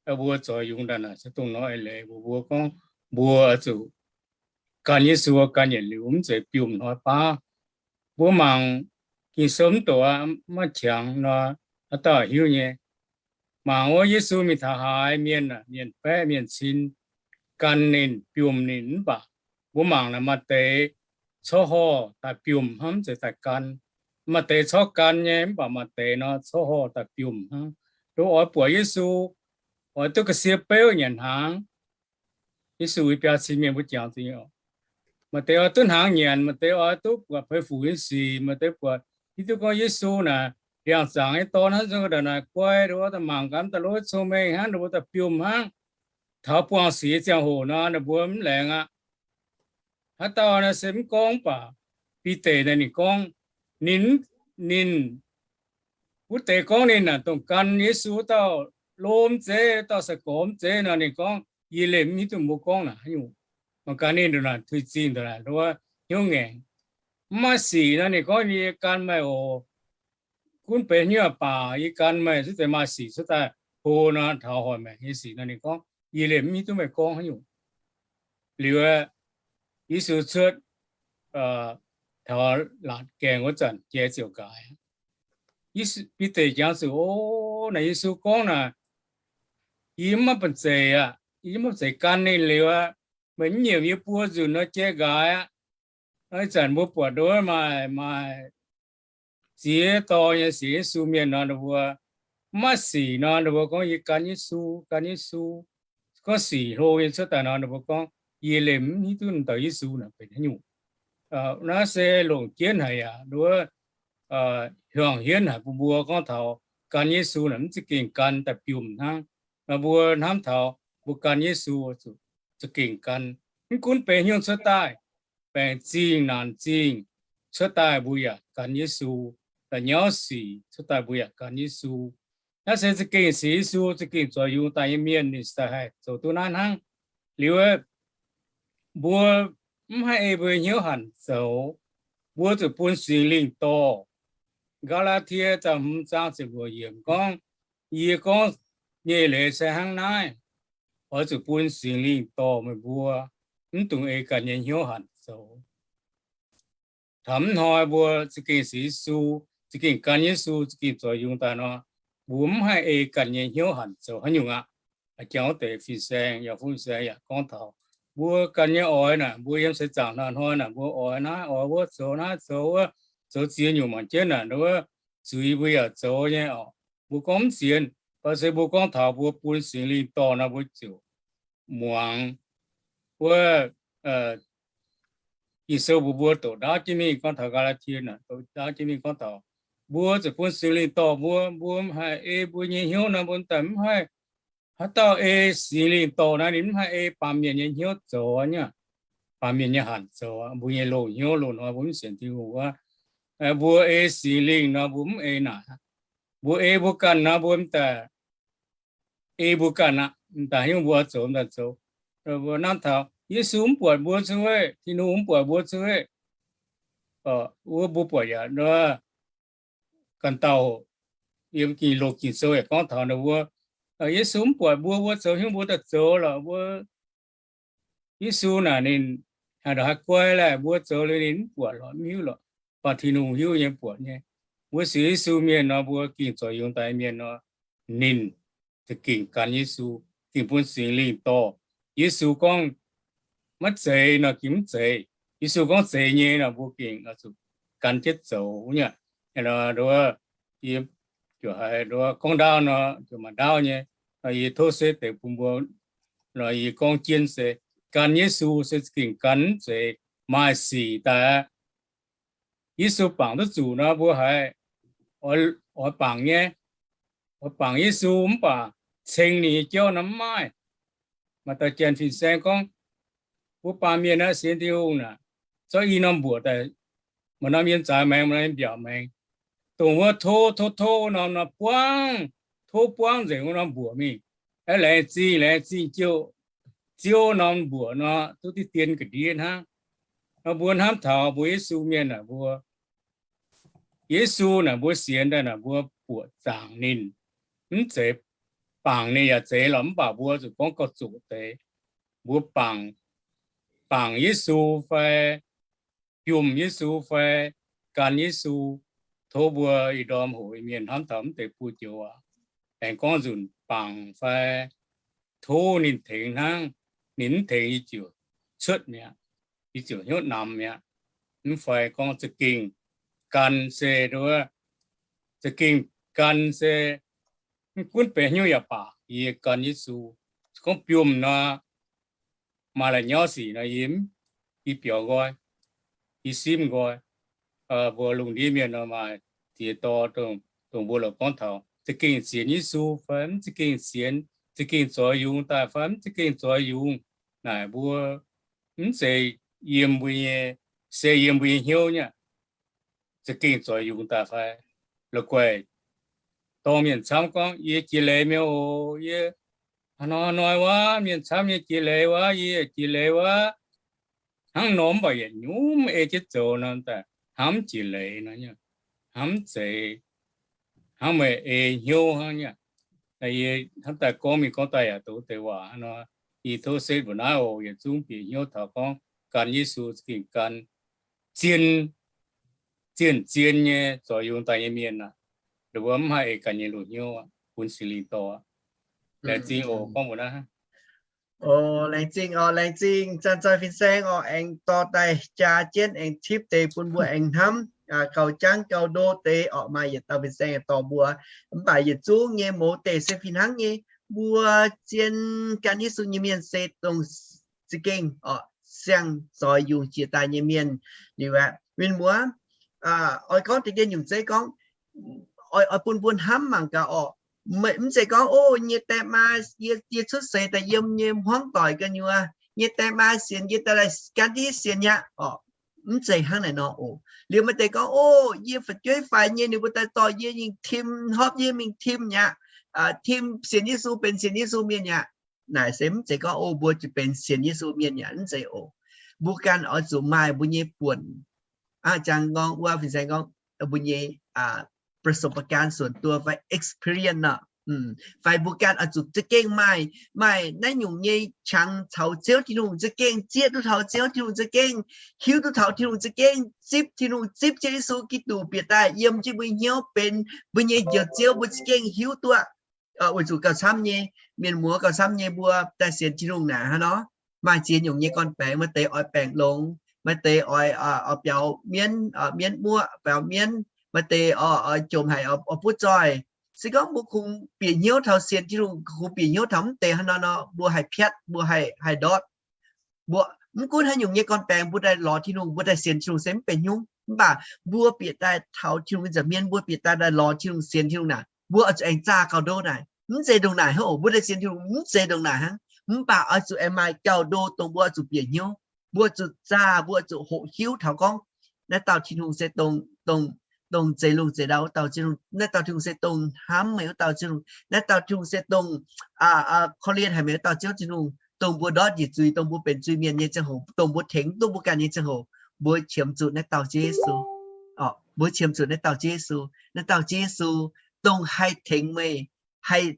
Mbuo zoux yungz daaih naaic se dongh nor eix leiz mbuo, mbuo gorngv mbuo zuqc gan Yesu gan yietc liuz, mv zeiz biomv hnoi baav. Mbuo mangc Ging-Sou mv doqc, maiv qangx nor, haaix dauh hiuv nyei. Mangc wuov Yesu mingh taux haaix, mienh, mienh baeqv mienh cin gan ninh, biomv ninh. Mv baac mbuo mangc naaic maaih deix corc horh daaih biomv hnangv, mv zeiz daaih gan. Maaih deix corc gan nyei, mv baac maaih deix nor corc horh daaih biomv hnangv. Nduov oix buatc Yesu, oix duqv ga'sie beuv nyanc hnaangx. Yesu i biaa cin mienh mbuo jangx zuqc nyei oc. Maaih deix oix duqv hnaangx nyanc, maaih deix oix duqv buatc peix fuc nyei sic, maaih deix buatc hiuv duqv gorngv Yesu naaic ndiangx-zaangc nyei dorn hnangv, nzunc ndau naaic guai, ndo wuov daaih mangc gaax, daaih lov cong-mengh hnangv, ndo wuov daaih biomv hnangv. Taux buangh sic ziangh hoc nor, ninh mbuo mv laengz aqv. Haaix dauh naaic se mv gorngv, mv baac Bide naaic ninh gorngv, ninh, ninh wuov deix gorngv ninh naaic dongh gan Yesu wuov dauh lov mv zeiz, dauh sai-gorx mv zeiz nor, ninh gorngv, Yie liemh mv hiuv duqv mbuo gorngv naaic haaix nyungc. Mangc gaax ninh ndongc naaic tuix zingh ndongc naaic nduov hnyouv ngaengc. Mv maaih sic nor, ninh gorngv, Yie gan meih oc. Gunv benx hnyouv baac yie gan meih, cuotv deix maaih sic cuotv daaih hlo nor, taux hoic maengc nyei sic nor, ninh gorngv, Yie liemh mv hiuv duqv meih gorngv haaix nyungc. Liuz, Yesu cuotv taux laatc gaengh wuov zanc, jai ziouc nqaaix. Bide jangx zuqc, O, naaic Yesu gorngv naaic, Yie mv maaih banh zeic aqv. Yie mv maaih banh zeic gan ninh liuz aqv. Meih mv nyiemc yie buo nzunc nor, jai nqaaix aqv. Ih zanc mbuo buatc ndo maaih, maaih ziex dorh nyei sienx Yesu mienh nor, ninh mbuo mv maaih sic nor, ninh mbuo gorngv, Yie gan Yesu, gan Yesu. Gorngv sic hlo nyei cuotv daaih nor, ninh mbuo gorngv, Yie liemh mv hiuv duqv dauh Yesu naaic benx haaix nyungc. Naaiv se longc jienv haic yaac nduov hiuang hienv haic bun mbuo gorngv taux gan Yesu naaic mv za'gengh gan daaih biomh hnangv. Mbuo hnamv taux mbuo gan Yesu zuqc za'gengh gan, mv gunv benx hnyouv cuotv daaih, baengc zingh naanc zingh cuotv daaih mbuo yaac gan Yesu, la'nyauv sic cuotv daaih mbuo yaac gan Yesu. Naaiv se za'gengh sienx Yesu, za'gengh zoux yungz daaih nyei mienh ninh daaih haih zoux duqv naaiv hnangv. Liuz mbuo mv haih ei mbuo hnyouv hanc zoux, mbuo zuqc bun Singx Lingh dorh. Gaa^laa^tie da'hmz zaang ziepc luoqc yiemc gorngv, yie gorngv nyei leiz se hnangv naaiv, oix zuqc bun Singx Lingh dorh meih mbuo, mv dungx ei ganh nyei hnyouv hanc zoux. Taux mv hnoi mbuo za'gengh sienx Yesu, za'gengh gan Yesu, za'gengh zoux yungz daaih nor, mbuo mv haih ei ganh nyei hnyouv hanc zoux haaix nyungc aqv. Jangx wuov deix fin-saeng, yaac fin-saeng yaac gorngv taux mbuo ganh nyei oix naaic, mbuo yiem seix zaangc hnoi-hnoi naaic mbuo oix naaiv oix wuov, zoux naaiv zoux wuov, zoux ziex nyungc mangc jienv naaic wuov, zuiz mbuo yaac zoux nyei oc. Mbuo gorngv mv sienx, baac se mbuo gorngv taux mbuo bun Singx Lingh dorh nor mbuo ziouc muangx. Wuov Ging-Sou mbuox mbuo doqc ndaauv jienv mingh gorngv taux Gaa^laa^tie naaic, doqc ndaauv jienv mingh gorngv taux mbuo zuqc bun Singx Lingh dorh mbuo, mbuo haih ei mbuo nyei hnyouv nor mbuo daaih mv haih. Haaix dauh ei Singx Lingh dorh naaiv ninh mv haih ei baamh mienh nyei hnyouv zoux nyei, baamh mienh nyei hanc zoux, mbuo nyei loz-hnyouv loz-hnoi mbuo mv sienx Tin-Hungh wuov. Mbuo ei Singx Lingh nor mbuo mv ei naaic. Mbuo ei mbuo ganh nor mbuo daaih ei mbuo ganh aqv, daaih haaix nyungc mbuo zoux daaih zoux. Mbuo hnamv taux Yesu mv buatc mbuo cuotv weiv, Tin-Hungh mv buatc mbuo cuotv weiv. Wuov mbuo buatc yaac ganh dauh yiem Ging, loz Ging-Sou yaac gorngv taux ninh mbuo, Yesu mv buatc mbuo, mbuo zoux haaix nyungc mbuo daaih zoux lorqc. Mbuo Yesu naaic ninh haaix ndongc haih guai laeh, mbuo zoux liuz ninh mv buatc lorqc, mv hiuv lorqc. Baac Tin-Hungh hiuv nyei, buatc nyei. Mbuo sienx Yesu mienh nor, mbuo gengh zoux yungz daaih mienh nor, ninh za'gengh gan Yesu, gengh bun Singx Lingh dorh. Yesu gorngv maiv zeiz nor gengh mv zeiz. Yesu gorngv zeiz nyei nor mbuo gengh zuqc gan jienv zoux nyei. Nduov, yie ziouc haiz nduov gorngv ndaauv nor ziouc maaih ndaauv nyei. Yie tov setv deix bun mbuo, yie gorngv jienv se gan Yesu se za'gengh gan mv zeiz maaih sic daaih. Yesu bangc duqv zuqc nor mbuo haiz oix bangc nyei. Oix bangc Yesu mv baac ceng ninh nyei jauv nor mv maaih. Maaih dauh janx fin-saeng gorngv, mbuo baamh mienh naaiv sienx Tin-Hungh naaic, zorqv i norm mbuoqc daaih, maaih norm yiem zaaix maengx, maaih norm yiem mbiaauc maengx, dongh wuov tov tov tov wuov norm nor buangv, tov buangv nzengc wuov norm mbuoqc mingh. Aeqv, laengz zingh laengz zingh jiouv, ziouv norm mbuoqc nor duqv diqv dien ga'ndiev hnangv. Nor mbuo hnamv taux mbuo Yesu mienh naaic mbuo, Yesu naaic mbuo sienx daaih naaic mbuo buoqc zaangc ninh, mv zeiz bangc ninh yaac zeiz lorqc, mv baac mbuo zuqc gorngv gauh zoqc deix. Mbuo bangc, bangc Yesu fai biomh Yesu fai gan Yesu, tov mbuo ih ndorm hoqc mienh hnamv taux mv deix buo joux aac, aengx gorngv nzunc bangc fai tov ninh tengx hnangv. Ninh mv tengx yie ziouc cuotv mi'aqv, yie ziouc hnyouv namx mi'aqv. Mv fai gorngv za'gengh gan se nduov, za'gengh gan se mv gunv benx hnyouv yaac baac yie gan Yesu. Gorngv biomh nor, maaih la'nyauv sic nor yie, yie biaux nqoi, yie simv nqoi. Mbuo lungh ndiev mienh nor maaih ziex dorh dongh mbuo lorqc gorngv taux za'gengh sienx Yesu fai mv za'gengh sienx, za'gengh zoix yungz daaih fai mv za'gengh zoix yungz. Naaic mbuo mv zeiz yiem mbuo nyei, se yiem mbuo nyei hnyouv nyei. Za'gengh zoix yungz daaih fai la'guaih dorh mienh camv gorngv, yie jiex leiz mienh oc, yie hnoi-hnoi wuov mienh camv nyei jiex leiz wuov, yie jiex leiz wuov. Hnangv nor mv baac yietc nyungc ei jienv zoux nor daaih hnamv jiex leiz nor, hnamv zeiz, hnangv meih ei hnyouv hnangv nyei. Yie hnamv daaih gorngv mingh gorngv daaih yaac doqc deix waac nor, yie tov setv mbuo naaiv oc, yietc zungv bieqc hnyouv taux gorngv gan Yesu za'gengh gan, zien, zien-zien nyei zoux yungz daaih nyei mienh aac, ninh mbuo mv haih ei ganh nyei loz-hnyouv bun Singx Lingh dorh. Laengz zingh oc, gorngv mbuo naaiv. Laengz zingh oc, laengz zingh zanc-zanc fin-saeng oc, aengx dorh daaih jaa jienv aengx tipv deix bun mbuo aengx hnamv gauh jangv gauh ndo deix oc. Maaih yietc dauh fin-saeng dorh mbuo, mv baac yietc zungv nyei mouz deix se fih hnangv nyei. Mbuo zien gan Yesu nyei mienh se dongh za'gengh oc, siang-zoix yungz jiex daaih nyei mienh liuz aqv. Mienh muoz, oix gorngv deix gengh nyungc zeiv gorngv, oix, oix bun mbuo hnamv mangc gaax orqc. Mv zeiz gorngv, o, nyei die maa, yie, yie cuotv seix daaih yiem nyei hmuangv doic gu'nyuoz, nyei die maa sienx yie daaih gan div sienx aqv orqc. Mv zeiz hnangv naaic nor oc. Liuz maaih deix gorngv, o, yie fu'jueiv faix nyei, ninh mbuo daaih dorh yie mingh tim, hopv yie mingh tim aqv, tim sienx Yesu, benx sienx Yesu mienh aqv. Naaic se mv zeiz gorngv, o, mbuo zuqc benx sienx Yesu mienh aqv, mv zeiz oc. Mbuo ganh oix zuqc maaih mbuo nyei buonc, a'jang gorngv wuov fin-saeng gorngv, mbuo nyei ประสบการณ์ส่วนตัว fai experience nor, fai mbuo ganh oix zuqc za'gengh maaih, maaih naaiv nyungc nyei qangx caux Ziouv Tin-Hungh, za'gengh zieqv duqv taux Ziouv Tin-Hungh, za'gengh hiuv duqv taux Tin-Hungh, za'gengh zipv Tin-Hungh, zipv Ziouv Yesu Giduc bieqc daaih yiem jienv mbuo hnyouv benx mbuo nyei Njoux Ziouv, mbuo za'gengh hiuv duqv. Weic zuqc gauh camv nyei, mienh muoz gauh camv nyei mbuo daaih sienx Tin-Hungh naaic hnangv nor, maaih ziex nyungc nyei gorn-baengx. Maaih deix oix baengc longx, maaih deix oix, oix biaux mienv, mienv muoqv, biaux mienv, maaih deix oix jomc haic, oix butv zoih. Se gorngv mbuo kungx bieqc hnyouv taux sienx Tin-Hungh, kungx bieqc hnyouv taux mv deix hnangv nor nor, mbuo haih piatv, mbuo haih, haih ndortv. Mbuo mv gunv haaix nyungc nyei gorn-baengx, mbuo daaih lorz Tin-Hungh, mbuo daaih sienx Tin-Hungh se mv benx hnyouv. Mv baac mbuo bieqc daaih taux Tin-Hungh nyei nza'hmien, mbuo bieqc daaih, daaih lorz Tin-Hungh, sienx Tin-Hungh naaic, mbuo oix zuqc aengx zaah gauh ndo naaic. Mv zeiz ndongc naaic hnangv oc. Mbuo daaih sienx Tin-Hungh mv zeiz ndongc naaic hnangv. Mv baac oix zuqc aengx maaih gauh ndo dongh mbuo oix zuqc bieqc hnyouv. Mbuo zuqc zaah, mbuo zuqc hoqc hiuv taux gorngv naaiv dauh Tin-Hungh se dongh, dongh, dongh zeix lungh zeix ndau wuov dauh Tin-Hungh. Naaiv dauh Tin-Hungh se dongh hnamv meih wuov dauh Tin-Hungh. Naaiv dauh Tin-Hungh se dongh korv-lienh haic meih wuov dauh Ziouv Tin-Hungh, dongh mbuo ndortv njiec zuiz, dongh mbuo benx zuiz-mienh nyei ziangh hoc, dongh mbuo tengx duqv mbuo ganh nyei ziangh hoc, mbuo qiemx zuqc naaiv dauh Ziouv Yesu. Mbuo qiemx zuqc naaiv dauh Ziouv Yesu. Naaiv dauh Ziouv Yesu dongh haih tengx meih, haih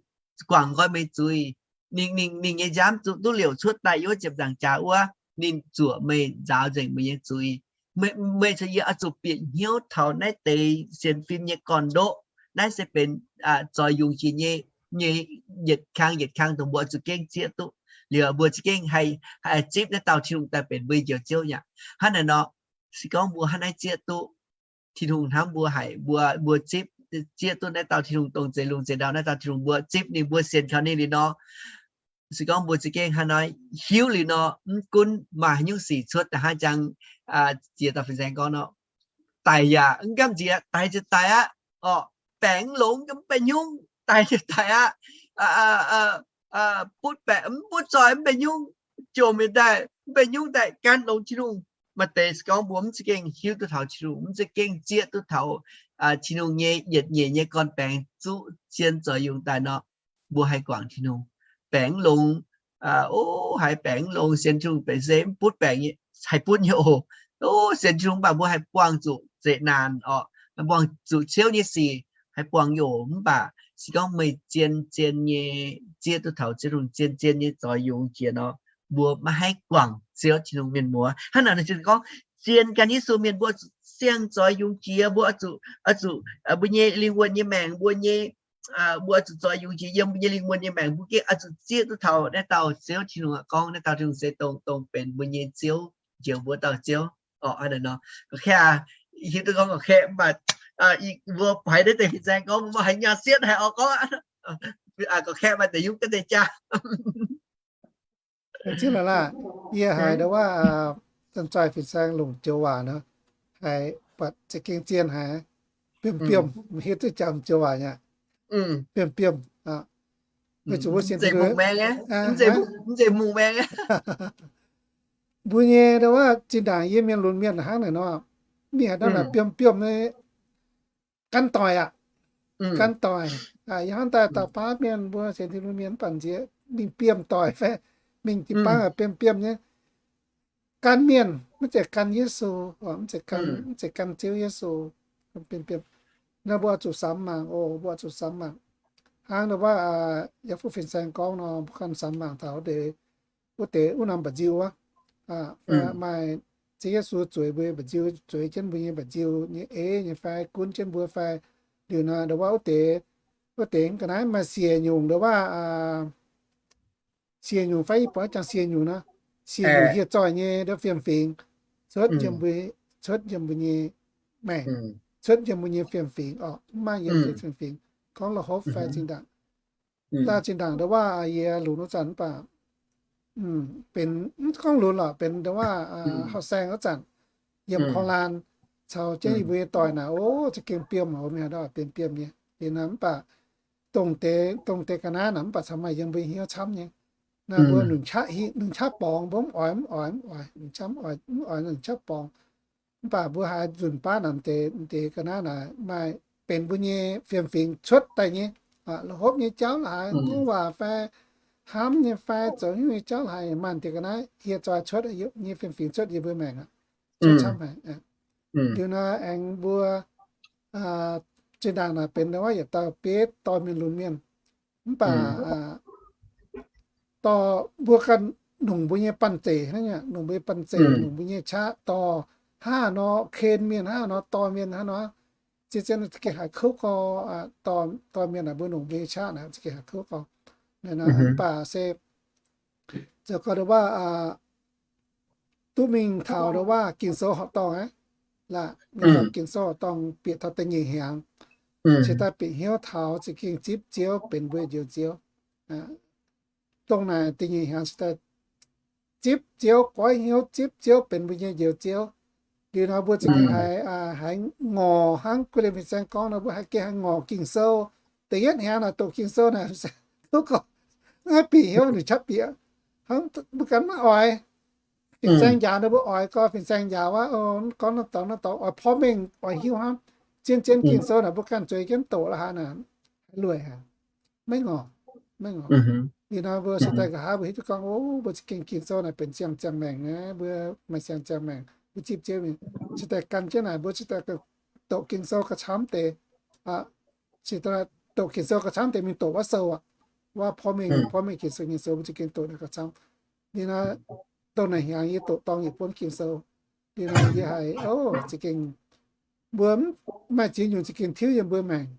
guangc nqoi meih zuiz. Ninh, ninh, ninh nyei nziaamv zuqc duqv liouc cuotv daaih yiem wuov ziepc nzaangc jaax wuov, ninh zuoqc meih, nzaaux nzengc meih nyei zuiz. Meih, meih caux yie oix zuqc bieqc hnyouv taux naaiv deix sienx fim nyei gorn-ndoqv. Naaiv se benx zoix yungz jiex nyei, nyei yietc kang yietc kang dongh mbuo oix zuqc gengh zieqv duqv. Liuz mbuo za'gengh haih, haih zipv naaiv dauh Tin-Hungh daaih benx mbuo nyei Njoux Ziouv aqv. Hnangv naaic nor, se gorngv mbuo hnangv naaiv zieqv duqv, Tin-Hungh hnamv mbuo haic, mbuo, mbuo zipv, zieqv duqv naaiv dauh Tin-Hungh dongh zeix lungh zeix ndau, naaiv dauh Tin-Hungh mbuo zipv ninh, mbuo sienx kaux ninh liuz nor, se gorngv mbuo za'gengh hnangv naaiv hiuv liuz nor, mv gunv maaih haaix nyungc sic cuotv daaih hnangv jang jiex dauh fin-saeng gorngv nor, daic yaac mv gamh nziex, daic ziouc daic aqv. Orqc, baengc mv longx mv baac nyungc, daic ziouc daic aqv. Butv baeqc mv butv zoih mv baac nyungc, jomc mienh daaih mv baac nyungc daaih gan longx Tin-Hungh. Maaih deix se gorngv mbuo mv za'gengh hiuv duqv taux Tin-Hungh, mv za'gengh zieqv duqv taux Tin-Hungh nyei yietc nyeic nyei gorn-baengx zuqv zien zoux yungz daaih nor, mbuo haih guangc Tin-Hungh. Baengc mv longx, o, haiz baengc mv longx, sienx Tin-Hungh benx se mv butv baengc nyei, haih butv nyei oc. O, sienx Tin-Hungh mv baac mbuo haih buangh zuqc zeqc naanc orqc, haih buangh zuqc ciouv nyei sic, haih buangh nyei oc. Mv baac se gorngv meih zien zien nyei zieqv duqv taux Ziouv Tin-Hungh, zien zien nyei zoux yungz jiex nor, mbuo maiv haih guangc Ziouv Tin-Hungh. Mienh muoz, hnangv naaic ninh gorngv, zien gan Yesu mienh mbuo zuqc siang zoux yungz jiex, mbuo oix zuqc, oix zuqc, mbuo nyei lingh wuonh nyei maengc, mbuo nyei, mbuo oix zuqc zoux yungz jiex yiem mbuo nyei lingh wuonh nyei maengc, mbuo gengh oix zuqc zieqv duqv taux naaiv dauh Ziouv Tin-Hungh, gorngv naaiv dauh Tin-Hungh se dongh, dongh benx mbuo nyei Ziouv, njoux mbuo dauh Ziouv. Orqc, hnangv naaic nor, gorqv-kaeqv, hiuv duqv gorngv gorqv-kaeqv, mv baac mbuo haiz naaiv deix fin-saeng gorngv, mbuo haiz nyaanh sietv haic orqc, gorngv gorqv-kaeqv maaih deix yungv ga'deix jaa. Laengz zingh la'laah, yie haiz ndau wuov, Janx-Zoih Fin-Saeng longc joux waac nor, haiz buatc za'gengh zien haic, biomv-biomv, hiuv duqv jangx joux waac nyei, biomv-biomv. Weic zuqc mbuo sienx Tin-Hungh, mbuo nyei ndau wuov zinh ndaangc yie mienh lunx mienh hnangv naaic nor, mingh haaix dauh naaic biomv-biomv nyei, gan doic aqv. Gan doic. Yie hnamv daaih dauh baav mienh mbuo sienx Tin-Hungh mienh mv baac nziex mingh biomv doic fai mingh jiu-baang biomv-biomv nyei. Gan mienh, maiv zeiz gan Yesu, mv zeiz gan, mv zeiz gan Ziouv Yesu. Biomv-biomv. Nor mbuo oix zuqc samx mangc oc, mbuo oix zuqc samx mangc. Hnangv nor wuov, yie fuqv fin-saeng gorngv nor, mbuo ganh samx mangc taux wuov deix, wuov deix wuov norm mba'nziu wuov, maaih Ziouv Yesu zueiz mbuo nyei mba'nziu, zueiz jienv mbuo nyei mba'nziu nyei eix nyei fai, gunv jienv mbuo fai. Liuz nor ndau wuov, wuov deix, wuov deix ga'naaiv maaih siec nyungc ndau wuov, siec nyungc fai yie buatc jangx siec nyungc nor, siec nyungc hieh zoih nyei ndau fiem-fingx, cuotv yiem mbuo, cuotv yiem mbuo nyei maengc, cuotv yiem mbuo nyei fiem-fingx orqc, mv maaih yiem fiem-fingx, gorngv la'hopv fai zinh ndaangc. Daaih zinh ndaangc ndau wuov yie lunx wuov zanc mv baac benx mv gorngv lunx lorqc, benx ndongc waac hauh saeng wuov zanc, yiem korv-laanh caux jienv yie mbuo nyei doic naaic, o, za'gengh biomv oc, mienh haaix dauh benx biomv nyei. Liuz nor mv baac dongh deix, dongh deix ga'naaiv naaic mv baac caux maaih yiem mbuo hnyouv camv nyei. Naaiv mbuo longc qaqv, longc qaqv borngz, mbuo mv oix, mv oix, mv oix, longc qaqv mv oix, mv oix longc qaqv borngz. Mv baac mbuo haiz nzunc baav naaic deix, deix ga'naaiv naaic maaih benx mbuo nyei fiem-fingx cuotv daaih nyei, la'hopv nyei jauv la'haaix, gorngv waac fai hnamv nyei fai zoux hnyouv nyei jauv la'haaix, maaih deix ga'naaiv hieh zoi cuotv nyei fiem-fingx cuotv yie mbuo maengc aqv. Cuotv camv haic. Liuz nor aengx mbuo zinh ndaangc naaic benx ndongc waac yietc dauh bieiv dorh mienh lunx mienh. Mv baac dorh mbuo ganh longc mbuo nyei banh zeic hnangv, longc mbuo nyei banh zeic, longc mbuo nyei qaqv dorh, hnangv nor ken mienh, hnangv nor dorh mienh, hnangv nor, zien-zien za'gengh haiz kouv gorx. Dorh mienh naaic mbuo longc mbuo nyei qaqv naaic za'gengh haiz kouv gorx. Mv baac se zoux gau ndongc waac duqv mingh taux ndongc waac Ging-Sou horqc dorngh aqv. Laaix mingh taux Ging-Sou horqc dorngh bieqc taux da'nyeic hnyangx, cingx daaih bieqc hnyouv taux za'gengh zipv Ziouv benx mbuo nyei Njoux Ziouv. Dongh naaic da'nyeic hnyangx cingx daaih zipv Ziouv, goiv hnyouv zipv Ziouv benx mbuo nyei Njoux Ziouv. Liuz nor mbuo za'gengh haiz, haiz ngorc hnangv Guei Liemh fin-saeng gorngv nor, mbuo haih gengh haih ngorc Ging-Sou. Da'yietv hnyangx naaic doqc Ging-Sou naaic, duqv gorngv maiv bieqc hnyouv, ninh qaqv bieqc. Hnangv mbuo ganh maiv oix. Fin-saeng njaaux ninh mbuo oix gorngv fin-saeng njaaux wuov, gorngv naaiv dorngx naaiv dorngx oix porv mengh oix hiuv hnangv. Zien-zien Ging-Sou naaic mbuo ganh zueiz jienv doqc la'haaix naaic, haaix lueic haic, maiv ngorc, maiv ngorc. Liuz nor mbuo cingx daaih nqa'haav mbuo hiuv duqv gorngv, o, mbuo za'gengh Ging-Sou naaic benx siang-ziangh maengc aqv, mbuo maaih siang-ziangh maengc, mbuo zipv Ziouv mingh. Cingx daaih gan jienv naaic mbuo cingx daaih doqc Ging-Sou gauh camv deix. Cingx daaih doqc Ging-Sou gauh camv deix mingh doqc wuov sou aqv. Wuov porv mengh, porv mengh Ging-Sou, Ging-Sou mbuo za'gengh doqc naaic gauh camv. Liuz nor, dongh naaic hnyangx yie doqc dorng yietc buonv Ging-Sou. Liuz nor yie haiz, o, za'gengh mbuo maaih ziex nyungc za'gengh tiuv yiem mbuo maengc.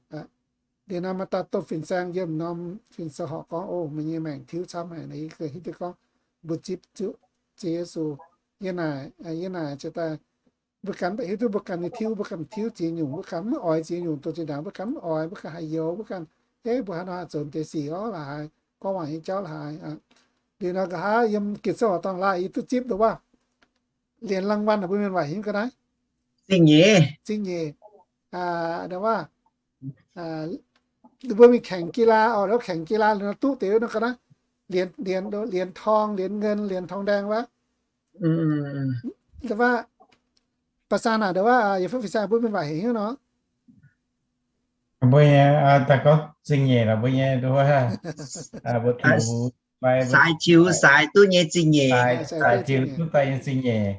Liuz nor maaih dauh domh fin-saeng yiem norm Ging-Sou horqc gorngv, o, meih nyei maengc tiuv camv haic. Naaic yie hiuv duqv gorngv mbuo zipv zuqc Ziouv Yesu. Yie naaic, yie naaic cingx daaih mbuo ganh mv baac hiuv duqv mbuo ganh nyei tiuv, mbuo ganh tiuv ziex nyungc, mbuo ganh mv oix ziex nyungc. Dongh zinh ndaangc mbuo ganh mv oix, mbuo ganh haih youx, mbuo ganh, eh, mbuo haaix nor haih zoux deix sic orv la'haaix, gorngv waac nyei jauv la'haaix. Liuz nor nqa'haav yiem Ging-Sou horqc dorngh laaih yie duqv zipv ndongc waac lienx รางวัล naaic, mbuo mienh waac heuc ga'naaiv, zingh nyeic, zingh nyeic. Ndongc waac, mbuo mingh แข่งกีฬา orqc, kengx กีฬา liuz nor duqv deix nor ga'naaiv, lienx, lienx, lienx torng, lienx เงิน, lienx ทองแดง wuov. Ndongc waac, ba'sang naaic ndongc waac, yietc fun fin-saeng mbuo mienh waac heuc hnyouv nor. Mbuo nyei, daaih gorngv zingh nyeic lorqc, mbuo nyei, mbuo, mbuo, saaix jiu saaix duqv nyei zingh nyeic. Saaix jiu duqv daaih nyei zingh nyeic.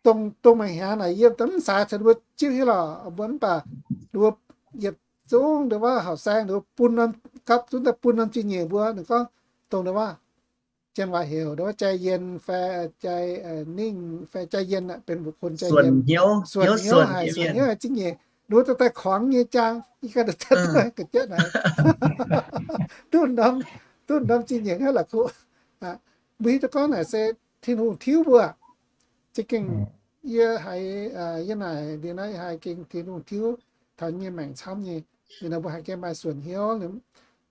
Dongh, dongh meih hnyangx naaic yiem daaih mv saaix caux mbuo zipv hiuv lorqc, mbuo mv baac mbuo yietc zungv ndongc waac horqc saeng ndongc bun norm, gapv zunv daaih bun norm zingh nyeic mbuo. Ninh gorngv dongh ndongc waac, janx waac heuc ndongc waac ใจเย็น fai ใจนิ่ง fai ใจเย็น aqv, benx บุคคล ใจเย็น, suonc hnyouv haic, suonc hnyouv haic zingh nyeic. Ninh mbuo daaih daaih kuangx nyei jaang, yie ganh daaih daaih ga'jatv naaic, duqv norm, duqv norm zingh nyeic hnangv la'kuqv. Mbuo hiuv duqv gorngv naaic se Tin-Hungh tiuv mbuo. Za'gengh yie haiz, yie naaic liuz naaiv yie haiz gengh Tin-Hungh tiuv taux nyei maengc camv nyei. Liuz nor mbuo haiz gengh maaih suonc hnyouv,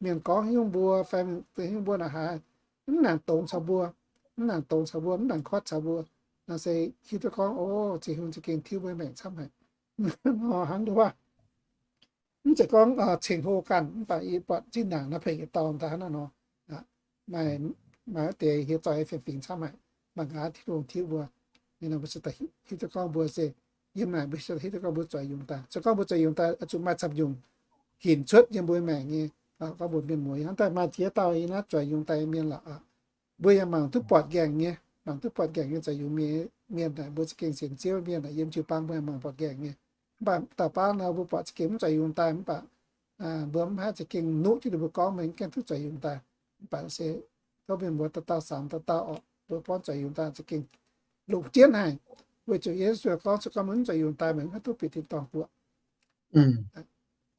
mienh gorngv hnyouv mbuo fai mienh hnyouv mbuo naaic haiz mv nangc dongz caux mbuo, mv nangc dongz caux mbuo, mv nangc kotv caux mbuo. Naaiv se hiuv duqv gorngv, o, Tin-Hungh za'gengh tiuv mbuo maengc camv haic. Hnangv nor waac, mv zeiz gorngv ceng hlo ganh, mv baac yie buatc zinh ndaangc naaiv pengx yietc dauh daaih hnangv naaiv nor. Maaih, maaih wuov deix hieh zoih fingx-fingx camv haic, mangc gaax Tin-Hungh tiuv mbuo. Ninh nor mbuo se daaih hiuv duqv gorngv mbuo se, yiem naaic mbuo se hiuv duqv gorngv mbuo zueiz yungz daaih. Se gorngv mbuo zueiz yungz daaih, zuqc maaih camv nyungc hinc cuotv yiem mbuo maengc nyei. Gorngv mbuo mienh muoz hnangv daaih maaih ziex dauh yiem naaiv zueiz yungz daaih nyei mienh lorqc. Mbuo yaac mangc duqv buatc nqaengc nyei, mangc duqv buatc nqaengc nyei zueiz yungz mienh, mienh naaic mbuo za'gengh sienx Ziouv mienh naaic yiem jiu-baang mbuo yaac mangc buatc nqaengc nyei. Mv baac dauh baav nor mbuo buatc za'gengh mv zueiz yungz daaih, mv baac mbuo mv haih za'gengh nuqv jienv ninh mbuo gorngv, mbuo mv gaengh duqv zueiz yungz daaih. Mv baac se gorngv mienh muoz dauh dauh samx dauh dauh orqc, mbuo buangv zueiz yungz daaih za'gengh longc jienv haic. Weic zuqc Yesu gorngv, se gorngv meih mv zueiz yungz daaih, meih mv haih duqv bieqc tin-dorngh guoqv.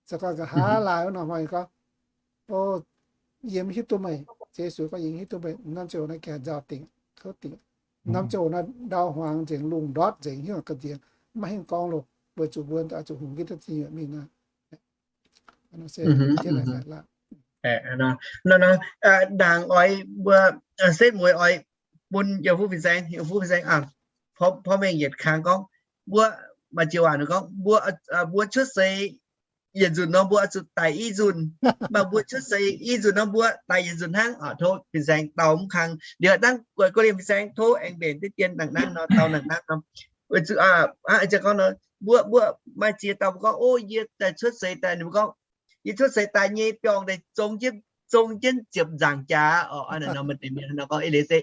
Se gorngv nqa'haav laai wuov nor hnoi gorngv, o, yie mv hiuv duqv meih. Yesu gorngv, yie mv hiuv duqv meih. Norm ziangh hoc naaiv gengh nzauh dingc, kouv dingc. Norm ziangh hoc naaiv ndau hmuangx nzengc, lungh ndortv nzengc, hiuv ga'nziex, maiv hiuv gorngv loh, weic zuqc mbuo zuqc hungx jienv zingh nyeic mingh nor. Nor, nor, ndaangc oix mbuo setv mueiz oix bun yiem fuqv fin-saeng, yiem fuqv fin-saeng, porv mengh yietc kangx gorngv, mbuo, maaih ziex waac ninh gorngv, mbuo, mbuo cuotv seix yietc nzunc nor mbuo oix zuqc daic i nzunc. Maaih mbuo cuotv seix i nzunc nor mbuo daic yietc nzunc hnangv. Tov fin-saeng dau mv kang. Liuz dangv guei liemh fin-saeng tov aengx mbenc deix dien nangc nangv nor, dau nangc nangv nor. Aa, gorngv nor, mbuo, mbuo maaih ziex dauh mbuo gorngv, o, yie daaih cuotv seix daaih, ninh mbuo gorngv, yie cuotv seix daaih nyei biorngh daaih zong jienv, zong jienv ziepc nzaangc jaax oc. Nor maaih deix mienh nor gorngv, eix leiz se,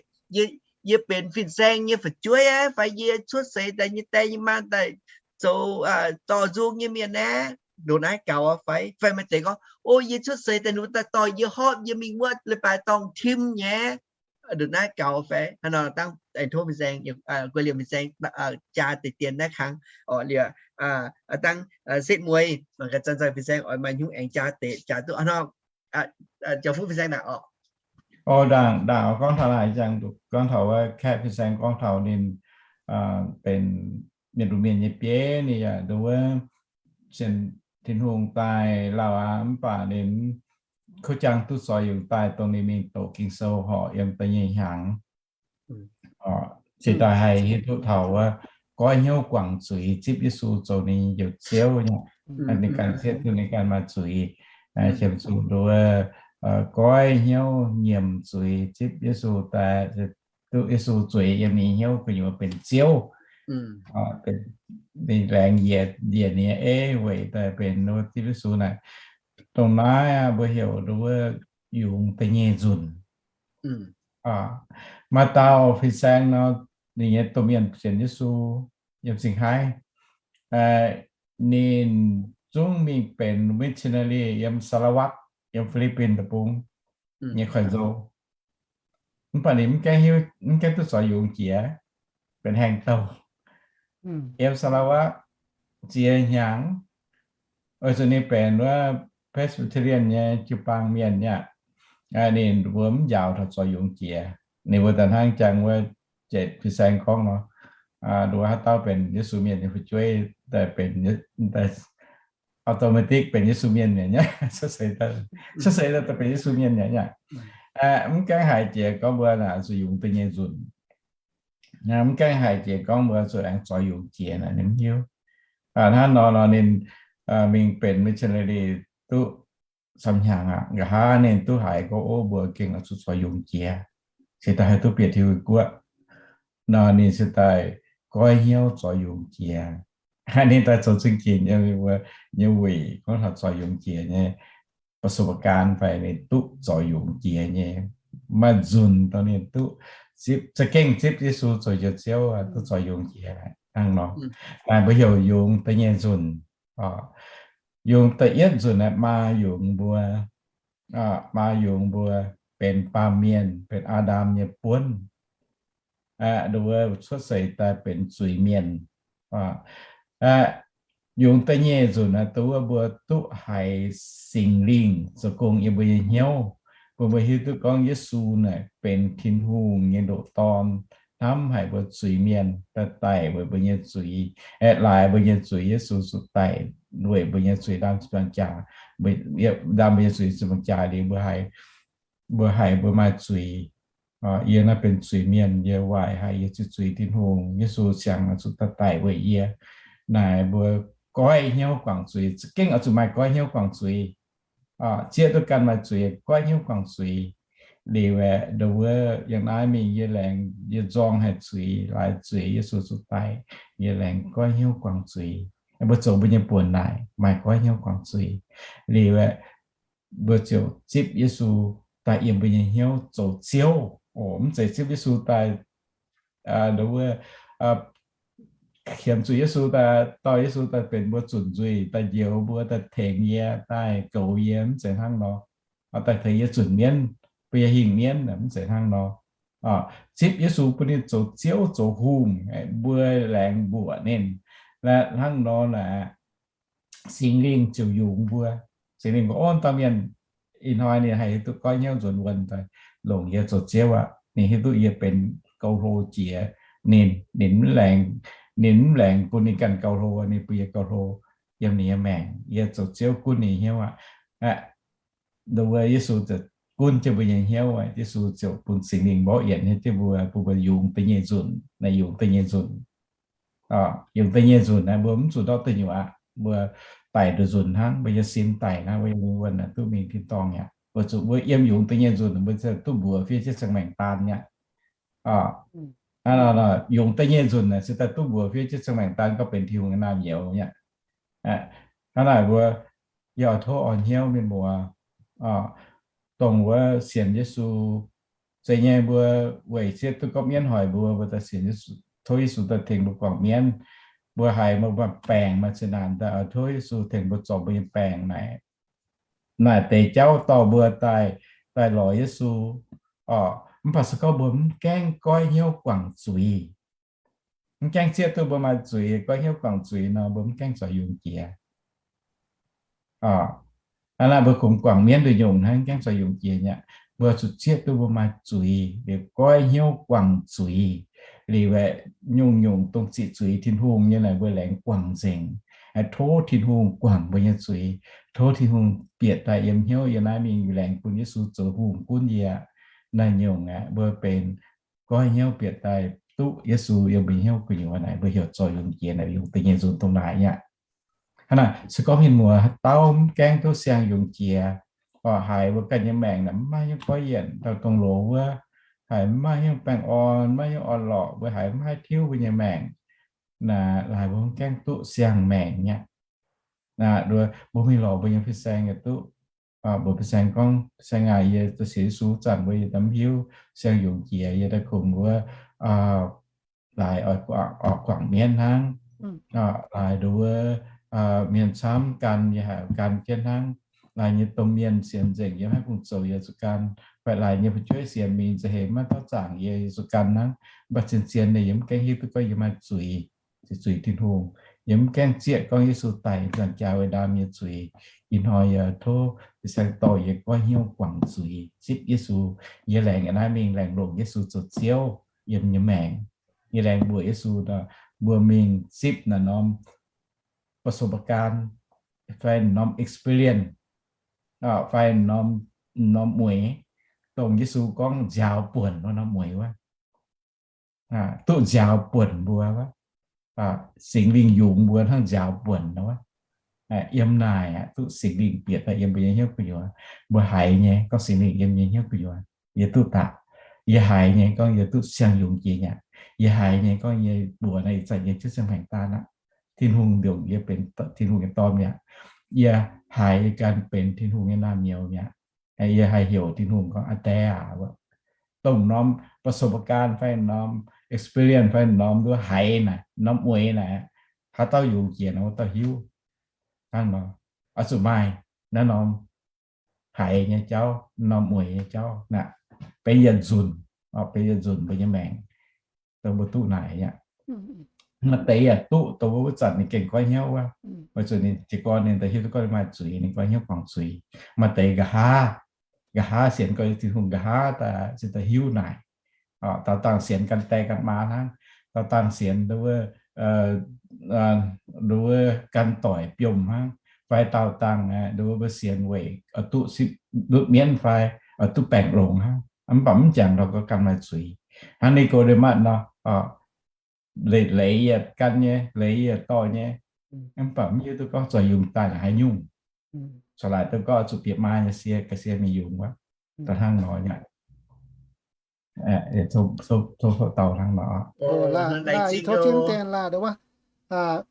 yie benx fin-saeng nyei fu'jueiv aqv, fai yie cuotv seix daaih nyei die nyei maa daaih zoux dorh nzung nyei mienh aqv. Ndongc naaiv gaux fai? Fai maaih deix gorngv, o, yie cuotv seix daaih ninh mbuo daaih dorh yie hopv, yie mingh wuov leiz-baaix dorngh tim nyei. Ndongc naaiv gaux fai? Hnangv nor dangv aengx tov fin-saeng, guei liemh fin-saeng jaa deix dien naaiv kangx oc. Liuz dangv setv mueiz mangc gaax zanc-zanc fin-saeng oix maaih nyungc aengx jaa deix jaa duqv nor. Jaa fuqv fin-saeng naaic oc. O, ndaangc, ndaangc gorngv taux naaic ziangh, gorngv taux wuov kaeqv fin-saeng gorngv taux ninh benx mienh, mbuo mienh nyei bieiv, ninh yaac nduov sienx Tin-Hungh daaih lauh aqv, mv baac ninh kuv jangx duqv zorc yungz daaih dongh ninh mingh doqc Ging-Sou horc yiem da'nyeic hnyangx. Cingx daaih haih hiuv duqv taux wuov goiv hnyouv guangc zuiz, zipv Yesu zoux ninh nyei Njoux Ziouv nyei. Ninh ganh zipv duqv ninh ganh maaih zuiz, qiemx zuqc nduov goiv hnyouv nyiemc zuiz, zipv Yesu daaih, duqv Yesu zueiz yiem ninh hnyouv gu'nyuoz benx Ziouv. Ninh laengz yiec, yiec ninh nyei ei weic daaih benx nduov zipv Yesu naaic. Dongh naaiv aqv mbuo heuc nduov yungz da'nyeic nzunc. Maaih dauh fin-saeng nor, ninh nyei domh mienh sienx Yesu yiem Singh Hai. Ninh zungv mingh benx missionary yiem Sarawak, yiem Fi^li^bin Deic-Bung nyei koiv-nzou. Mv baac ninh mv gaengh hiuv, mv gaengh duqv zorc yungz jiex, benx haengh douh. Yiem Sarawak ziex hnyangx, weic zuqc ninh benx wuov Presbyterian nyei jiu-baang mienh nyei aqv. Ninh mbuo mv njaaux taux zorc yungz jiex. Ninh mbuo daaih hnangv jangx wuov jeic fin-saeng gorngv nor, nduov haaix dauh benx Yesu mienh nyei fu'jueiv daaih benx automatic benx Yesu mienh mi'aqv. Cuotv seix, cuotv seix daaih benx Yesu mienh mi'aqv. Mv gaengh haiz jiex gorngv mbuo naaic zuqc yungz da'nyeic nzunc. Mv gaengh haiz jiex gorngv mbuo zuqc aengx zorc yungz jiex naaic, ninh mv hiuv. Hnangv nor nor ninh mingh benx missionary duqv camv hnyangx aqv. Nqa'haav ninh duqv haiz gorngv, o, mbuo gengh oix zuqc zorc yungz jiex, cingx daaih haih duqv bieqc Tin-Hungh guoqv. Nor ninh cingx daaih goiv hnyouv zorc yungz jiex. Ninh daaih zoux zingh ginc yiem ninh mbuo nyei wuic gorngv taux zorc yungz jiex nyei ประสบการณ์ fai ninh duqv zorc yungz jiex nyei. Maaih nzunc dongh ninh duqv zipv, za'gengh zipv Yesu zoux njoux Ziouv, duqv zorc yungz jiex hnangv nor. Naaic mbuo heuc yungz da'nyeic nzunc. Yungz da'yietv nzunc aeqv, maa yungz mbuo, maa yungz mbuo benx baamh mienh, benx Aa^ndam nyei buonv. Nduov cuotv seix daaih benx zuiz-mienh. Yungz da'nyeic nzunc aeqv, nduov mbuo duqv haiz Singx Lingh zoux gong yiem mbuo nyei hnyouv, bun mbuo hiuv duqv gorngv Yesu naaic benx Tin-Hungh nyei ndoqc Dorn, hnamv haic mbuo zuiz-mienh, daaih daic weic mbuo nyei zuiz, aeqv, laaix mbuo nyei zuiz. Yesu zuqc daic weic mbuo nyei zuiz, ndaam ziepc nzaangc jaax, ndaam mbuo nyei zuiz ziepc nzaangc jaax liuz, mbuo haiz, mbuo haiz mbuo maaih zuiz. Yie naaiv benx zuiz-mienh, yie waaic haic, yie zuqc zuiz Tin-Hungh. Yesu siang oix zuqc daaih daic weic yie. Naaic mbuo goiv hnyouv guangc zuiz, za'gengh oix zuqc maaih goiv hnyouv guangc zuiz. Zieqv duqv ganh maaih zuiz, goiv hnyouv guangc zuiz. Liuz aeqv, nduov yangh naaiv mingh yie laengz, yie nzorng haic zuiz, laaix zuiz Yesu zuqc daic, yie laengz goiv hnyouv guangc zuiz. Mbuo zoux mbuo nyei buonc naaic maaih goiv hnyouv guangc zuiz. Liuz aeqv, mbuo ziouc zipv Yesu daaih yiem mbuo nyei hnyouv zoux Ziouv. Mv zeiz zipv Yesu daaih, nduov, qiemx zuqc Yesu daaih, dorh Yesu daaih benx mbuo zunc nzuih, daaih njoux mbuo, daaih tengx yie, daaih goux yie, mv zeiz hnangv nor. Daaih tengx yie zunc mienv, bun yie hingh mienv, mv zeiz hnangv nor. Zipv Yesu bun ninh zoux Ziouv zoux Hungh, mbuo laengz mbuoqc ninh. Hnangv nor naaic, Singx Lingh ziouc yungz mbuo. Singx Lingh gorngv, o, dauh mienh ih hnoi ninh haih hiuv duqv goiv hnyouv nzuonx wuonh daaih longc yie zoux Ziouv aqv. Ninh hiuv duqv yie benx gauh hlo jiex ninh. Ninh mv laengz, ninh mv laengz bun ninh ganh gauh hlo, ninh bun yie gauh hlo yiem ninh nyei maengc. Yie zoux Ziouv gunv ninh hnyouv aqv. nduov Yesu ziouc gunv jienv mbuo nyei hnyouv, Yesu ziouc bun Singx Lingh mborqv yienc nyei jienv mbuo, bun mbuo yungz da'nyeic nzunc, naaiv yungz da'nyeic nzunc. Yungz da'nyeic nzunc naaiv mbuo mv zuqc ndortv duih nyuoqc aqv. Mbuo daic nduqc nzunc hnangv, mbuo nyei sin daic hnangv, mbuo nyei lingh wuonh duqv mingh tin-dorngh mi'aqv. Mbuo zuqc mbuo yiem yungz da'nyeic nzunc mbuo ziouc duqv mbuox fiev jienv ziangh maengc daan mi'aqv. Hnangv naaic, yungz da'nyeic nzunc naaic se daaih duqv mbuox fiev jienv ziangh maengc daan gorngv benx Tin-Hungh nyei naamh nyouz mi'aqv. Hnangv naaic mbuo yie oix tov orn hnyouv mienh muoz, dongh wuov sienx Yesu, zeiz nyei mbuo weic sieqv duqv gorngv mienv hoic mbuo, mbuo daaih sienx Yesu, tov Yesu daaih tengx mbuo guangc mienv. Mbuo haiz mbuo maaih baengc maaih zinh ndaangc daaih oix tov Yesu tengx mbuo zorc mbuo nyei baengc naaic. Naaic deix jauv dorh mbuo daaih, daaih lorz Yesu. Mv baac se gorngv mbuo mv gaengh goiv hnyouv guangc zuiz, mv gaengh zieqv duqv mbuo maaih zuiz, goiv hnyouv guangc zuiz nor, mbuo mv gaengh zoux yungz jiex. Hnangv naaic mbuo kungx guangc mienv nduqc nyungc hnangv, mv gaengh zoux yungz jiex mi'aqv. Mbuo zuqc zieqv duqv mbuo maaih zuiz liuz goiv hnyouv guangc zuiz. Liuz aeqv, nyungc-nyungc dongh ziqc zuiz Tin-Hungh nyei naaic mbuo laengz guangc nzengc. Tov Tin-Hungh guangc mbuo nyei zuiz. Tov Tin-Hungh bieqc daaih yiem hnyouv yiem naaiv mingh laengz bun Yesu zoux hungh gunv yie. Naaiv nyungc aeqv, mbuo benx goiv hnyouv bieqc daaih duqv Yesu yiem mbuo hnyouv gu'nyuoz naaic, mbuo heuc zoux yungz jiex naaic, yungz da'nyeic nzunc dongh naaic mi'aqv. Hnangv naaic, se gorngv mienh muoz haaix dauh mv gaengh duqv siang-yungz jiex, oc, haiz mbuo ganh nyei maengc naaic mv maaih hnyouv goiv yienc, dauh dongh loz wuov, haiz mv maaih hnyouv baengh orn, mv maaih hnyouv orn-lorqc, mbuo haiz mv haih tiuv mbuo nyei maengc, naaic laaix mbuo mv gaengh duqv siang-maengc mi'aqv. Mbuo mingh lorz mbuo nyei fin-saeng yietc duqv, mbuox fin-saeng gorngv, Fin-saeng aac, yie daaih sienx Yesu zanc mbuo yie daaih mv hiuv siang-yungz jiex, yie daaih kungx wuov laaix oix guangc mienv hnangv, laaix nduov mienh camv gan yie haiz gan jienv hnangv, laaix nyei domh mienh sienx nzengc yie mv haih kungx zoux yie zuqc gan, fai laaix nyei fu'jueiv sienx mingh nza'hengx maiv dauh zaangc yie zuqc gan hnangv. Mv baac zien-zien ninh yie mv gaengh hiuv duqv gorngv yie maaih zuiz, zuiz Tin-Hungh. Yie mv gaengh zieqv gorngv Yesu daic zanc jaax weic ndaam nyei zuiz. Ih hnoi yie tov fin-saeng dorh yie goiv hnyouv guangc zuiz, zipv Yesu. Yie laengz yie naaiv mingh laengz longc Yesu zoux Ziouv yiem nyei maengc. Yie laengz mbuox Yesu nor, mbuo mingh zipv naaiv norm ประสบการณ์ fai norm experience fai norm, norm mueix, dongh Yesu gorngv nziaaux buonc wuov norm mueix wuov, duqv nziaaux buonc mbuo wuov, Singx Lingh yungz mbuo hnangv nziaaux buonc wuov. Yiem naaic duqv Singx Lingh bieqc daaih yiem mbuo nyei hnyouv gu'nyuoz. Mbuo haiz nyei gorngv Singx Lingh yiem nyei hnyouv gu'nyuoz, yie duqv daaih. Yie haiz nyei gorngv yie duqv siang-yungz jiex mi'aqv. Yie haiz nyei gorngv yie mbuox naaiv ih zanc yie jienv siang-maengc daan aqv. Tin-Hungh ndongc yie benx Tin-Hungh nyei dorn mi'aqv. Yie haiz yie ganh benx Tin-Hungh nyei naamh nyouz mi'aqv. Yie haih heuc Tin-Hungh gorngv, Aa Die aac, dongh norm ประสบการณ์ fai norm experience fai norm nduov haiz naaic, norm mueix naaic, haaix dauh yungz jiex nor wuov dauh hiuv. Hnangv nor, oix zuqc maaih naaiv norm haiz nyei jauv, norm mueix nyei jauv naaic, benx yietc nzunc, benx yietc nzunc mbuo nyei maengc, dongh mbuo duqv naaic aqv. Maaih deix yaac duqv dongh wuov zanc ninh gengh goiv hnyouv wuov, weic zuqc ninh jiez gorn ninh daaih hiuv duqv gorngv ninh maaih zuiz, ninh goiv hnyouv guangc zuiz. Maaih deix nqa'haav, nqa'haav sienx gorx-youz Tin-Hungh nqa'haav daaih se daaih hiuv naaic. Daaux dangh sienx ganh die ganh maa hnangv. Daaux dangh sienx nduov, nduov ganh doic biomh hnangv. Fai daaux dangh nduov mbuo sienx weic oix duqv sipv ndutv mienv fai oix duqv baengh longx hnangv. Mv baac mv jangx ndau gorngv ganh maaih zuiz. Hnangv Ni^ko^nde^matv nor, leiz, leiz yietc gan nyei, leiz yietc dorh nyei, mv baac mv hiuv duqv gorngv zoux yungz daaih naaic haaix nyungc. Corc laaic duqv gorngv zuqc bieqc maa nyei sie, ga'sie mingh yungz wuov. Da'hnangv nor nyei. Tov, tov, tov dau hnangv nor.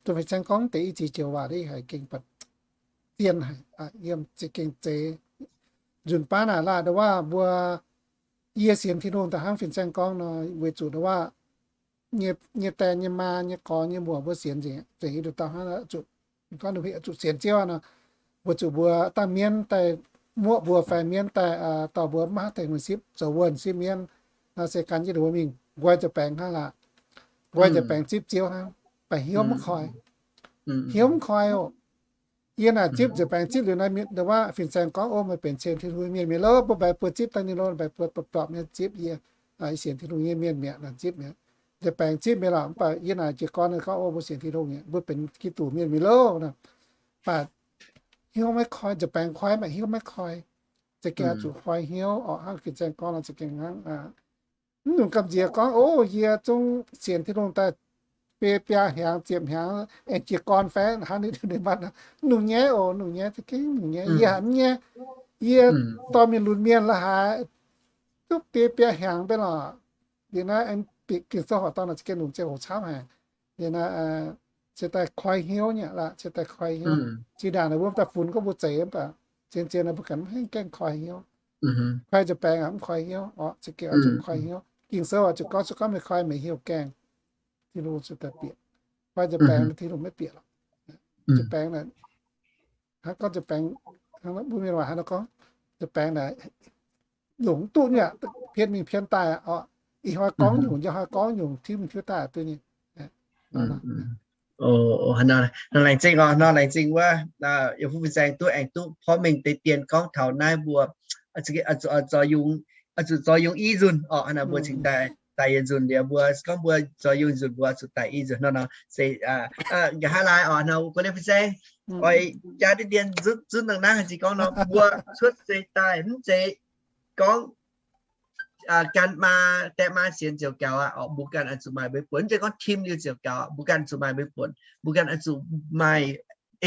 Tov fin-saeng gorngv deix i ziex joux waac haiz gengh baac zien haic, yiem za'gengh zeiz. Nzunc baav naaic laah nduov waac mbuo, yie sienx Tin-Hungh da'hnangv fin-saeng gorngv nor, weic zuqc nduov waac nyei die nyei maa nyei gorx nyei mbuoqc mbuo sienx nzengc, nzengc i nduqc dauh hnangv, zuqc, gorngv nduqc zuqc sienx Ziouv nor, weic zuqc mbuo dangh mienv daaih muoqv mbuo fai mienv daaih dorh mbuo mv haih tengx mbuo sipv, zoux wuonh sipv mienv, nor se gan jienv nduov mingh nqoi nza'baengx hnangv laah. Nqoi nza'baengx zipv Ziouv hnangv, baac hnyouv maiv koi. Hnyouv maiv koi oc. Yie naaic zipv nza'baengx zipv liuz naaiv mienh, nduov waac fin-saeng gorngv, Ov, meih benx sienx Tin-Hungh nyei mienh mi'aqv loh, mv baac mbuo zipv daaih ninh loh, mv baac mbuo buatc buatc mienh zipv yie, sienx Tin-Hungh nyei mienh mi'aqv, naaic zipv mi'aqv. Nza'baengx zipv mi'aqv lorqc, mv baac yie naaic jiez gorn gorngv, Ov, mbuo sienx Tin-Hungh nyei, mbuo benx Giduc mienh mi'aqv loh. Mv baac hnyouv maiv koi, nza'baengx koi, mv baac hnyouv maiv koi. za'gengh oix zuqc koi hnyouv oc. Hnangv gitv zaeng gorngv nor za'gengh hnangv, mv nungx gamh nziex gorngv, O, yie zungv sienx Tin-Hungh daaih biei biaa hnyangx ziepc hnyangx, aengx jiez gorn fai hnangv, ninh mv nungx nyaiv oc, nungx nyaiv, za'gengh nungx nyaiv. Yie haiz mv nyaiv. Yie dorh mingh lunx mienh la'haaix, duqv biei biaa hnyangx mbenc lorqc. Liuz naaiv aengx bieqc Ging-Sou horqc dorngh nor za'gengh nungx ziangh hoc camv haic. Liuz naaiv ziouc daaih koi hnyouv nyei lorqc, ziouc daaih koi hnyouv. Zinh ndaangc naaic mbuo daaih funx gorngv mbuo zeiz mv baac zien-zien naaiv mbuo ganh mv haih gaengh koi hnyouv. Koi nza'baengx aqv, mv koi hnyouv oc, za'gengh oix zuqc koi hnyouv. Ging-Sou oix zuqc gorngv, se gorngv meih koi meih hnyouv gaengh, Tin-Hungh ziouc daaih bieqc. Koi nza'baengx Tin-Hungh maiv bieqc lorqc. Nza'baengx naaic, hnangv gorngv nza'baengx, mbuo mienh waac hnangv nor gorngv, nza'baengx naaic longc mv duqv nyei aqv, pien mingh pien daaih oc. Ih hnoi gorngv nyungc, njang hnoi gorngv nyungc, tiuv mingh tiuv daaih duqv nyei. Nor laengz zingh oc, nor laengz zingh wuov, yie mbuo fin-saeng duqv aengx duqv porv mengh deix dien gorngv taux naaiv mbuo zuqc, zuqc zoux yungz i nzunc oc. Hnangv naaic mbuo cingx daaih, daaih yietc nzunc liuz mbuo gorngv mbuo zoux yungz i nzunc mbuo zuqc daaih i nzunc nor nor se nqa'haav laai oc. Nor mbuo guei fin-saeng oix jaa diqv dien zunv, zunv dangh naaiv haih zingh gorngv nor, mbuo cuotv seix daaih mv zeiz gorngv gan maa, die maa sienx ziouc gaux aqv oc. Mbuo ganh oix zuqc maaih mbuo buonc. Mv zeiz gorngv tim liuz ziouc gaux, mbuo ganh zuqc maaih mbuo buonc. Mbuo ganh oix zuqc maaih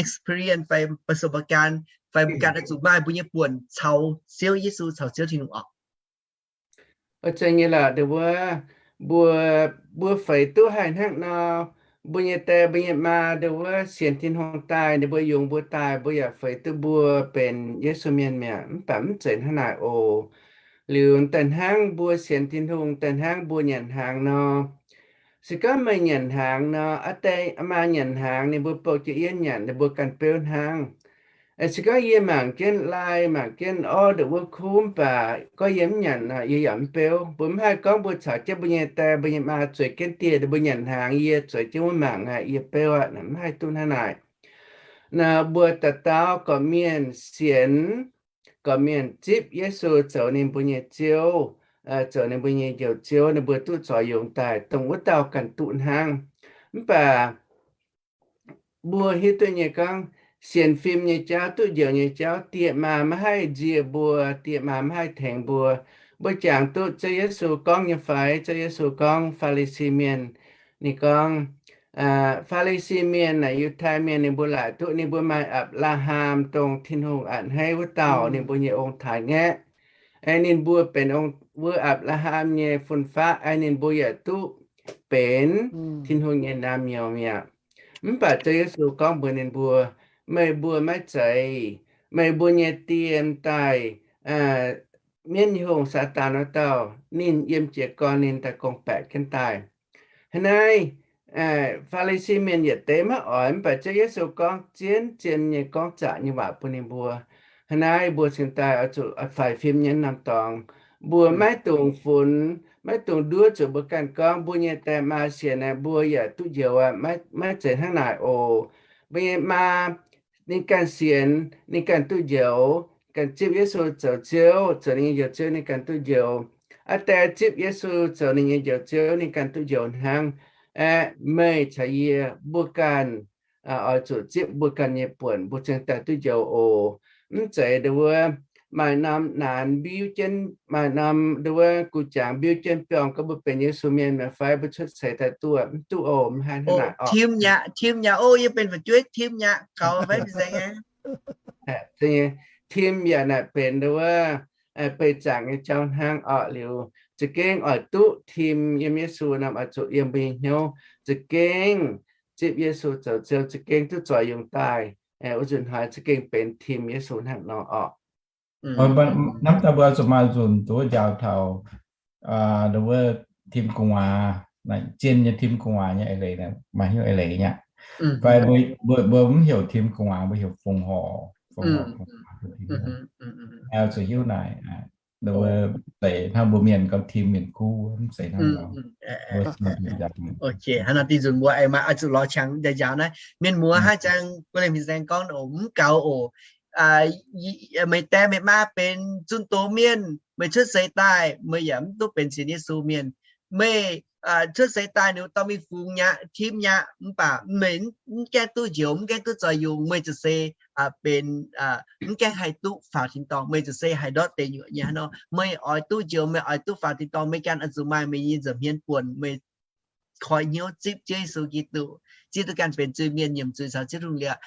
experience fai ประสบการณ์ fai mbuo ganh oix zuqc maaih mbuo nyei buonc caux Ziouv Yesu, caux Ziouv Tin-Hungh oc. Oix zeiz nyei lorqc, ndongc wuov mbuo, mbuo feix duqv haih hnangv nor, mbuo nyei die mbuo nyei maa ndongc wuov sienx Tin-Hungh daaih, ninh mbuo yungz mbuo daaih, mbuo yaac feix duqv mbuo benx Yesu mienh mi'aqv. Mv baac mv zeiz hnangv naaic oc. Liuz daaih hnangv mbuo sienx Tin-Hungh, daaih hnangv mbuo nyanc hnaangx nor, se gorngv meih nyanc hnaangx nor, aa die maa nyanc hnaangx, ninh mbuo bouh jienv yienv nyanc, ninh mbuo ganh beuv hnangv. Se gorngv yie mangc jienv lai, mangc jienv orv ndongc wuov kuv, mv baac gorngv yie mv nyanc nor, yie yaac mv beuv. Mbuo mv haih gorngv mbuo caux jienv mbuo nyei die mbuo nyei maa zueiz jienv dieh, mbuo nyanc hnaangx, yie zueiz jienv wuov mangc aqv, yie beuv aqv, mv haih duqv hnangv naaic. Nor mbuo dauh dauh gorqv-mienh sienx, gorqv-mienh zipv Yesu zoux ninh mbuo nyei Ziouv, zoux ninh mbuo nyei Njoux Ziouv, ninh mbuo duqv zorc yungz daaih, dongh wuov dauh ganh duqv hnangv. Mv baac mbuo hiuv duqv nyei gorngv, sienx fim nyei jauv, duqv njoux nyei jauv, die maa maiv haih nzie mbuo, die maa maiv haih tengx mbuo. Mbuo jangx duqv Ziouv Yesu gorngv nyei fai? Ziouv Yesu gorngv Faa^li^si Mienh, ninh gorngv, Faa^li^si Mienh naaic Yiutai Mienh ninh mbuo laaic duqv ninh mbuo maaih Apc^laa^ham, dongh Tin-Hungh a'hneiv wuov dauh, ninh mbuo nyei ong-taaix-ngaeqv. Aengx ninh mbuo benx ong, wuov Apc^laa^ham nyei fun-faqv, aengx ninh mbuo yaac duqv benx Tin-Hungh nyei naamh nyouz mi'aqv. Mv baac Ziouv Yesu gorngv mbuox ninh mbuo, meih mbuo maiv zeiz, meih mbuo nyei die daaih, mienv nyei hungh, Saadaan wuov dauh, ninh yiem jiez gorn ninh daaih gong-baeqc jienv daaih. Hnangv naaiv, Faa^li^si Mienh yietc deix maiv oix, mv baac Ziouv Yesu gorngv zien-zien nyei gorngv zaqc nyei waac bun ninh mbuo. Hnangv naaiv mbuo cingx daaih oix zuqc faix fim nyei norm dorngx. Mbuo maiv dungx funx, maiv dungx nduov zuqc mbuo ganh gorngv mbuo nyei die maa sienx naaic mbuo yaac duqv njoux aqv. Maiv zeiz hnangv naaic oc. Mbuo nyei maa ninh ganh sienx, ninh ganh duqv njoux, ganh zipv Yesu zoux Ziouv, zoux ninh nyei Njoux Ziouv, ninh ganh duqv njoux. Aa die zipv Yesu zoux ninh nyei Njoux Ziouv, ninh ganh duqv njoux hnangv. Aeqv, meih caux yie mbuo ganh oix zuqc zipv mbuo ganh nyei buonc, mbuo cingx daaih duqv njoux oc. Mv zeiz ndongc wuov maaih norm naanx mbiuv jienv, maaih norm ndongc wuov guh jangx mbiuv jienv biorngh gorngv mbuo benx Yesu mienh mi'aqv fai mbuo cuotv seix daaih duqv, mv duqv oc. Mv haih hnangv naaic oc. Tim yaac, tim yaac, o, yie benx fu'jueiv, tim yaac gaux fai mv zeiz aqv. Tim yaac naaic benx ndongc wuov beih zaangc nyei jauv hnangv oc. Liuz za'gengh oix duqv tim yiem Yesu norm oix zuqc yiem mbuo nyei hnyouv za'gengh zipv Yesu zoux Ziouv, za'gengh duqv zorc yungz daaih, wuov nzunc hnoi za'gengh benx tim Yesu hnangv nor oc. Hnamv daaih mbuo zuqc maaih nzunc duqv njaaux taux ndongc wuov tim gu'nguaaz, zien nyei tim gu'nguaaz nyei eix leiz, maaih hnyouv eix leiz nyei. Fai mbuo mv heuc tim gu'nguaaz, mbuo heuc fongc horc, fongc horc gu'nguaaz. Zuqc hiuv naaic, zeiz hnangv mbuo mienh gorngv tim mienh kuv, mv zeiz hnangv nor. Hnangv nor dih nzunc mbuo aengx maaih oix zuqc lorz qangx njaaux naaiv mienh muoz hnangv jangx guei lengh fin-saeng gorngv oc, mv gaux oc. Meih die meih maa benx zunh doz mienh, meih cuotv seix daaih meih yaac mv duqv benx sienx Yesu mienh. meih cuotv seix daaih ninh dorh mingh fungx mi'aqv, tim mi'aqv, mv baac meih mv gaengh duqv njoux, mv gaengh duqv zoux yungz, meih ziouc se benx mv gaengh haih duqv faaux tin-dorngh, meih ziouc se haih ndortv deic nyuoqc nyei hnangv nor. Meih oix duqv njoux, meih oix duqv faaux tin-dorngh, meih ganh oix zuqc maaih meih nyei nza'hmien buonc, meih koi hnyouv zipv Ziouv Yesu Giduc, zipv duqv ganh benx zuiz-mienh nyiemc zuiz caux Ziouv Tin-Hungh liuz,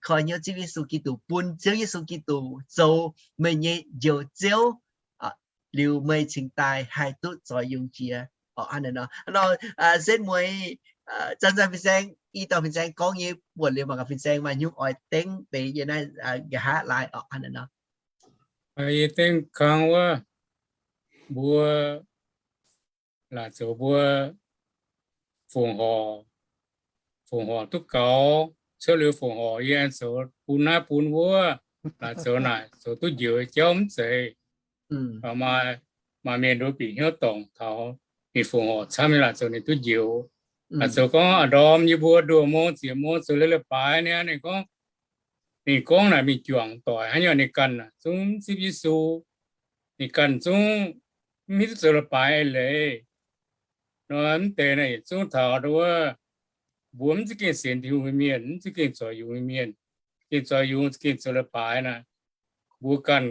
koi hnyouv zipv Yesu Giduc, bun Ziouv Yesu Giduc zoux meih nyei Njoux Ziouv, liuz meih cingx daaih haih duqv zoux yungz jiex. Orqc, hnangv naaiv nor, setv mueiz, zanc-zanc fin-saeng, i dauh fin-saeng gorngv nyei buonc liuz mangc gaax fin-saeng maaih hnyouv oix dengv deix yie naaiv nqa'haav laaix. Orqc, hnangv naaiv nor. Yie dengv kang wuov, mbuo laaic zoux mbuo fongc horc, fongc horc duqv gaux, cuotv liuz fongc horc yie aengx zoux bun naaiv bun wuov, laaic zoux naaic zoux duqv njoux jauv mv zeiz. Maaih, maaih mienh nduov bieqc hnyouv dorngc taux ninh fongc horc camv nyei laaic zoux ninh duqv njoux. Laaic zoux gorngv a'ndorm yie mbuo nduoh mong ziec mong zoux leiz-baaix niaa, ninh gorngv, ninh gorngv naaic mingh juangc doic hnangv nyei, ninh ganh naaic zungv mv zipv Yesu, ninh ganh zungv mv hiuv duqv zoux leiz-baaix eix leiz. Nor mv deix naaic yietc zungv taux nduov, mbuo mv za'gengh sienx Tin-Hungh nyei mienh, mv za'gengh zoux yungz nyei mienh, za'gengh zoux yungz, za'gengh zoux leiz-baaix naaic, mbuo ganh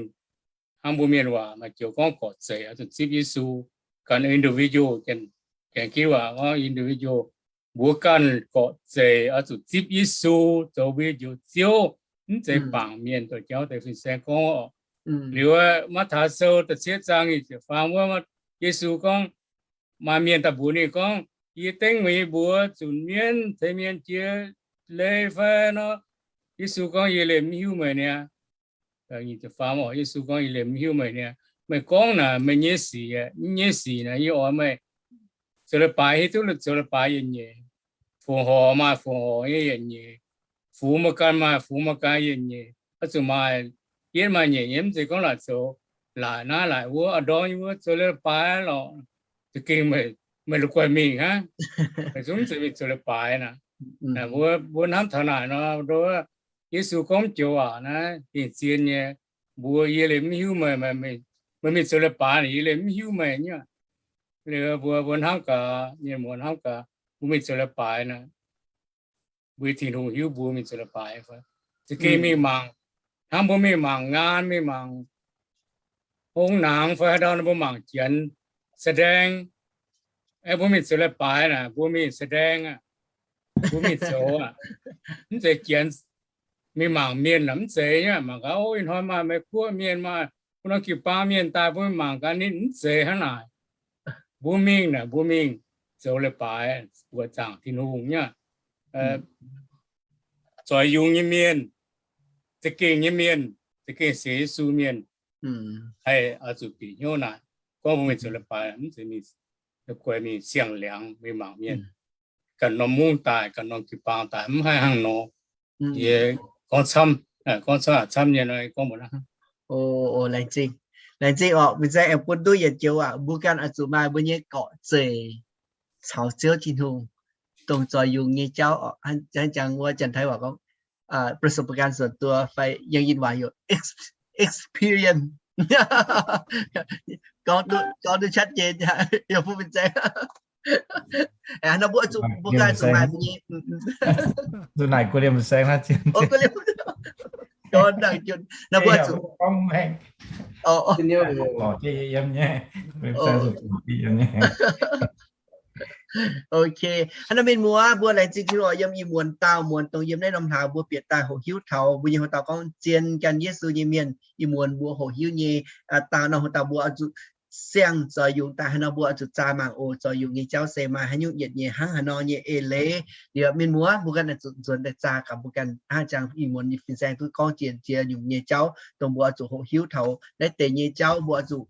hnangv mbuo mienh waac maaih joux gorngv gorqv-zeic oix zuqc zipv Yesu. Ganh individual, janx-ginv waac gorngv individual, mbuo ganh gorqv-zeic oix zuqc zipv Yesu zoux mbuo nyei Njoux Ziouv, mv zeiz bangc mienh. Doqc jauv deix fin-saeng gorngv, liuz Matv^taai Sou da'cietv zaang nyic ziepc faam wuov, Yesu gorngv, maaih mienh daaih mbuox ninh gorngv, yie dengv meih nyei mbuox zunc mienv, tengx mienh jiex leiz fai nor. Yesu gorngv, yie liemh mv hiuv meih niaa. Yesu gorngv, yie liemh mv hiuv meih niaa. Meih gorngv naaic meih nyei sic, mv nyei sic naaic yie oix meih zoux leiz-baaix hiuv duqv zoux leiz-baaix yietc nyeic. Fongc horc maaih fongc horc nyei yietc nyeic. Fungx meih ganh maaih fungx meih ganh yietc nyeic. Oix zuqc maaih yietv maaih nyeic nyei, mv zeiz gorngv laaic zoux laaic naaiv laaic wuov, a'ndorm yie mbuo zoux leiz-baaix lorqc, za'gengh meih la'guaih mingh hnangv. Meih zungv mv zeiz mingh zoux leiz-baaix naaic. Mbuo, mbuo hnamv taux naaic nor, Yesu gorngv joux waac naaiv gengh zien nyei. Mbuo, yie liemh mv hiuv meih, meih mingh zoux leiz-baaix, yie liemh mv hiuv meih nyei. Liuz mbuo, mbuo hnamv gaax, mienh muoz hnamv gaax, mbuo mingh zoux leiz-baaix naaic, mbuo Tin-Hungh hiuv mbuo mingh zoux leiz-baaix fai? Za'gengh mingh mangc, hnangv mbuo mingh mangc nqaan, mingh mangc hong naangx fai haaix ndau nor, mbuo mangc janx แสดง, aeqv, mbuo mingh zoux leiz-baaix naaic, mbuo mingh แสดง aqv, mbuo mingh zoux aqv. Mv zeiz janx mingh mangc mienh naaic, mv zeiz nyei. Mangc gaax, o, ih hnoi maaih Meiv Guoqv mienh, maaih wuov norm jiu-baang mienh daaih, mbuo mingh mangc gaax ninh, mv zeiz hnangv naaic. Mbuo mingh naaic, mbuo mingh zoux leiz-baaix, buoqc zaangc Tin-Hungh nyei. Zoux yungz nyei mienh, za'gengh nyei mienh, za'gengh sienx Yesu mienh, haih oix zuqc bieqc hnyouv naaic. Gorngv mbuo mingh zoux leiz-baaix, mv zeiz mingh guai mingh siang-liangx mingh mangc mienh, ganh norm mungv daaih, ganh norm jiu-baang daaih, mv haih hnangv nor. Yie gorngv camv, gorngv camv, camv nyei nor, gorngv mbuox hnangv. O, laengz zingh, laengz zingh orqc. Mbuo zaeng aengx bun duqv yietc joux aac, mbuo ganh oix zuqc maaih mbuo nyei gorqv-zeic caux Ziouv Tin-Hungh dongh zoux yungz nyei jauv orqc. Hnangv jangx wuov Janx-Taiv waac gorngv ประสบการณ์ส่วนตัว fai Yangh Yinh waac heuc experience. Gorngv duqv, gorngv duqv ชัดเจน yaac bun mbuo zaeng. Nor mbuo zuqc, mbuo ganh zuqc maaih mbuo nyei, zuqc naaic guei liemh saeng naaiv, nor mbuo zuqc, Ok, hnangv nor mienh muoz, mbuo laengz zingh Tin-Hungh yiem ih muonz daauh muonz dongh yiem naaiv norm hlaax mbuo bieqc daaih hoqc hiuv taux mbuo nyei houx-dauh gorngv zien gan Yesu nyei mienh, ih muonz mbuo hoqc hiuv nyei daauh nor, houx-dauh mbuo oix zuqc siang zoux yungz daaih haaix nor, mbuo oix zuqc zaah mangc oc. Zoux yungz nyei jauv se maaih haaix nyungc yietc nyei hnangv haaix nor nyei eix leiz. Liuz mienh muoz, mbuo ganh oix zuqc nzuonx daaih zaah gaax mbuo ganh hnangv jangx ih muonz nyei fin-saeng duqv gorngv jiex ziex nyungc nyei jauv dongh mbuo oix zuqc hoqc hiuv taux naaiv deix nyei jauv. Mbuo oix zuqc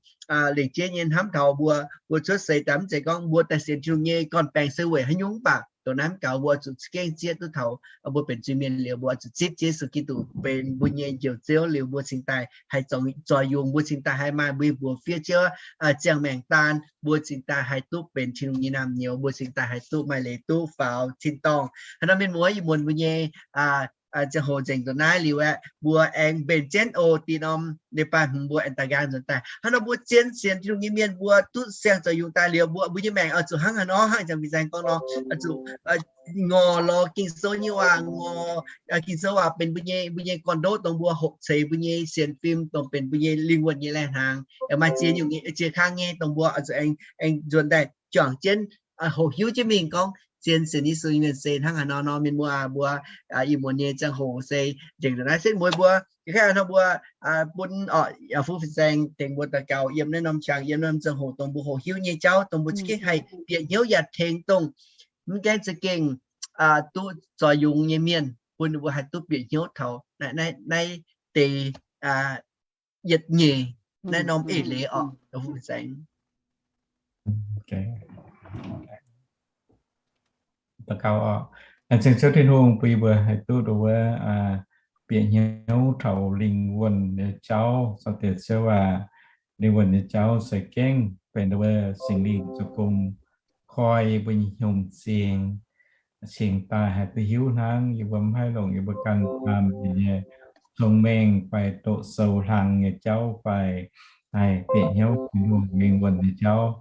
lengc jeiv nyei hnamv taux mbuo, mbuo cuotv seix daaih mv zeiz gorngv mbuo daaih sienx Tin-Hungh nyei gorn-baengx se weic haaix nyungc, mv baac dongh naaiv mv gaux, mbuo oix zuqc za'gengh zieqv duqv taux mbuo benx zuiz-mienh liuz, mbuo oix zuqc zipv Yesu Giduc benx mbuo nyei Njoux Ziouv liuz, mbuo cingx daaih haih zoux yungz, mbuo cingx daaih haih maaih mbuo nyei mbuox fiev Ziouv ziangh maengc daan, mbuo cingx daaih haih duqv benx Tin-Hungh nyei naamh nyouz, mbuo cingx daaih haih duqv maaih leiz duqv faaux tin-dorngh. Hnangv nor mienh muoz, ih muonz mbuo nyei ziangh hoc nzengc ndongc naaiv liuz aeqv, mbuo aengx mbenc jienv oc. Dih norm leiz-baaix hmz mbuo aengx daaih nqaang nzuonx daaih. Hnangv nor mbuo zien sienx Tin-Hungh nyei mienh mbuo duqv siang-zoux yungz daaih liuz, mbuo, mbuo nyei maengc oix zuqc hnangv haaix nor, hnangv jangx fin-saeng gorngv nor, oix zuqc ngorc lorz Ging-Sou nyei waac, ngorc Ging-Sou waac benx mbuo nyei, mbuo nyei gorn-ndoqv dongh mbuo hoqc ceix mbuo nyei sienx fim, dongh benx mbuo nyei lingh wuonh nyei lai-hnaangx, maaih ziex nyungc nyei, ziex kang nyei, dongh mbuo oix zuqc aengx, aengx nzuonx daaih juangc jienv, hoqc hiuv jienv mingh gorngv zien sienx Yesu nyei mienh se hnangv haaix nor nor. Mienh muoz aac, mbuo ih muonz nyei ziangh hoc se nzengc ndongc naaiv setv mueiz mbuo. Ih hnoi mbuo bun orqc, fuqv fin-saeng tengx mbuo daux gaux yiem naaiv norm qangx, yiem naaiv norm ziangh hoc dongh mbuo hoqc hiuv nyei jauv, dongh mbuo za'gengh haih bieqc hnyouv yaac tengx dongh mv gaengh za'gengh duqv zoux yungz nyei mienh, bun ninh mbuo haih duqv bieqc hnyouv taux naaiv deix yietc nyeic naaiv norm eix leiz orqc, fuqv fin-saeng. Daux gaux oc. Laengz zingh Ziouv Tin-Hungh bun yie mbuo haih duqv wuov bieqc hnyouv taux lingh wuonh nyei jauv. Sortv deix Ziouv aac, lingh wuonh nyei jauv se gengh benx wuov Singx Lingh zoux gong koi yie mbuo nyei hnyouv cingx, cingx daaih haih duqv hiuv hnangv. Yie mbuo mv haih longc yie mbuo ganh baamh mienh nyei cong-mengh fai doqc sou hlang nyei jauv fai haih bieqc hnyouv Tin-Hungh lingh wuonh nyei jauv.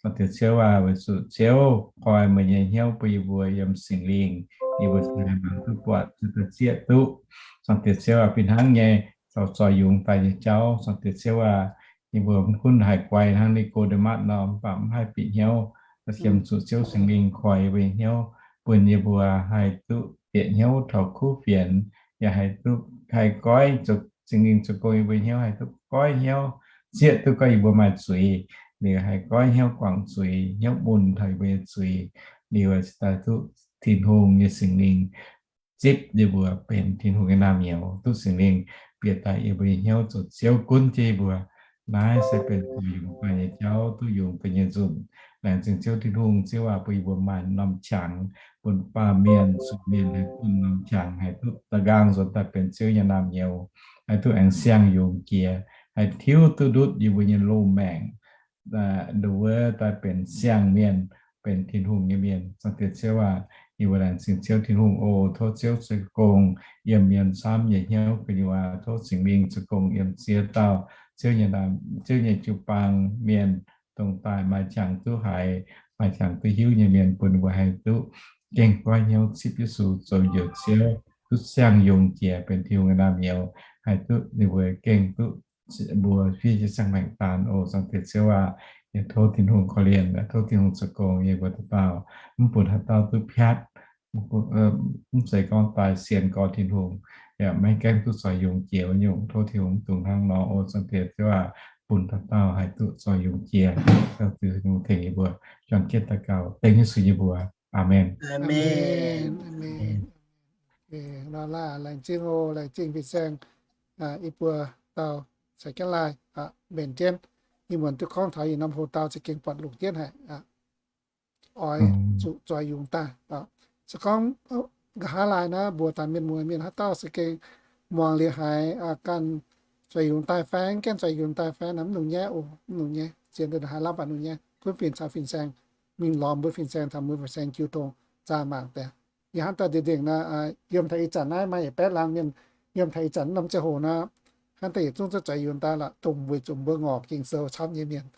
Sortv deix Ziouv aac, weic zuqc Ziouv koi meih nyei hnyouv bun yie mbuo yiem Singx Lingh, yie mbuo cingx haih mangc duqv buatc, cingx daaih zieqv duqv. Sortv deix Ziouv aac, fih hnangv nyei, zoux zoih yungz daaih nyei jauv. Sortv deix Ziouv aac, yie mbuo mv gunv haih guai hnangv Ni^ko^nde^matv nor, mv baac mv haih bieqc hnyouv, yiem zuqc Ziouv Singx Lingh koi yie mbuo nyei hnyouv, bun yie mbuo haih duqv bieqc hnyouv taux kuv fienx, yaac haih duqv haih goiv, Singx Lingh zoux gong yie mbuo hnyouv haih duqv goiv hnyouv, zieqv duqv gorngv yie mbuo maaih zuiz, liuz haih goiv hnyouv guangc zuiz, hnyouv mun taux yie mbuo nyei zuiz, liuz cingx daaih duqv Tin-Hungh nyei Singx Lingh zipv yie mbuo benx Tin-Hungh nyei naamh nyouz, duqv Singx Lingh bieqc daaih yie mbuo nyei hnyouv zoux Ziouv gunv jienv yie mbuo. Naaiv se benx zoih yungz daaih nyei jauv, duqv yungz daaih nyei nzunc. Laengz zingh Ziouv Tin-Hungh, Ziouv aac, bun yie mbuo maaih norm qangx, bun baamh mienh, zuqc mienh haih bun norm qangx haih duqv da'nqaang nzuonx daaih benx Ziouv nyei naamh nyouz, haih duqv aengx siang-yungz jiex, haih tiuv duqv ndutv yie mbuo nyei loz-maengc, nduov daaih benx siang-mienh, benx Tin-Hungh nyei mienh. Sortv deix Ziouv aac, yie mbuo laengz zingh Ziouv Tin-Hungh oc. Tov Ziouv zoux gong yiem mienh camv nyei hnyouv gu'nyuoz. Tov Singx Lingh zoux gong yiem ziex dauh Ziouv nyei, Ziouv nyei jiu-baang mienh, dongh daaih maaih qangx duqv haiz, maaih qangx duqv hiuv nyei mienh, bun ninh mbuo haih duqv gengh goiv hnyouv zipv Yesu zoux Njoux Ziouv, duqv siang-yungz jiex benx Tin-Hungh nyei naamh nyouz, haih duqv ninh mbuo gengh duqv mbuo fiev jienv ziangh maengc daan oc. Sortv deix Ziouv aac, yie tov Tin-Hungh korv-lienh, tov Tin-Hungh zoux gong yie mbuo dauh dauh, mv bun haaix dauh duqv piatv, mv zeiz gorngv daaih sienx gorx Tin-Hungh, yaac maiv gaengh duqv zoih yungz jiex wuov nyungc. Tov Tin-Hungh mv dungx hnangv nor oc. Sortv deix Ziouv aac, bun dauh dauh haih duqv zoih yungz jiex. Tov Tin-Hungh tengx yie mbuo juangc jienv daux gaux dengv Yesu nyei mbuox. Aamen. Laengz zingh oc, laengz zingh fin-saeng, yie mbuo dauh caux jienv laai mbenc jienv. Ih muonz duqv gorngv taux yietc norm hoc-dauh za'gengh buatc longc jienv haic, oix zuqc zoih yungz daaih. Se gorngv nqa'haav laai naaiv mbuox daaih mienh muoz mienh haaix dauh za'gengh muangx liuz haiz ganh zoih yungz daaih fai mv gaengh zoih yungz daaih fai naaic, mv longc nyaiv oc, mv longc nyaiv, zien daaih haaix lamh baac longc nyaiv, gunv bienh caux fin-saeng mingh lorz mbuo fin-saeng caux mbuo fin-saeng jiu tong zaah mangc daaih. Yie hnamv daaih nzengc nzengc nor, yiem taux ih zanc naaiv maaih yietc baeqv laangz mienh, yiem taux ih zanc norm ziangh hoc nor, hnamv daaih yietc zungv zuqc zoih yungz daaih lorqc, dongh weic zuqc mbuo ngorc Ging-Sou camv nyei mienh.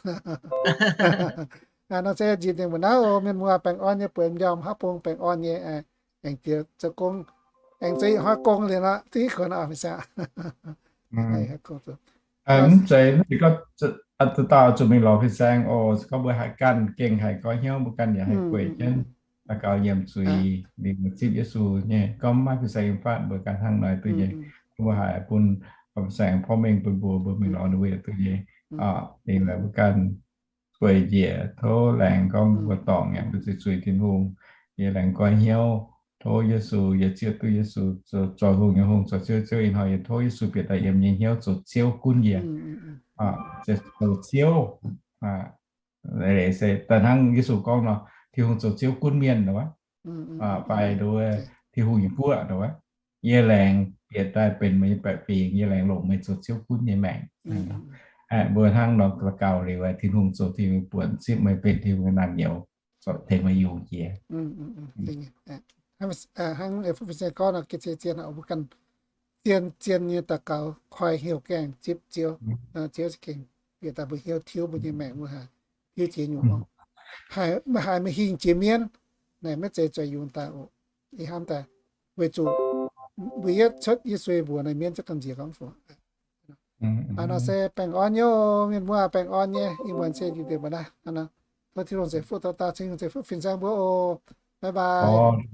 Nor se nzipc nzengc mbuo naaiv oc. Mienh muoz baengh orn nyei, bueix m'njormh haav bung baengh orn nyei, aengx jiex zoux gong, aengx zoux hnoi gong liuz nor, duqv hiuv kuonx oc, fin-saeng. Mv zeiz, mv zeiz gorngv dauh zuqc mingh lorz fin-saeng oc. Se gorngv mbuo haih ganh gengh haih goiv hnyouv, mbuo ganh yaac haih gueic jienv daux gaux nyiemc zuiz, liuz zipv Yesu nyei. Gorngv maiv maaih fin-saeng yiem fatv, mbuo ganh hnangv naaic duqv nyei. Mbuo haih bun fin-saeng porv mengh bun mbuo, mbuo mingh lorz ninh mbuo yaac duqv nyei. Liuz mbuo ganh gueic njiec, tov laengz gorngv mbuo dorngc yaac mbuo zuiz zuiz Tin-Hungh, yie laengz goiv hnyouv, tov Yesu, yie zieqv duqv Yesu zoux hungh nyei hungh, zoux Ziouv Ziouv nyei hnoi, yie tov Yesu bieqc daaih yiem nyei hnyouv zoux Ziouv gunv yie. Zoux Ziouv, se daaih hnangv Yesu gorngv nor, Tin-Hungh zoux Ziouv gunv mienh nor, fai nduov Tin-Hungh nyei guoqv nor, yie laengz bieqc daaih benx meih nyei baeqc fingx, yie laengz longc meih zoux Ziouv gunv nyei maengc. Mbuo hnangv nor daux gaux liuz, Tin-Hungh zoux Tin-Hungh buonc, zipv meih benx Tin-Hungh nyei naamh nyouz, tengx meih yungz jiex. Hnangv, hnangv Fu Fin Saeng gorngv nor, gengh zien, mbuo ganh zien, zien nyei daux gaux koi heuc gaengh zipv Ziouv, Ziouv za'gengh bieqc daaih mbuo hnyouv tiuv mbuo nyei maengc, mbuo haiz hiuv jiex nyungc oc. Haiz, meih haiz meih hingh jiex mienv, naaic maiv zeiz zueiz yungz daaih oc. Ih hnamv daaih, weic zuqc mbuo yietv cuotv Yesu nyei mbuox naaic, mienv zungv gamh nziex gorngv fungc. Aa, nor se baengh orn nyei oc, mienh muoz, baengh orn nyei. Ih muonz se njiec deix mbuo naaiv. Tov Tin-Hungh ceix fuqv dauh dauh, Tin-Hungh ceix fuqv Fin Saeng mbuo oc. Bye bye.